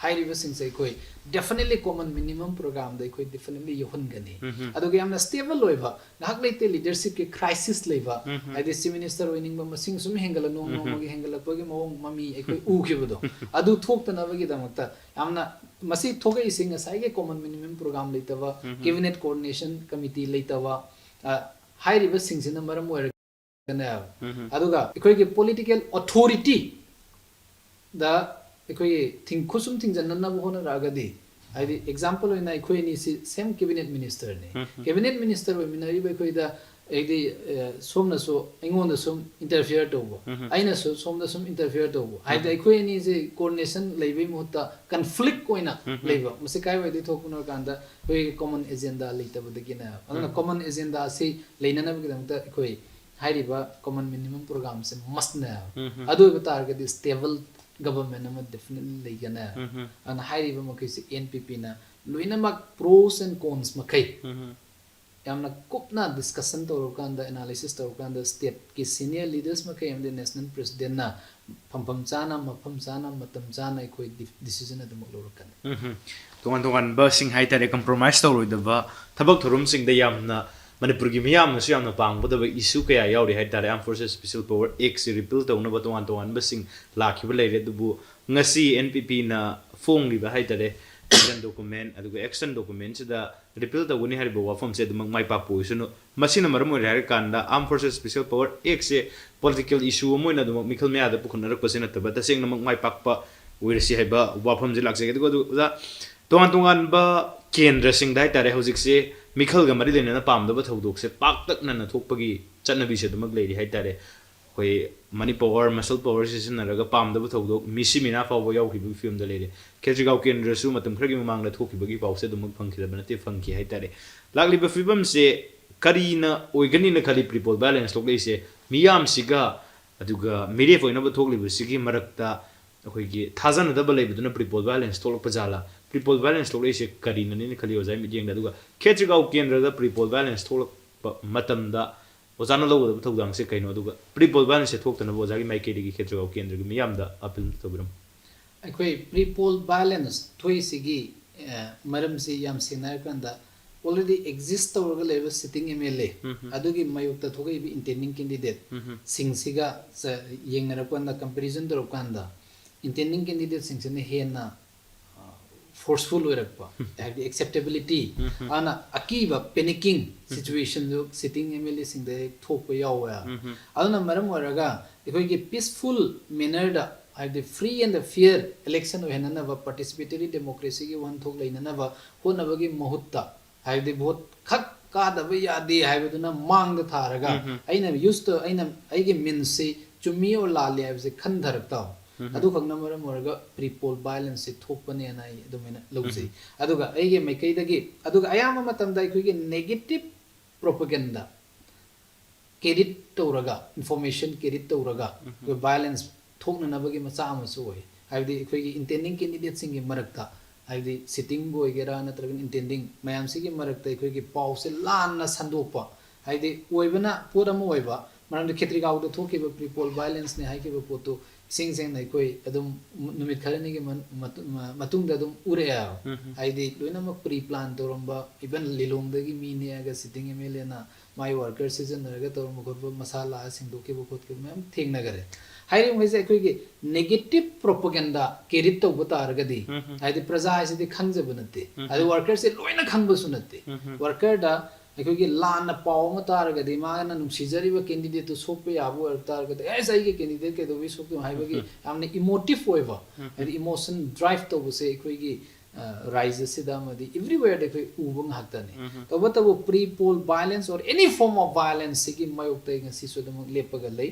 ꯍꯥꯏꯔꯤꯕꯁꯤꯡꯁꯦ ꯑꯩꯈꯣꯏ definitely common minimum programꯗ ꯑꯩꯈꯣꯏ definitely ꯌꯧꯍꯟꯒꯅꯤ꯫ ꯑꯗꯨꯒ ꯌꯥꯝꯅ stable ꯑꯣꯏꯕ, ꯉꯥꯏꯍꯥꯛ ꯂꯩꯇꯦ leadershipꯀꯤ crisis ꯂꯩꯕ, ꯍꯥꯏꯗꯤ chief minister ꯑꯣꯏꯅꯤꯡꯕ ꯃꯁꯤꯡ ꯁꯨꯝ ꯍꯦꯟꯒꯠꯂ ꯅꯣꯡ ꯅꯣꯡꯃꯒꯤ ꯍꯦꯟꯒꯠꯂꯛꯄꯒꯤ ꯃꯑꯣꯡ ꯃꯃꯤ ꯑꯩꯈꯣꯏ ꯎꯈꯤꯕꯗꯣ, ꯑꯗꯨ ꯊꯣꯛꯇꯅꯕꯒꯤꯗꯃꯛꯇ ꯌꯥꯝꯅ ꯃꯁꯤ ꯊꯣꯛꯂꯛꯏꯁꯦ ꯉꯁꯥꯏꯒꯤ common minimum program ꯂꯩꯇꯕ, cabinet coordination committee ꯂꯩꯇꯕ, ꯑ, ꯍꯥꯏꯔꯤꯕꯁꯤꯡꯁꯤꯅ ꯃꯔꯝ ꯑꯣꯏꯔꯒꯅꯦꯕ꯫ ꯑꯗꯨꯒ ꯑꯩꯈꯣꯏꯒꯤ political authority ꯗ ꯑꯩꯈꯣꯏꯒꯤ ꯊꯤꯡ-, ꯈꯨꯠꯁꯨꯝ ꯊꯤꯡꯖꯤꯟꯅꯅꯕ ꯍꯣꯠꯅꯔꯛꯑꯒꯗꯤ, ꯍꯥꯏꯗꯤ example ꯑꯣꯏꯅ ꯑꯩꯈꯣꯏ ꯑꯅꯤꯁꯤ same cabinet ministerꯅꯤ꯫ Cabinet minister ꯑꯣꯏꯃꯤꯟꯅꯔꯤꯕ ꯑꯩꯈꯣꯏꯗ, ꯍꯥꯏꯗꯤ, ꯑ, ꯁꯣꯝꯅꯁꯨ ꯑꯩꯉꯣꯟꯗ ꯁꯨꯝ interfere ꯇꯧꯕ, ꯑꯩꯅꯁꯨ ꯁꯣꯝꯗ ꯁꯨꯝ interfere ꯇꯧꯕ, ꯍꯥꯏꯗꯤ ꯑꯩꯈꯣꯏ ꯑꯅꯤꯁꯦ coordination ꯂꯩꯕꯩ ꯃꯍꯨꯠꯇ conflict ꯑꯣꯏꯅ ꯂꯩꯕ꯫ ꯃꯁꯤ ꯀꯥꯏꯋꯥꯏꯗꯒꯤ ꯊꯣꯛꯄꯅꯣ ꯍꯥꯏ ꯀꯥꯟꯗ ꯑꯩꯈꯣꯏꯒꯤ common agenda ꯂꯩꯇꯕꯗꯒꯤꯅꯦ꯫ ꯑꯗꯨꯅ common agenda ꯑꯁꯤ ꯂꯩꯅꯅꯕꯒꯤꯗꯃꯛꯇ ꯑꯩꯈꯣꯏ ꯍꯥꯏꯔꯤꯕ common minimum programꯁꯦ mustꯅꯦ꯫ ꯑꯗꯨ ꯑꯣꯏꯕ ꯇꯥꯔꯒꯗꯤ stable government ꯑꯃ definitely ꯂꯩꯒꯅꯤ꯫ ꯑꯗꯨꯅ ꯍꯥꯏꯔꯤꯕ ꯃꯈꯩꯁꯦ N P Pꯅ ꯂꯣꯏꯅꯃꯛ pros and cons ꯃꯈꯩ ꯌꯥꯝꯅ ꯀꯨꯞꯅ discussion ꯇꯧꯔꯀꯥꯟꯗ, analysis ꯇꯧꯔꯀꯥꯟꯗ stateꯀꯤ senior leaders ꯃꯈꯩ ꯑꯃꯗꯤ national presidentꯅ ꯐꯝꯐꯝ ꯆꯥꯅ, ꯃꯐꯝ ꯆꯥꯅ, ꯃꯇꯝ ꯆꯥꯅ ꯑꯩꯈꯣꯏ ꯗꯤ-, decision ꯑꯗꯨꯃꯛ ꯂꯧꯔꯛꯀꯅꯤ꯫ ꯎꯝꯍꯨꯝ꯫ ꯇꯣꯉꯥꯟ ꯇꯣꯉꯥꯟꯕꯁꯤꯡ ꯍꯥꯏꯇꯥꯔꯦ, compromise ꯇꯧꯔꯣꯏꯗꯕ ꯊꯕꯛ ꯊꯧꯔꯝꯁꯤꯡꯗ ꯌꯥꯝꯅ ꯃꯅꯤꯄꯨꯔꯒꯤ ꯃꯤꯌꯥꯝꯅꯁꯨ ꯌꯥꯝꯅ ꯄꯥꯝꯒꯗꯕ issue ꯀꯌꯥ ꯌꯥꯎꯔꯤ ꯍꯥꯏꯇꯥꯔꯦ꯫ Armed Forces Special Power Actꯁꯤ repeal ꯇꯧꯅꯕ ꯇꯣꯉꯥꯟ ꯇꯣꯉꯥꯟꯕꯁꯤꯡ ꯂꯥꯛꯈꯤꯕ ꯂꯩꯔꯦ꯫ ꯑꯗꯨꯕꯨ ꯉꯁꯤ N P Pꯅ ꯐꯣꯡꯂꯤꯕ ꯍꯥꯏꯇꯥꯔꯦ, vision document ꯑꯗꯨꯒ action documentꯁꯤꯗ repeal ꯇꯧꯒꯅꯤ ꯍꯥꯏꯔꯤꯕ ꯋꯥꯐꯝꯁꯦ ꯑꯗꯨꯃꯛ ꯃꯥꯏ ꯄꯥꯛꯄ ꯑꯣꯏꯁꯅꯨ꯫ ꯃꯁꯤꯅ ꯃꯔꯝ ꯑꯣꯏꯔꯦ ꯍꯥꯏꯔꯀꯥꯟꯗ Armed Forces Special Power Actꯁꯦ political issue ꯑꯃ ꯑꯣꯏꯅ ꯑꯗꯨꯃꯛ ꯃꯤꯈꯜ ꯃꯌꯥꯗ ꯄꯨꯈꯠꯅꯔꯛꯄꯁꯤ ꯅꯠꯇꯕ, ꯇꯁꯦꯡꯅꯃꯛ ꯃꯥꯏ ꯄꯥꯛꯄ ꯑꯣꯏꯔꯁꯤ ꯍꯥꯏꯕ ꯋꯥꯐꯝꯁꯦ ꯂꯥꯛꯆꯒꯦ꯫ ꯑꯗꯨꯒ ꯑꯗꯨ ꯑꯣꯖꯥ, ꯇꯣꯉꯥꯟ ꯇꯣꯉꯥꯟꯕ ꯀꯦꯟꯗ꯭ꯔꯁꯤꯡꯗ ꯍꯥꯏꯇꯥꯔꯦ, ꯍꯧꯖꯤꯛꯁꯦ ꯃꯤꯈꯜꯒ ꯃꯔꯤ ꯂꯩꯅꯅ ꯄꯥꯝꯗꯕ ꯊꯧꯗꯣꯛꯁꯦ ꯄꯥꯛꯇꯛꯅꯅ ꯊꯣꯛꯄꯒꯤ ꯆꯠꯅꯕꯤꯁꯦ ꯑꯗꯨꯃꯛ ꯂꯩꯔꯤ ꯍꯥꯏꯇꯥꯔꯦ꯫ ꯑꯩꯈꯣꯏ money power, muscle power ꯁꯤꯖꯤꯟꯅꯔꯒ ꯄꯥꯝꯗꯕ ꯊꯧꯗꯣꯛ ꯃꯤꯁꯤ ꯃꯤꯅꯥ ꯐꯥꯎꯕ ꯌꯥꯎꯈꯤꯕꯒꯤ ꯐꯤꯕꯝꯗ ꯂꯩꯔꯦ꯫ ꯈꯦꯇ꯭ꯔꯤꯒꯥꯎ ꯀꯦꯟꯗ꯭ꯔꯁꯨ ꯃꯇꯝ ꯈꯔꯒꯤ ꯃꯃꯥꯡꯗ ꯊꯣꯛꯈꯤꯕꯒꯤ ꯄꯥꯎꯁꯦ ꯑꯗꯨꯃꯛ ꯐꯪꯈꯤꯗꯕ ꯅꯠꯇꯦ, ꯐꯪꯈꯤ ꯍꯥꯏꯇꯥꯔꯦ꯫ ꯂꯥꯛꯂꯤꯕ ꯐꯤꯕꯝꯁꯦ ꯀꯔꯤꯅ ꯑꯣꯏꯒꯅꯤꯅ ꯈꯜꯂꯤ? Pre-poll violence ꯊꯣꯛꯂꯛꯏꯁꯦ ꯃꯤꯌꯥꯝꯁꯤꯒ ꯑꯗꯨꯒ ꯃꯤꯔꯦꯞ ꯑꯣꯏꯅꯕ ꯊꯣꯛꯂꯤꯕꯁꯤꯒꯤ ꯃꯔꯛꯇ ꯑꯩꯈꯣꯏꯒꯤ ꯊꯥꯖꯅꯗꯕ ꯂꯩꯕꯗꯨꯅ pre-poll violence ꯊꯣꯛꯂꯛꯄ ꯖꯥꯠꯂꯥ? Pre-poll violence ꯊꯣꯛꯂꯛꯏꯁꯦ ꯀꯔꯤꯅꯅꯦꯅ ꯈꯜꯂꯤ ꯑꯣꯖꯥꯒꯤ ꯃꯤꯠꯌꯦꯡꯗ? ꯑꯗꯨꯒ ꯈꯦꯇ꯭ꯔꯤꯒꯥꯎ ꯀꯦꯟꯗ꯭ꯔꯗ pre-poll violence ꯊꯣꯛꯂꯛꯄ ꯃꯇꯝꯗ ꯑꯣꯖꯥꯅ ꯂꯧꯒꯗꯕ ꯊꯧꯗꯥꯡꯁꯦ ꯀꯩꯅꯣ? ꯑꯗꯨꯒ pre poll violence ꯁꯦ ꯊꯣꯛꯇꯅꯕ ꯑꯣꯖꯥꯒꯤ ꯃꯥꯏꯀꯩꯗꯒꯤ ꯈꯦꯇ꯭ꯔꯤꯒꯥꯎ ꯀꯦꯟꯗ꯭ꯔꯒꯤ ꯃꯤꯌꯥꯝꯗ appeal ꯇꯧꯕꯤꯔꯝꯃꯨ꯫ ꯑꯩꯈꯣꯏ pre poll violence ꯊꯣꯛꯏꯁꯤꯒꯤ ꯑ, ꯃꯔꯝꯁꯤ ꯌꯥꯝ ꯁꯦꯡꯅ ꯍꯥꯏꯔꯀꯥꯟꯗ already exist ꯇꯧꯔꯒ ꯂꯩꯕ sitting M L A ꯑꯗꯨꯒꯤ ꯃꯥꯌꯣꯛꯇ ꯊꯣꯛꯂꯛꯏꯕ intending candidate ꯁꯤꯡꯁꯤꯒ ꯆ- ꯌꯦꯡꯅꯔꯛꯄ ꯀꯥꯟꯗ, comparison ꯇꯧꯔꯛꯄ ꯀꯥꯟꯗ intending candidate ꯁꯤꯡꯁꯤꯅ ꯍꯦꯟꯅ forceful ꯑꯣꯏꯔꯛꯄ, ꯍꯥꯏꯕꯗꯤ acceptability, ꯑꯗꯨꯅ ꯑꯀꯤꯕ, panicking situation do sitting M L A ꯁꯤꯡꯗ ꯍꯦꯛ ꯊꯣꯛꯄ ꯌꯥꯎꯋꯦ꯫ ꯑꯗꯨꯅ ꯃꯔꯝ ꯑꯣꯏꯔꯒ ꯑꯩꯈꯣꯏꯒꯤ peaceful manner ꯗ, ꯍꯥꯏꯕꯗꯤ free and fair election ꯑꯣꯏꯍꯟꯅꯅꯕ, participatory democracy ꯒꯤ ꯋꯥꯍꯟꯊꯣꯛ ꯂꯩꯅꯅꯕ ꯍꯣꯠꯅꯕꯒꯤ ꯃꯍꯨꯠꯇ, ꯍꯥꯏꯕꯗꯤ vote ꯈꯛ ꯀꯥꯗꯕ ꯌꯥꯗꯦ ꯍꯥꯏꯕꯗꯨꯅ ꯃꯥꯡꯗ ꯊꯥꯔꯒ ꯑꯩꯅ use ꯇꯧ-, ꯑꯩꯅ ꯑꯩꯒꯤ means ꯁꯤ ꯆꯨꯝꯃꯤ or ꯂꯥꯜꯂꯤ ꯍꯥꯏꯕꯁꯦ ꯈꯟꯊꯔꯛꯇꯕ, ꯑꯗꯨꯈꯛꯅ ꯃꯔꯝ ꯑꯣꯏꯔꯒ pre poll violence ꯁꯤ ꯊꯣꯛꯄꯅꯦꯅ ꯑꯩ ꯑꯗꯨꯃꯥꯏꯅ ꯂꯧꯖꯩ꯫ ꯑꯗꯨꯒ ꯑꯩꯒꯤ ꯃꯥꯏꯀꯩꯗꯒꯤ, ꯑꯗꯨꯒ ꯑꯌꯥꯝꯕ ꯃꯇꯝꯗ ꯑꯩꯈꯣꯏꯒꯤ negative propaganda carry ꯇꯧꯔꯒ, information carry ꯇꯧꯔꯒ ꯑꯩꯈꯣꯏ violence ꯊꯣꯛꯅꯅꯕꯒꯤ ꯃꯆꯥꯛ ꯑꯃꯁꯨ ꯑꯣꯏ꯫ ꯍꯥꯏꯕꯗꯤ ꯑꯩꯈꯣꯏꯒꯤ intending candidate ꯁꯤꯡꯒꯤ ꯃꯔꯛꯇ, ꯍꯥꯏꯕꯗꯤ sitting ꯕꯨ ꯑꯣꯏꯒꯦꯔꯥ ꯅꯠꯇ꯭ꯔꯒꯅ intending ꯃꯌꯥꯝꯁꯤꯒꯤ ꯃꯔꯛꯇ ꯑꯩꯈꯣꯏꯒꯤ ꯄꯥꯎꯁꯦ ꯂꯥꯟꯅ ꯁꯟꯗꯣꯛꯄ, ꯍꯥꯏꯕꯗꯤ ꯑꯣꯏꯕꯅ ꯄꯣꯠ ꯑꯃ ꯑꯣꯏꯕ, ꯃꯔꯝꯗꯤ ꯈꯦꯇ꯭ꯔꯤꯒꯥꯎꯗ ꯊꯣꯛꯈꯤꯕ pre poll violence ꯅꯦ ꯍꯥꯏꯈꯤꯕ ꯄꯣꯠꯇꯨ ꯏꯁꯦꯡ ꯁꯦꯡꯅ ꯑꯩꯈꯣꯏ ꯑꯗꯨꯝ ꯅꯨꯃꯤꯠ ꯈꯔꯅꯤꯒꯤ ꯃꯟ-, ꯃꯇꯨꯡꯗ ꯑꯗꯨꯝ ꯎꯔꯛꯑꯦꯕ꯫ ꯍꯥꯏꯗꯤ ꯂꯣꯏꯅꯃꯛ pre plan ꯇꯧꯔꯝꯕ, even ꯂꯤꯂꯣꯡꯗꯒꯤ ꯃꯤꯅꯦ ꯍꯥꯏꯔꯒ sitting M L A ꯅ ꯃꯥꯏ worker ꯁꯤꯖꯤꯟꯅꯔꯒ ꯇꯧꯔꯝꯕ ꯈꯣꯠꯄ, ꯃꯁꯥ ꯂꯥꯛꯑ ꯁꯦꯡꯗꯣꯛꯈꯤꯕ ꯈꯣꯠꯈꯤꯕ ꯃꯌꯥꯝ ꯊꯦꯡꯅꯈꯔꯦ꯫ ꯍꯥꯏꯔꯤꯕ ꯃꯈꯩꯁꯦ ꯑꯩꯈꯣꯏꯒꯤ negative propaganda carry ꯇꯧꯕ ꯇꯥꯔꯒꯗꯤ, ꯍꯥꯏꯗꯤ ꯄ꯭ꯔꯖꯥ ꯍꯥꯏꯁꯤꯗꯤ ꯈꯪꯖꯕ ꯅꯠꯇꯦ, ꯍꯥꯏꯗꯤ worker ꯁꯦ ꯂꯣꯏꯅ ꯈꯪꯕꯁꯨ ꯅꯠꯇꯦ꯫ Worker ꯗ ꯑꯩꯈꯣꯏꯒꯤ ꯂꯥꯟꯅ ꯄꯥꯎ ꯑꯃ ꯇꯥꯔꯒꯗꯤ, ꯃꯥꯅ ꯅꯨꯡꯁꯤꯖꯔꯤꯕ candidate ꯇꯨ ꯁꯣꯛꯄ ꯌꯥꯕ ꯑꯣꯏꯔꯛ ꯇꯥꯔꯒꯗꯤ, "ꯑꯦꯁ, ꯑꯩꯒꯤ candidate ꯀꯩꯗꯧꯕꯩ ꯁꯣꯛꯇꯣꯏꯅꯣ?" ꯍꯥꯏꯕꯒꯤ ꯌꯥꯝꯅ emotive ꯑꯣꯏꯕ, ꯍꯥꯏꯗꯤ emotion drive ꯇꯧꯕꯁꯦ ꯑꯩꯈꯣꯏꯒꯤ, ꯑ, ꯔꯥꯏꯖꯁꯤꯗ ꯑꯃꯗꯤ everywhere ꯗ ꯑꯩꯈꯣꯏ ꯎꯕ ꯉꯥꯛꯇꯅꯤ꯫ ꯇꯧꯕꯇꯕꯨ pre poll violence or any form of violence ꯁꯤꯒꯤ ꯃꯥꯌꯣꯛꯇ ꯑꯩ ꯉꯁꯤꯁꯨ ꯑꯗꯨꯃꯛ ꯂꯦꯞꯄꯒ ꯂꯩ꯫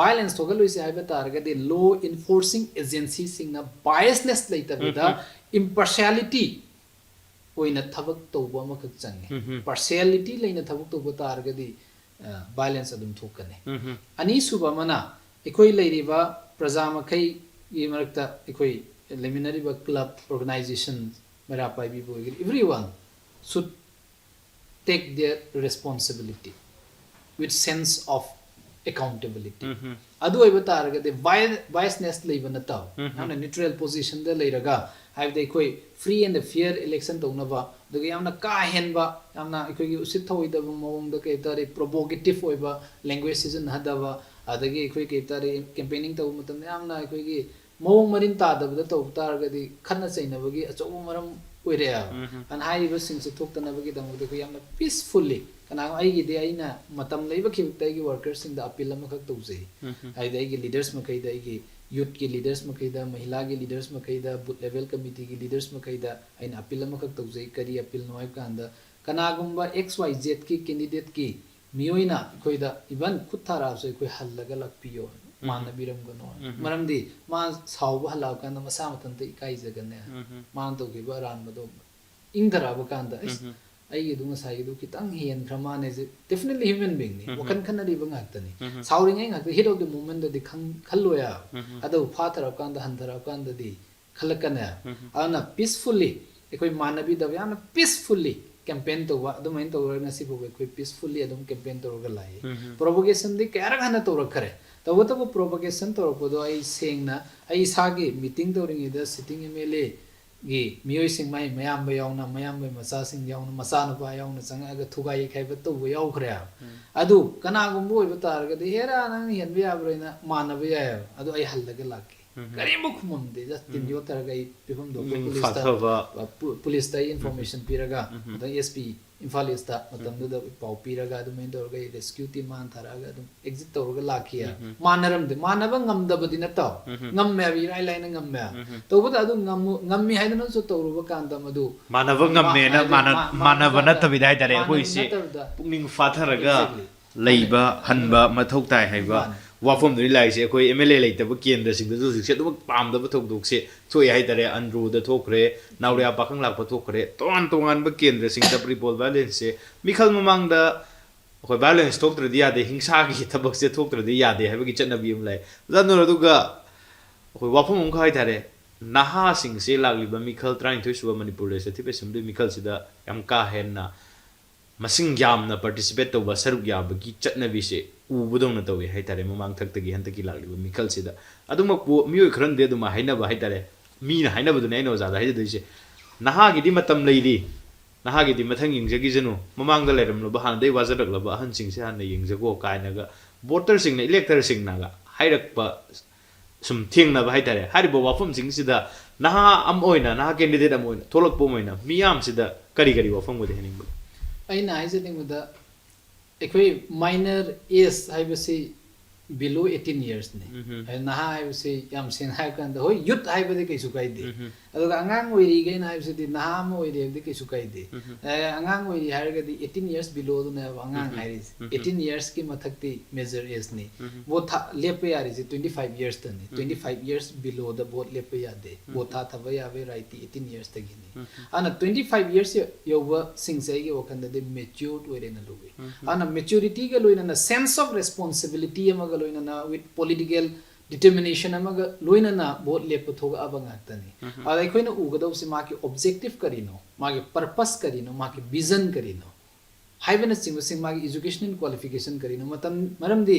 Violence ꯊꯣꯛꯍꯜꯂꯣꯏꯁꯦ ꯍꯥꯏꯕ ꯇꯥꯔꯒꯗꯤ law enforcing agency ꯁꯤꯡꯅ biasness ꯂꯩꯇꯕꯤꯗ impartiality ꯑꯣꯏꯅ ꯊꯕꯛ ꯇꯧꯕ ꯑꯃꯈꯛ ꯆꯪꯉꯤ꯫ Partiality ꯂꯩꯅ ꯊꯕꯛ ꯇꯧꯕ ꯇꯥꯔꯒꯗꯤ, ꯑ, violence ꯑꯗꯨꯝ ꯊꯣꯛꯀꯅꯤ꯫ ꯑꯅꯤꯁꯨꯕ ꯑꯃꯅ, ꯑꯩꯈꯣꯏ ꯂꯩꯔꯤꯕ ꯄ꯭ꯔꯖꯥ ꯃꯈꯩꯒꯤ ꯃꯔꯛꯇ ꯑꯩꯈꯣꯏ ꯂꯩꯃꯤꯟꯅꯔꯤꯕ club, organization, ꯃꯩꯔꯥ ꯄꯥꯏꯕꯤꯕ ꯑꯣꯏꯒꯦꯔꯥ, everyone should take their responsibility꯫ with sense of accountability. ꯑꯗꯨ ꯑꯣꯏꯕ ꯇꯥꯔꯒꯗꯤ biasness ꯂꯩꯕ ꯅꯠꯇꯕ, ꯌꯥꯝꯅ neutral positionꯗ ꯂꯩꯔꯒ, ꯍꯥꯏꯕꯗꯤ ꯑꯩꯈꯣꯏ free and fair election ꯇꯧꯅꯕ, ꯑꯗꯨꯒ ꯌꯥꯝꯅ ꯀꯥ ꯍꯦꯟꯕ, ꯌꯥꯝꯅ ꯑꯩꯈꯣꯏꯒꯤ ꯎꯁꯤꯠ ꯊꯧꯑꯣꯏꯗꯕ ꯃꯑꯣꯡꯗ, ꯀꯩ ꯍꯥꯏꯇꯥꯔꯦ, provocative ꯑꯣꯏꯕ language ꯁꯤꯖꯤꯟꯅꯍꯟꯗꯕ, ꯑꯗꯒꯤ ꯑꯩꯈꯣꯏ, ꯀꯩ ꯍꯥꯏꯇꯥꯔꯦ, campaigning ꯇꯧꯕ ꯃꯇꯝꯗ ꯌꯥꯝꯅ ꯑꯩꯈꯣꯏꯒꯤ ꯃꯑꯣꯡ ꯃꯔꯤꯟ ꯇꯥꯗꯕꯗ ꯇꯧꯕ ꯇꯥꯔꯒꯗꯤ ꯈꯠꯅ ꯆꯩꯅꯕꯒꯤ ꯑꯆꯧꯕ ꯃꯔꯝ ꯑꯣꯏꯔꯛꯑꯦꯕ꯫ ꯑꯗꯨꯅ ꯍꯥꯏꯔꯤꯕꯁꯤꯡꯁꯦ ꯊꯣꯛꯇꯅꯕꯒꯤꯗꯃꯛꯇ ꯑꯩꯈꯣꯏ ꯌꯥꯝꯅ peacefully, ꯀꯅꯥꯒꯨꯝꯕ, ꯑꯩꯒꯤꯗꯤ ꯑꯩꯅ ꯃꯇꯝ ꯂꯩꯕ ꯈꯤꯕꯤꯛꯇ ꯑꯩꯒꯤ workerꯁꯤꯡꯗ appeal ꯑꯃꯈꯛ ꯇꯧꯖꯩ꯫ ꯍꯥꯏꯗꯤ ꯑꯩꯒꯤ leaders ꯃꯈꯩꯗ, ꯑꯩꯒꯤ youthꯀꯤ leaders ꯃꯈꯩꯗ, ꯃꯍꯤꯂꯥꯒꯤ leaders ꯃꯈꯩꯗ, booth level committeeꯒꯤ leaders ꯃꯈꯩꯗ ꯑꯩꯅ appeal ꯑꯃꯈꯛ ꯇꯧꯖꯩ꯫ ꯀꯔꯤ appealꯅꯣ ꯍꯥꯏꯕ ꯀꯥꯟꯗ, ꯀꯅꯥꯒꯨꯝꯕ X Y Zꯀꯤ candidateꯀꯤ ꯃꯤꯑꯣꯏꯅ ꯑꯩꯈꯣꯏꯗ even ꯈꯨꯠ ꯊꯥꯔꯛꯑꯁꯨ ꯑꯩꯈꯣꯏ ꯍꯜꯂꯒ ꯂꯥꯛꯄꯤꯌꯣ, ꯃꯥꯟꯅꯕꯤꯔꯝꯒꯅꯣ꯫ ꯃꯔꯝꯗꯤ ꯃꯥ ꯁꯥꯎꯕ ꯍꯜꯂꯛꯑꯀꯥꯟꯗ ꯃꯁꯥ ꯃꯊꯟꯇ ꯏꯀꯥꯏꯖꯒꯅꯤ꯫ ꯃꯥꯅ ꯇꯧꯈꯤꯕ ꯑꯔꯥꯟꯕꯗꯣ ꯏꯪꯊꯔꯛꯑꯕ ꯀꯥꯟꯗ, "ꯑꯩꯁ, ꯑꯩꯒꯤꯗꯨ ꯉꯁꯥꯏꯒꯤꯗꯨ ꯈꯤꯇꯪ ꯍꯦꯟꯈ꯭ꯔ ꯃꯥꯅꯦ"ꯁꯦ, definitely human beingꯅꯤ, ꯋꯥꯈꯜ ꯈꯟꯅꯔꯤꯕ ꯉꯥꯛꯇꯅꯤ꯫ ꯁꯥꯎꯔꯤꯉꯩ ꯉꯥꯛꯇ, heat of the momentꯗꯗꯤ ꯈꯪ-, ꯈꯜꯂꯣꯏ ꯍꯥꯏꯕ꯫ ꯑꯗꯨꯕꯨ ꯐꯥꯊꯔꯛꯑꯀꯥꯟꯗ, ꯍꯟꯊꯔꯛꯑꯀꯥꯟꯗꯗꯤ ꯈꯜꯂꯛꯀꯅꯦ꯫ ꯑꯗꯨꯅ peacefully ꯑꯩꯈꯣꯏ ꯃꯥꯟꯅꯕꯤꯗꯕ, ꯌꯥꯝꯅ peacefully campaign ꯇꯧꯕ, ꯑꯗꯨꯃꯥꯏꯅ ꯇꯧꯔꯒ ꯉꯁꯤ ꯐꯥꯎꯕ ꯑꯩꯈꯣꯏ peacefullyꯑꯗꯨꯝ campaign ꯇꯧꯔꯒ ꯂꯥꯛꯏ꯫ Provocationꯗꯤ ꯀꯌꯥꯔꯛ ꯍꯟꯅ ꯇꯧꯔꯛꯈ꯭ꯔꯦ꯫ ꯇꯧꯕꯇꯕꯨ provocation ꯇꯧꯔꯛꯄꯗꯣ ꯑꯩ ꯁꯦꯡꯅ, ꯑꯩ ꯏꯁꯥꯒꯤ meeting ꯇꯧꯔꯤꯉꯩꯗ sitting MLAꯒꯤ ꯃꯤꯑꯣꯏꯁꯤꯡ, ꯃꯥꯏ ꯃꯌꯥꯝꯕ ꯌꯥꯎꯅ, ꯃꯌꯥꯝꯕꯒꯤ ꯃꯆꯥꯁꯤꯡ ꯌꯥꯎꯅ, ꯃꯆꯥꯅꯨꯄꯥ ꯌꯥꯎꯅ ꯆꯪꯉꯛꯑꯒ ꯊꯨꯒꯥꯏ ꯌꯩꯈꯥꯏꯕ ꯇꯧꯕ ꯌꯥꯎꯈ꯭ꯔꯦ꯫ ꯑꯗꯨ ꯀꯅꯥꯒꯨꯝꯕ ꯑꯣꯏꯕ ꯇꯥꯔꯒꯗꯤ, "ꯍꯦꯔꯥ, ꯅꯪꯅ ꯍꯦꯟꯕ ꯌꯥꯕ꯭ꯔꯣ?" ꯍꯥꯏꯅ ꯃꯥꯟꯅꯕ ꯌꯥꯏꯑꯕ꯫ ꯑꯗꯨ ꯑꯩ ꯍꯜꯂꯒ ꯂꯥꯛꯀꯦ꯫ ꯀꯔꯤꯝꯕ ꯈꯨꯝꯃꯝꯗꯦ, just ꯇꯤꯟ ꯌꯣꯠꯊꯔꯒ ꯑꯩ ꯄꯤꯐꯝ ꯊꯣꯛꯄ ꯄꯨꯛꯅꯤꯡ ꯄꯨꯂꯤꯁꯇ, ꯐꯥꯊꯕ꯫ ꯄꯨ-, ꯄꯨꯂꯤꯁꯇ ꯑꯩ information ꯄꯤꯔꯒ, ꯑꯗꯒꯤ SP ꯏꯝꯐꯥꯜ ꯏꯁꯇ ꯃꯇꯝꯗꯨꯗ ꯄꯥꯎ ꯄꯤꯔꯒ, ꯑꯗꯨꯃꯥꯏꯅ ꯇꯧꯔꯒ ꯑꯩ rescue team ꯃꯥꯅ ꯊꯥꯔꯛꯑꯒ ꯑꯗꯨꯝ exit ꯇꯧꯔꯒ ꯂꯥꯛꯈꯤ꯫ ꯃꯥꯟꯅꯔꯝꯗꯦ, ꯃꯥꯟꯅꯕ ꯉꯝꯗꯕꯗꯤ ꯅꯠꯇꯕ, ꯉꯝꯃꯦ ꯍꯥꯏꯕ, ꯏꯔꯥꯏ ꯂꯥꯏꯅ ꯉꯝꯃꯦ꯫ ꯇꯧꯕꯗ ꯑꯗꯨ ꯉꯝꯃꯨ-, ꯉꯝꯃꯤ ꯍꯥꯏꯗꯨꯅꯁꯨ ꯇꯧꯔꯨꯕ ꯀꯥꯟꯗ ꯃꯗꯨ ꯃꯥꯟꯅꯕ ꯃꯥ-, ꯉꯝꯃꯦꯅ ꯍꯥꯏꯗꯤ ꯃꯥꯟꯅ-, ꯃꯥ-, ꯃꯥꯟꯅꯕ ꯃꯥꯟꯅꯕ ꯅꯠꯇꯕꯤꯗ ꯍꯥꯏꯇꯥꯔꯦ, ꯃꯥꯟꯅꯕ ꯑꯩꯈꯣꯏꯁꯦ ꯅꯠꯇꯕꯗ꯫ ꯄꯨꯛꯅꯤꯡ ꯐꯥꯊꯔꯒ Exactly. ꯂꯩꯕ ꯍꯟꯕ ꯃꯊꯧ ꯇꯥꯏ ꯍꯥꯏꯕ ꯃꯥꯅꯤ꯫ ꯋꯥꯐꯝꯗꯨꯅꯤ ꯂꯥꯛꯏꯁꯦ꯫ ꯑꯩꯈꯣꯏ MLA ꯂꯩꯇꯕ ꯀꯦꯟꯗ꯭ꯔꯁꯤꯡꯗꯁꯨ ꯍꯧꯖꯤꯛꯁꯦ ꯑꯗꯨꯃꯛ ꯄꯥꯝꯗꯕ ꯊꯧꯗꯣꯛꯁꯦ ꯊꯣꯛꯑꯦ ꯍꯥꯏꯇꯥꯔꯦ꯫ ꯑꯟꯗ꯭ꯔꯣꯗ ꯊꯣꯛꯈ꯭ꯔꯦ, ꯅꯥꯎꯔꯤꯌꯥ ꯄꯥꯈꯪ ꯂꯥꯛꯄ ꯊꯣꯛꯈ꯭ꯔꯦ, ꯇꯣꯉꯥꯟ ꯇꯣꯉꯥꯟꯕ ꯀꯦꯟꯗ꯭ꯔꯁꯤꯡꯗ ꯔꯤꯄꯣꯜ ꯚꯥꯏꯑꯣꯂꯦꯟꯁꯁꯦ, ꯃꯤꯈꯜ ꯃꯃꯥꯡꯗ ꯑꯩꯈꯣꯏ ꯚꯥꯏꯑꯣꯂꯦꯟꯁ ꯊꯣꯛꯇ꯭ꯔꯗꯤ ꯌꯥꯗꯦ, ꯍꯤꯡꯁꯥꯒꯤ ꯊꯕꯛꯁꯦ ꯊꯣꯛꯇ꯭ꯔꯗꯤ ꯌꯥꯗꯦ ꯍꯥꯏꯕꯒꯤ ꯆꯠꯅꯕꯤ ꯑꯃ ꯂꯩ꯫ ꯑꯗꯨꯅ ꯑꯗꯨꯒ ꯑꯩꯈꯣꯏ ꯋꯥꯐꯝ ꯑꯃꯈꯛ ꯍꯥꯏꯇꯥꯔꯦ, ꯅꯍꯥꯁꯤꯡꯁꯦ ꯂꯥꯛꯂꯤꯕ ꯃꯤꯈꯜ ꯇꯔꯥꯅꯤꯊꯣꯏ ꯁꯨꯕ ꯃꯅꯤꯄꯨꯔ Legislative Assembly ꯃꯤꯈꯜꯁꯤꯗ ꯌꯥꯝ ꯀꯥ ꯍꯦꯟꯅ ꯃꯁꯤꯡ ꯌꯥꯝꯅ ꯄꯥꯔꯇꯤꯁꯤꯄꯦꯠ ꯇꯧꯕ, ꯁꯔꯨꯛ ꯌꯥꯕꯒꯤ ꯆꯠꯅꯕꯤꯁꯦ ꯎꯕꯗꯧꯅ ꯇꯧꯋꯤ ꯍꯥꯏꯇꯥꯔꯦ ꯃꯃꯥꯡꯊꯛꯇꯒꯤ ꯍꯟꯗꯛꯀꯤ ꯂꯥꯛꯂꯤꯕ ꯃꯤꯈꯜꯁꯤꯗ꯫ ꯑꯗꯨꯃꯛꯄꯨ ꯃꯤꯑꯣꯏ ꯈꯔꯅꯗꯤ ꯑꯗꯨꯃꯥꯏꯅ ꯍꯥꯏꯅꯕ ꯍꯥꯏꯇꯥꯔꯦ, ꯃꯤꯅ ꯍꯥꯏꯅꯕꯗꯨꯅꯦ ꯑꯩꯅ ꯑꯣꯖꯥꯗ ꯍꯥꯏꯖꯗꯣꯏꯁꯦ, "ꯅꯍꯥꯒꯤꯗꯤ ꯃꯇꯝ ꯂꯩꯔꯤ, ꯅꯍꯥꯒꯤꯗꯤ ꯃꯊꯪ ꯌꯦꯡꯖꯈꯤꯁꯅꯨ, ꯃꯃꯥꯡꯗ ꯂꯩꯔꯝꯂꯕ ꯍꯥꯟꯅꯗꯩ ꯋꯥꯖꯔꯛꯂꯕ ꯑꯍꯟꯁꯤꯡꯁꯦ ꯍꯥꯟꯅ ꯌꯦꯡꯖꯒꯣ" ꯀꯥꯏꯅꯒ ꯚꯣꯇꯔꯁꯤꯡꯅ, ꯏꯂꯦꯛꯇꯔꯁꯤꯡꯅꯒ ꯍꯥꯏꯔꯛꯄ ꯁꯨꯝ ꯊꯦꯡꯅꯕ ꯍꯥꯏꯇꯥꯔꯦ꯫ ꯍꯥꯏꯔꯤꯕ ꯋꯥꯐꯝꯁꯤꯡꯁꯤꯗ ꯅꯍꯥ ꯑꯃ ꯑꯣꯏꯅ, ꯅꯍꯥ ꯀꯦꯟꯗꯤꯗꯦꯠ ꯑꯃ ꯑꯣꯏꯅ ꯊꯣꯛꯂꯛꯄ ꯑꯃ ꯑꯣꯏꯅ ꯃꯤꯌꯥꯝꯁꯤꯗ ꯀꯔꯤ ꯀꯔꯤ ꯋꯥꯐꯝꯒꯗꯤ ꯍꯥꯏꯅꯤꯡꯕ? ꯑꯩꯅ ꯍꯥꯏꯖꯅꯤꯡꯕꯗ, ꯑꯩꯈꯣꯏ ꯃꯥꯏꯅꯔ ꯑꯦꯖ ꯍꯥꯏꯕꯁꯤ below eighteen yearsꯅꯤ꯫ ꯎꯝꯍꯨꯝ꯫ ꯍꯥꯏꯗꯤ ꯅꯍꯥ ꯍꯥꯏꯕꯁꯤ ꯌꯥꯝ ꯁꯦꯡꯅ ꯍꯥꯏꯔ ꯀꯥꯟꯗ, ꯍꯣꯏ, ꯌꯨꯠ ꯍꯥꯏꯕꯗꯤ ꯀꯩꯁꯨ ꯀꯥꯏꯗꯦ꯫ ꯎꯝꯍꯨꯝ꯫ ꯑꯗꯨꯒ ꯑꯉꯥꯡ ꯑꯣꯏꯔꯤꯒꯩꯅ ꯍꯥꯏꯕꯁꯤꯗꯤ ꯅꯍꯥ ꯑꯃ ꯑꯣꯏꯔꯤ ꯍꯥꯏꯕꯗꯤ ꯀꯩꯁꯨ ꯀꯥꯏꯗꯦ꯫ ꯎꯝꯍꯨꯝ꯫ ꯑꯦ, ꯑꯉꯥꯡ ꯑꯣꯏꯔꯤ ꯍꯥꯏꯔꯒꯗꯤ eighteen years belowꯗꯨꯅꯦꯕ ꯑꯉꯥꯡ ꯎꯝꯍꯨꯝ꯫ ꯍꯥꯏꯔꯤꯁꯦ꯫ ꯎꯝꯍꯨꯝ꯫ Eighteen yearsꯀꯤ ꯃꯊꯛꯇꯤ major ageꯅꯤ꯫ ꯎꯝꯍꯨꯝ꯫ ꯚꯣꯠ ꯊꯥ ꯂꯦꯞꯄ ꯌꯥꯔꯤꯁꯦ twenty five yearsꯇꯅꯤ꯫ ꯎꯝꯍꯨꯝ꯫ Twenty five years belowꯗ ꯚꯣꯠ ꯂꯦꯞꯄ ꯌꯥꯗꯦ꯫ ꯚꯣꯠ ꯎꯝꯍꯨꯝ꯫ ꯊꯥ ꯊꯥꯕ ꯌꯥꯕꯒꯤ rightꯇꯤ eighteen yearsꯇꯒꯤꯅꯤ꯫ ꯎꯝꯍꯨꯝ꯫ ꯑꯗꯨꯅ twenty five years ꯌꯧꯕꯁꯤꯡꯁꯦ ꯑꯩꯒꯤ ꯋꯥꯈꯜꯗꯗꯤ matured ꯑꯣꯏꯔꯦꯅ ꯂꯧꯏ꯫ ꯎꯝꯍꯨꯝ꯫ ꯑꯗꯨꯅ maturityꯒ ꯂꯣꯏꯅꯅ sense of responsibility ꯑꯃꯒ ꯂꯣꯏꯅꯅ, with political determination ꯑꯃꯒ ꯂꯣꯏꯅꯅ ꯚꯣꯠ ꯂꯦꯞꯄ ꯊꯣꯛꯂꯛꯑꯕ ꯉꯥꯛꯇꯅꯤ꯫ ꯎꯝꯍꯨꯝ꯫ ꯑꯗ ꯑꯩꯈꯣꯏꯅ ꯎꯒꯗꯧꯕꯁꯤ ꯃꯥꯒꯤ objective ꯀꯔꯤꯅꯣ, ꯃꯥꯒꯤ purpose ꯀꯔꯤꯅꯣ, ꯃꯥꯒꯤ vision ꯀꯔꯤꯅꯣ ꯍꯥꯏꯕꯅꯆꯤꯡꯕꯁꯤꯡ, ꯃꯥꯒꯤ educational qualification ꯀꯔꯤꯅꯣ, ꯃꯇꯝ, ꯃꯔꯝꯗꯤ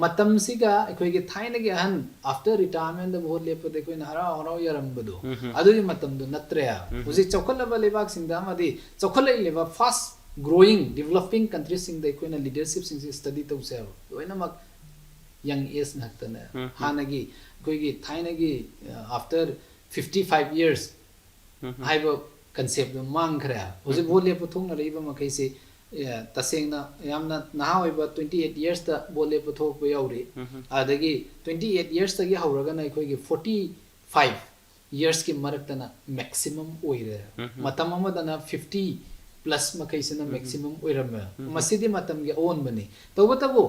ꯃꯇꯝꯁꯤꯒ ꯑꯩꯈꯣꯏꯒꯤ ꯊꯥꯏꯅꯒꯤ ꯑꯍꯟ after retirementꯗ ꯚꯣꯠ ꯂꯦꯞꯄꯗ ꯑꯩꯈꯣꯏꯅ ꯍꯔꯥꯎ ꯍꯔꯥꯎ ꯌꯥꯔꯝꯕꯗꯣ, ꯎꯝꯍꯨꯝ꯫ ꯑꯗꯨꯒꯤ ꯃꯇꯝꯗꯣ ꯅꯠꯇ꯭ꯔꯦ꯫ ꯎꯝꯍꯨꯝ꯫ ꯍꯧꯖꯤꯛ ꯆꯥꯎꯈꯠꯂꯕ ꯂꯩꯕꯥꯛꯁꯤꯡꯗ ꯑꯃꯗꯤ ꯆꯥꯎꯈꯠꯂꯛꯂꯤꯕ fast growing developing countriesꯁꯤꯡꯗ ꯑꯩꯈꯣꯏꯅ leadershipꯁꯤꯡꯁꯤ study ꯇꯧꯁꯦꯕ, ꯂꯣꯏꯅꯃꯛ young age ꯉꯥꯛꯇꯅꯦ꯫ ꯎꯝꯍꯨꯝ꯫ ꯍꯥꯟꯅꯒꯤ ꯑꯩꯈꯣꯏꯒꯤ ꯊꯥꯏꯅꯒꯤ, ꯑ, after fifty five years ꯎꯝꯍꯨꯝ꯫ ꯍꯥꯏꯕ conceptꯗꯣ ꯃꯥꯡꯈ꯭ꯔꯦ꯫ ꯍꯧꯖꯤꯛ ꯎꯝꯍꯨꯝ꯫ ꯚꯣꯠ ꯂꯦꯞꯄ ꯊꯣꯛꯅꯔꯛꯏꯕ ꯃꯈꯩꯁꯤ, ꯑꯦ, ꯇꯁꯦꯡꯅ ꯌꯥꯝꯅ ꯅꯍꯥ ꯑꯣꯏꯕ twenty eight yearsꯇ ꯚꯣꯠ ꯂꯦꯞꯄ ꯊꯣꯛꯄ ꯌꯥꯎꯔꯤ꯫ ꯎꯝꯍꯨꯝ꯫ ꯑꯗꯒꯤ twenty eight yearsꯇꯒꯤ ꯍꯧꯔꯒꯅ ꯑꯩꯈꯣꯏꯒꯤ forty five yearsꯀꯤ ꯃꯔꯛꯇꯅ maximum ꯑꯣꯏꯔꯦ꯫ ꯎꯝꯍꯨꯝ꯫ ꯃꯇꯝ ꯑꯃꯗꯅ fifty plus ꯃꯈꯩꯁꯤꯅ ꯎꯝꯍꯨꯝ꯫ Maximum ꯑꯣꯏꯔꯝꯃꯦ꯫ ꯎꯝꯍꯨꯝ꯫ ꯃꯁꯤꯗꯤ ꯃꯇꯝꯒꯤ ꯑꯑꯣꯟꯕꯅꯤ꯫ ꯇꯧꯕꯇꯕꯨ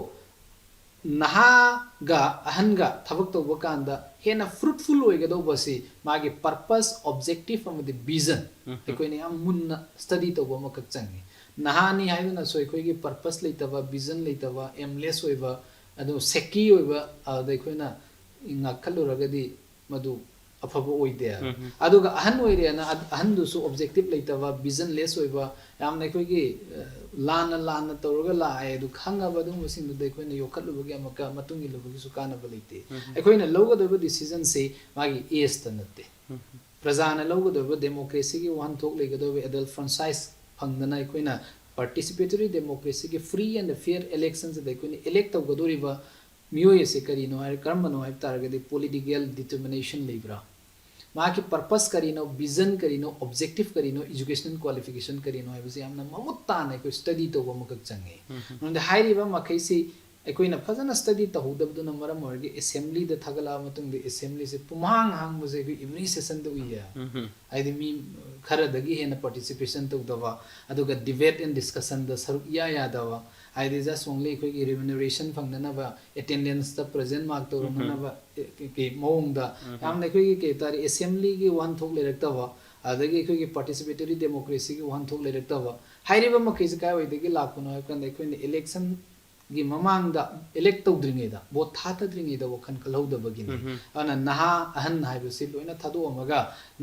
ꯅꯍꯥꯒ ꯑꯍꯟꯒ ꯊꯕꯛ ꯇꯧꯕ ꯀꯥꯟꯗ ꯍꯦꯟꯅ fruitful ꯑꯣꯏꯒꯗꯧꯕꯁꯤ ꯃꯥꯒꯤ purpose, objective ꯑꯃꯗꯤ vision ꯎꯝꯍꯨꯝ꯫ ꯑꯩꯈꯣꯏꯅ ꯌꯥꯝ ꯃꯨꯟꯅ study ꯇꯧꯕ ꯑꯃꯈꯛ ꯆꯪꯉꯤ꯫ ꯅꯍꯥꯅꯤ ꯍꯥꯏꯗꯨꯅꯁꯨ ꯑꯩꯈꯣꯏꯒꯤ purpose ꯂꯩꯇꯕ, vision ꯂꯩꯇꯕ, aimless ꯑꯣꯏꯕ, ꯑꯗꯨ shaky ꯑꯣꯏꯕ, ꯑꯗꯨꯗ ꯑꯩꯈꯣꯏꯅ ꯉꯥꯛꯈꯠꯂꯨꯔꯒꯗꯤ ꯃꯗꯨ ꯑꯐꯕ ꯑꯣꯏꯗꯦ꯫ ꯑꯗꯨꯒ ꯑꯍꯟ ꯑꯣꯏꯔꯦꯅ ꯑꯍꯟꯗꯨꯁꯨ objective ꯂꯩꯇꯕ, vision less ꯑꯣꯏꯕ, ꯌꯥꯝꯅ ꯑꯩꯈꯣꯏꯒꯤ ꯂꯥꯟꯅ ꯂꯥꯟꯅ ꯇꯧꯔꯒ ꯂꯥꯛꯑꯦ ꯑꯗꯨ ꯈꯪꯉꯕ ꯑꯗꯨꯒꯨꯝꯕꯁꯤꯡꯗꯨꯗ ꯑꯩꯈꯣꯏꯅ ꯌꯣꯛꯈꯠꯂꯨꯕꯒꯤ ꯑꯃꯨꯛꯀ ꯃꯇꯨꯡ ꯏꯜꯂꯨꯕꯒꯤꯁꯨ ꯀꯥꯟꯅꯕ ꯂꯩꯇꯦ꯫ ꯑꯩꯈꯣꯏꯅ ꯂꯧꯒꯗꯧꯔꯤꯕ decisionꯁꯤ ꯃꯥꯒꯤ ageꯇ ꯅꯠꯇꯦ꯫ ꯄ꯭ꯔꯖꯥꯅ ꯂꯧꯒꯗꯧꯔꯤꯕ democracyꯒꯤ ꯋꯥꯍꯟꯊꯣꯛ ꯂꯩꯒꯗꯧꯔꯤꯕ adult franchise ꯐꯪꯗꯅ ꯑꯩꯈꯣꯏꯅ participatory democracyꯒꯤ free and fair electionꯁꯤꯗ ꯑꯩꯈꯣꯏꯅ elect ꯇꯧꯒꯗꯧꯔꯤꯕ ꯃꯤꯑꯣꯏ ꯑꯁꯤ ꯀꯔꯤꯅꯣ ꯍꯥꯏ, ꯀꯔꯝꯕꯅꯣ ꯍꯥꯏꯕ ꯇꯥꯔꯒꯗꯤ political determination ꯂꯩꯕ꯭ꯔꯥ, ꯃꯍꯥꯛꯀꯤ purpose ꯀꯔꯤꯅꯣ, vision ꯀꯔꯤꯅꯣ, objective ꯀꯔꯤꯅꯣ, educational qualification ꯀꯔꯤꯅꯣ ꯍꯥꯏꯕꯁꯤ ꯌꯥꯝꯅ ꯃꯃꯨꯠ ꯇꯥꯅ ꯑꯩꯈꯣꯏ study ꯇꯧꯕ ꯑꯃꯈꯛ ꯆꯪꯉꯤ꯫ ꯃꯔꯝꯗꯤ ꯍꯥꯏꯔꯤꯕ ꯃꯈꯩꯁꯤ ꯑꯩꯈꯣꯏꯅ ꯐꯖꯅ study ꯇꯧꯍꯧꯗꯕꯗꯨꯅ ꯃꯔꯝ ꯑꯣꯏꯔꯒ assemblyꯗ ꯊꯥꯒꯠꯂꯛꯑ ꯃꯇꯨꯡꯗ assemblyꯁꯦ ꯄꯨꯝꯍꯥꯡ ꯍꯥꯡꯕꯁꯦ ꯑꯩꯈꯣꯏ every sessionꯗ ꯎꯏꯌꯦ꯫ ꯍꯥꯏꯗꯤ ꯃꯤ ꯈꯔꯗꯒꯤ ꯍꯦꯟꯅ participation ꯇꯧꯗꯕ, ꯑꯗꯨꯒ debate and discussionꯗ ꯁꯔꯨꯛ ꯏꯌꯥ ꯌꯥꯗꯕ, ꯍꯥꯏꯗꯤ just only ꯑꯩꯈꯣꯏꯒꯤ remuneration ꯐꯪꯅꯅꯕ, attendanceꯇ present mark ꯇꯧꯔꯝꯅꯅꯕ ꯀꯩ ꯃꯑꯣꯡꯗ ꯌꯥꯝꯅ ꯑꯩꯈꯣꯏꯒꯤ ꯀꯩ ꯍꯥꯏꯇꯥꯔꯦ, assemblyꯒꯤ ꯋꯥꯍꯟꯊꯣꯛ ꯂꯩꯔꯛꯇꯕ, ꯑꯗꯒꯤ ꯑꯩꯈꯣꯏꯒꯤ participatory democracyꯒꯤ ꯋꯥꯍꯟꯊꯣꯛ ꯂꯩꯔꯛꯇꯕ ꯍꯥꯏꯔꯤꯕ ꯃꯈꯩꯁꯦ ꯀꯥꯏꯋꯥꯏꯗꯒꯤ ꯂꯥꯛꯄꯅꯣ ꯍꯥꯏꯕ ꯀꯥꯟꯗ ꯑꯩꯈꯣꯏꯅ election ꯒꯤ ꯃꯃꯥꯡꯗ elect ꯇꯧꯗ꯭ꯔꯤꯉꯩꯗ, vote ꯊꯥꯗꯗ꯭ꯔꯤꯉꯩꯗ ꯋꯥꯈꯜ ꯈꯜꯍꯧꯗꯕꯒꯤꯅꯤ꯫ ꯑꯗꯨꯅ ꯅꯍꯥ ꯑꯍꯟ ꯍꯥꯏꯕꯁꯤ ꯂꯣꯏꯅ ꯊꯥꯗꯣꯛꯑꯝꯃꯒ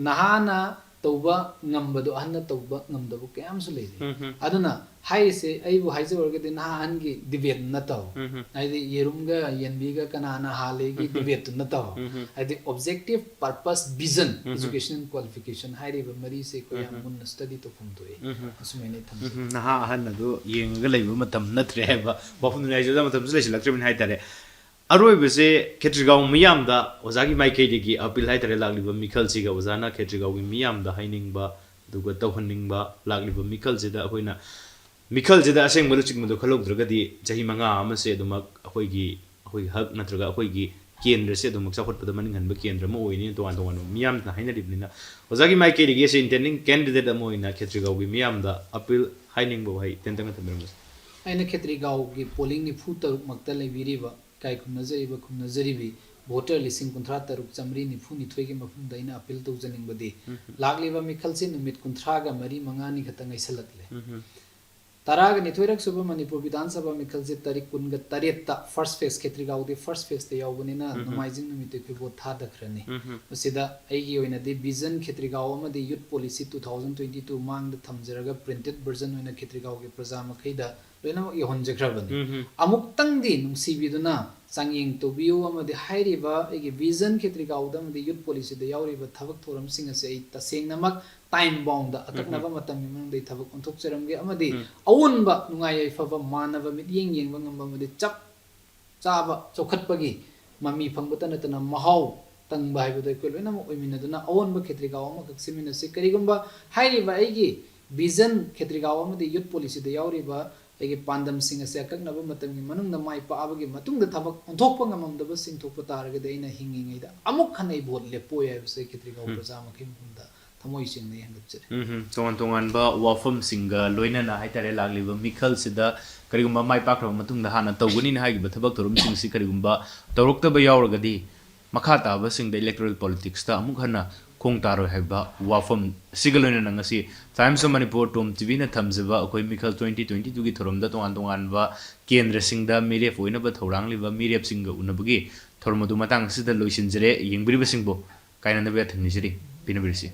ꯅꯍꯥꯅ ꯇꯧꯕ ꯉꯝꯕꯗꯣ ꯑꯍꯟꯅ ꯇꯧꯕ ꯉꯝꯗꯕ ꯀꯌꯥ ꯑꯃꯁꯨ ꯂꯩꯔꯤ꯫ ꯑꯗꯨꯅ ꯍꯥꯏꯔꯤꯁꯦ ꯑꯩꯕꯨ ꯍꯥꯏꯖꯧ ꯍꯥꯏꯔꯒꯗꯤ ꯅꯍꯥ ꯑꯍꯟꯒꯤ debate ꯅꯠꯇꯕ, ꯍꯥꯏꯗꯤ ꯌꯦꯔꯨꯝꯒ ꯌꯦꯟꯕꯤꯒ ꯀꯅꯥꯅ ꯍꯥꯜꯂꯦꯒꯤ debateꯇꯨ ꯅꯠꯇꯕ, ꯍꯥꯏꯗꯤ objective purpose vision educational qualification ꯍꯥꯏꯔꯤꯕ ꯃꯔꯤꯁꯦ ꯑꯩꯈꯣꯏ ꯌꯥꯝ ꯃꯨꯟꯅ study ꯇꯧꯐꯝ ꯊꯣꯛꯏ꯫ ꯑꯁꯨꯃꯥꯏꯅ ꯊꯝꯖꯩ꯫ ꯅꯍꯥ ꯑꯍꯟ ꯑꯗꯨ ꯌꯦꯡꯉꯒ ꯂꯩꯕ ꯃꯇꯝ ꯅꯠꯇ꯭ꯔꯦ ꯍꯥꯏꯕ ꯋꯥꯐꯝꯗꯨꯅꯤ꯫ ꯍꯥꯏꯖꯕꯗ ꯃꯇꯝꯁꯨ ꯂꯩꯁꯤꯜꯂꯛꯇ꯭ꯔꯤꯕꯅꯤ ꯍꯥꯏꯇꯥꯔꯦ꯫ ꯑꯔꯣꯏꯕꯁꯦ ꯈꯦꯇ꯭ꯔꯤꯒꯥꯎ ꯃꯤꯌꯥꯝꯗ ꯑꯣꯖꯥꯒꯤ ꯃꯥꯏꯀꯩꯗꯒꯤ appeal ꯍꯥꯏꯇꯥꯔꯦ, ꯂꯥꯛꯂꯤꯕ ꯃꯤꯈꯜꯁꯤꯒ ꯑꯣꯖꯥꯅ ꯈꯦꯇ꯭ꯔꯤꯒꯥꯎꯒꯤ ꯃꯤꯌꯥꯝꯗ ꯍꯥꯏꯅꯤꯡꯕ ꯑꯗꯨꯒ ꯇꯧꯍꯟꯅꯤꯡꯕ, ꯂꯥꯛꯂꯤꯕ ꯃꯤꯈꯜꯁꯤꯗ ꯑꯩꯈꯣꯏꯅ ꯃꯤꯈꯜꯁꯤꯗ ꯑꯁꯦꯡꯕ ꯂꯨꯆꯤꯡꯕꯗꯨ ꯈꯜꯍꯧꯗ꯭ꯔꯒꯗꯤ ꯆꯍꯤ ꯃꯉꯥ ꯑꯃꯁꯦ ꯑꯗꯨꯃꯛ ꯑꯩꯈꯣꯏꯒꯤ ꯑꯩꯈꯣꯏꯒꯤ ꯍꯛ ꯅꯠꯇ꯭ꯔꯒ ꯑꯩꯈꯣꯏꯒꯤ ꯀꯦꯟꯗ꯭ꯔꯁꯦ ꯑꯗꯨꯃꯛ ꯆꯥꯎꯈꯠꯄꯗ ꯃꯅꯤꯡꯍꯟꯕ ꯀꯦꯟꯗ꯭ꯔ ꯑꯃ ꯑꯣꯏꯅꯤ ꯇꯣꯉꯥꯟ ꯇꯣꯉꯥꯟꯕ ꯃꯤꯌꯥꯝꯅ ꯍꯥꯏꯅꯔꯤꯕꯅꯤꯅ꯫ ꯑꯣꯖꯥꯒꯤ ꯃꯥꯏꯀꯩꯗꯒꯤ ꯑꯁꯤ intending candidate ꯑꯃ ꯑꯣꯏꯅ ꯈꯦꯇ꯭ꯔꯤꯒꯥꯎꯒꯤ ꯃꯤꯌꯥꯝꯗ appeal ꯍꯥꯏꯅꯤꯡꯕ ꯋꯥꯍꯩ ꯇꯦꯟꯇꯛꯅ ꯊꯝꯕꯤꯔꯝꯕꯁꯦ꯫ ꯑꯩꯅ ꯈꯦꯇ꯭ꯔꯤꯒꯥꯎꯒꯤ polling ꯅꯤꯐꯨ ꯇꯔꯨꯛꯃꯛꯇ ꯂꯩꯕꯤꯔꯤꯕ ꯏꯀꯥꯏ ꯈꯨꯝꯅꯖꯔꯤꯕ ꯈꯨꯝꯅꯖꯔꯤꯕꯤ voter ꯂꯤꯁꯤꯡ ꯀꯨꯟꯊ꯭ꯔꯥ ꯇꯔꯨꯛ ꯆꯥꯃꯔꯤ ꯅꯤꯐꯨ ꯅꯤꯊꯣꯏꯒꯤ ꯃꯐꯝꯗ ꯑꯩꯅ appeal ꯇꯧꯖꯅꯤꯡꯕꯗꯤ ꯂꯥꯛꯂꯤꯕ ꯃꯤꯈꯜꯁꯤ ꯅꯨꯃꯤꯠ ꯀꯨꯟꯊ꯭ꯔꯥꯒ ꯃꯔꯤ ꯃꯉꯥꯅꯤ ꯈꯛꯇ ꯉꯥꯏꯁꯜꯂꯛꯂꯦ꯫ ꯇꯔꯥꯒ ꯅꯤꯊꯣꯏꯔꯛ ꯁꯨꯕ ꯃꯅꯤꯄꯨꯔ ꯕꯤꯙꯥꯟ ꯁꯚꯥ ꯃꯤꯈꯜꯁꯦ ꯇꯥꯔꯤꯛ ꯀꯨꯟꯒ ꯇꯔꯦꯠꯇ, ꯐꯥꯔꯁ ꯐꯦꯁ, ꯈꯦꯇ꯭ꯔꯤꯒꯥꯎꯗꯤ ꯐꯥꯔꯁ ꯐꯦꯁꯇ ꯌꯥꯎꯕꯅꯤꯅ, ꯎꯝ꯫ ꯅꯣꯡꯃꯥꯏꯖꯤꯡ ꯅꯨꯃꯤꯠꯇ ꯑꯩꯈꯣꯏ ꯚꯣꯠ ꯊꯥꯗꯈ꯭ꯔꯅꯤ꯫ ꯎꯝ꯫ ꯃꯁꯤꯗ ꯑꯩꯒꯤ ꯑꯣꯏꯅꯗꯤ ꯚꯤꯖꯟ ꯈꯦꯇ꯭ꯔꯤꯒꯥꯎ ꯑꯃꯗꯤ youth policy two thousand twenty two ꯃꯥꯡꯗ ꯊꯝꯖꯔꯒ, ꯄ꯭ꯔꯤꯟꯇꯦꯠ ꯚꯔꯖꯟ ꯑꯣꯏꯅ ꯈꯦꯇ꯭ꯔꯤꯒꯥꯎꯒꯤ ꯄ꯭ꯔꯖꯥ ꯃꯈꯩꯗ ꯂꯣꯏꯅꯃꯛ ꯌꯧꯍꯟꯖꯈ꯭ꯔꯕꯅꯤ꯫ ꯎꯝ꯫ ꯑꯃꯨꯛꯇꯪꯗꯤ ꯅꯨꯡꯁꯤꯕꯤꯗꯨꯅ ꯆꯥꯡꯌꯦꯡ ꯇꯧꯕꯤꯌꯨ, ꯑꯃꯗꯤ ꯍꯥꯏꯔꯤꯕ ꯑꯩꯒꯤ ꯚꯤꯖꯟ ꯈꯦꯇ꯭ꯔꯤꯒꯥꯎꯗ ꯑꯃꯗꯤ ꯌꯨꯠ ꯄꯣꯂꯤꯁꯤꯗ ꯌꯥꯎꯔꯤꯕ ꯊꯕꯛ ꯊꯧꯔꯝꯁꯤꯡ ꯑꯁꯦ ꯑꯩ ꯇꯁꯦꯡꯅꯃꯛ ꯇꯥꯏꯝ ꯕꯥꯎꯟꯗ, ꯑꯀꯛꯅꯕ ꯃꯇꯝꯒꯤ ꯃꯅꯨꯡꯗ ꯑꯩ ꯊꯕꯛ ꯑꯣꯟꯊꯣꯛꯆꯔꯝꯒꯦ, ꯑꯃꯗꯤ ꯎꯝ꯫ ꯑꯑꯣꯟꯕ, ꯅꯨꯡꯉꯥꯏ ꯌꯥꯏꯐꯕ ꯃꯥꯟꯅꯕ ꯃꯤꯠꯌꯦꯡ ꯌꯦꯡꯕ ꯉꯝꯕ ꯑꯃꯗꯤ ꯆꯞ ꯆꯥꯕ ꯆꯥꯎꯈꯠꯄꯒꯤ ꯃꯃꯤ ꯐꯪꯕꯇ ꯅꯠꯇꯅ ꯃꯍꯥꯎ ꯇꯪꯕ ꯍꯥꯏꯕꯗꯣ ꯑꯩꯈꯣꯏ ꯂꯣꯏꯅꯃꯛ ꯑꯣꯏꯃꯤꯟꯅꯗꯨꯅ ꯑꯑꯣꯟꯕ ꯈꯦꯇ꯭ꯔꯤꯒꯥꯎ ꯑꯃꯈꯛ ꯁꯦꯝꯃꯤꯟꯅꯁꯤ꯫ ꯀꯔꯤꯒꯨꯝꯕ ꯍꯥꯏꯔꯤꯕ ꯑꯩꯒꯤ ꯚꯤꯖꯟ ꯈꯦꯇ꯭ꯔꯤꯒꯥꯎ ꯑꯃꯗꯤ ꯌꯨꯠ ꯄꯣꯂꯤꯁꯤꯗ ꯌꯥꯎꯔꯤꯕ ꯑꯩꯒꯤ ꯄꯥꯟꯗꯝꯁꯤꯡ ꯑꯁꯦ ꯑꯀꯛꯅꯕ ꯃꯇꯝꯒꯤ ꯃꯅꯨꯡꯗ ꯃꯥꯏ ꯄꯥꯛꯑꯕꯒꯤ ꯃꯇꯨꯡꯗ ꯊꯕꯛ ꯑꯣꯟꯊꯣꯛꯄ ꯉꯝꯃꯝꯗꯕꯁꯤꯡ ꯊꯣꯛꯄ ꯇꯥꯔꯒꯗꯤ, ꯑꯩꯅ ꯍꯤꯡꯉꯤꯉꯩꯗ ꯑꯃꯨꯛ ꯍꯟꯅ ꯑꯩ ꯚꯣꯠ ꯂꯦꯞꯄꯣꯏ ꯍꯥꯏꯕꯁꯦ ꯑꯩ ꯈꯦꯇ꯭ꯔꯤꯒꯥꯎ ꯎꯝ꯫ ꯄ꯭ꯔꯖꯥ ꯃꯈꯩ ꯃꯐꯝꯗ ꯊꯃꯣꯏ ꯁꯦꯡꯅ ꯑꯩ ꯍꯟꯗꯣꯛꯆꯔꯤ꯫ ꯎꯝ, ꯇꯣꯉꯥꯟ ꯇꯣꯉꯥꯟꯕ ꯋꯥꯐꯝꯁꯤꯡꯒ ꯂꯣꯏꯅꯅ ꯍꯥꯏꯇꯥꯔꯦ, ꯂꯥꯛꯂꯤꯕ ꯃꯤꯈꯜꯁꯤꯗ ꯀꯔꯤꯒꯨꯝꯕ ꯃꯥꯏ ꯄꯥꯛꯈ꯭ꯔꯕ ꯃꯇꯨꯡꯗ ꯍꯥꯟꯅ ꯇꯧꯒꯅꯤꯅ ꯍꯥꯏꯈꯤꯕ ꯊꯕꯛ ꯊꯧꯔꯝꯁꯤꯡꯁꯤ ꯀꯔꯤꯒꯨꯝꯕ ꯇꯧꯔꯛꯇꯕ ꯌꯥꯎꯔꯒꯗꯤ, ꯃꯈꯥ ꯇꯥꯕꯁꯤꯡꯗ ꯏꯂꯦꯛꯇꯣꯔꯦꯜ ꯄꯣꯂꯤꯇꯤꯛꯁꯇ ꯑꯃꯨꯛ ꯍꯟꯅ ꯈꯣꯡ ꯇꯥꯔꯣꯏ ꯍꯥꯏꯕ ꯋꯥꯐꯝ ꯑꯁꯤꯒ ꯂꯣꯏꯅꯅ ꯉꯁꯤ Times of Manipur Tom ꯇꯤꯚꯤꯅ ꯊꯝꯖꯕ ꯑꯩꯈꯣꯏ ꯃꯤꯈꯜ ꯇ꯭ꯋꯦꯟꯇꯤ ꯇ꯭ꯋꯦꯟꯇꯤ ꯇꯨꯒꯤ ꯊꯧꯔꯝꯗ ꯇꯣꯉꯥꯟ ꯇꯣꯉꯥꯟꯕ ꯀꯦꯟꯗ꯭ꯔꯁꯤꯡꯗ ꯃꯤꯔꯦꯞ ꯑꯣꯏꯅꯕ ꯊꯧꯔꯥꯡꯂꯤꯕ ꯃꯤꯔꯦꯞꯁꯤꯡꯒ ꯎꯅꯕꯒꯤ ꯊꯧꯔꯝ ꯑꯗꯨ ꯃꯇꯥꯡ ꯑꯁꯤꯗ ꯂꯣꯏꯁꯤꯟꯖꯔꯦ꯫ ꯌꯦꯡꯕꯤꯔꯤꯕꯁꯤꯡꯕꯨ ꯀꯥꯏꯅꯅꯕ ꯌꯥꯊꯪ ꯅꯤꯖꯔꯤ꯫ ꯄꯤꯅꯕꯤꯔꯁꯤ꯫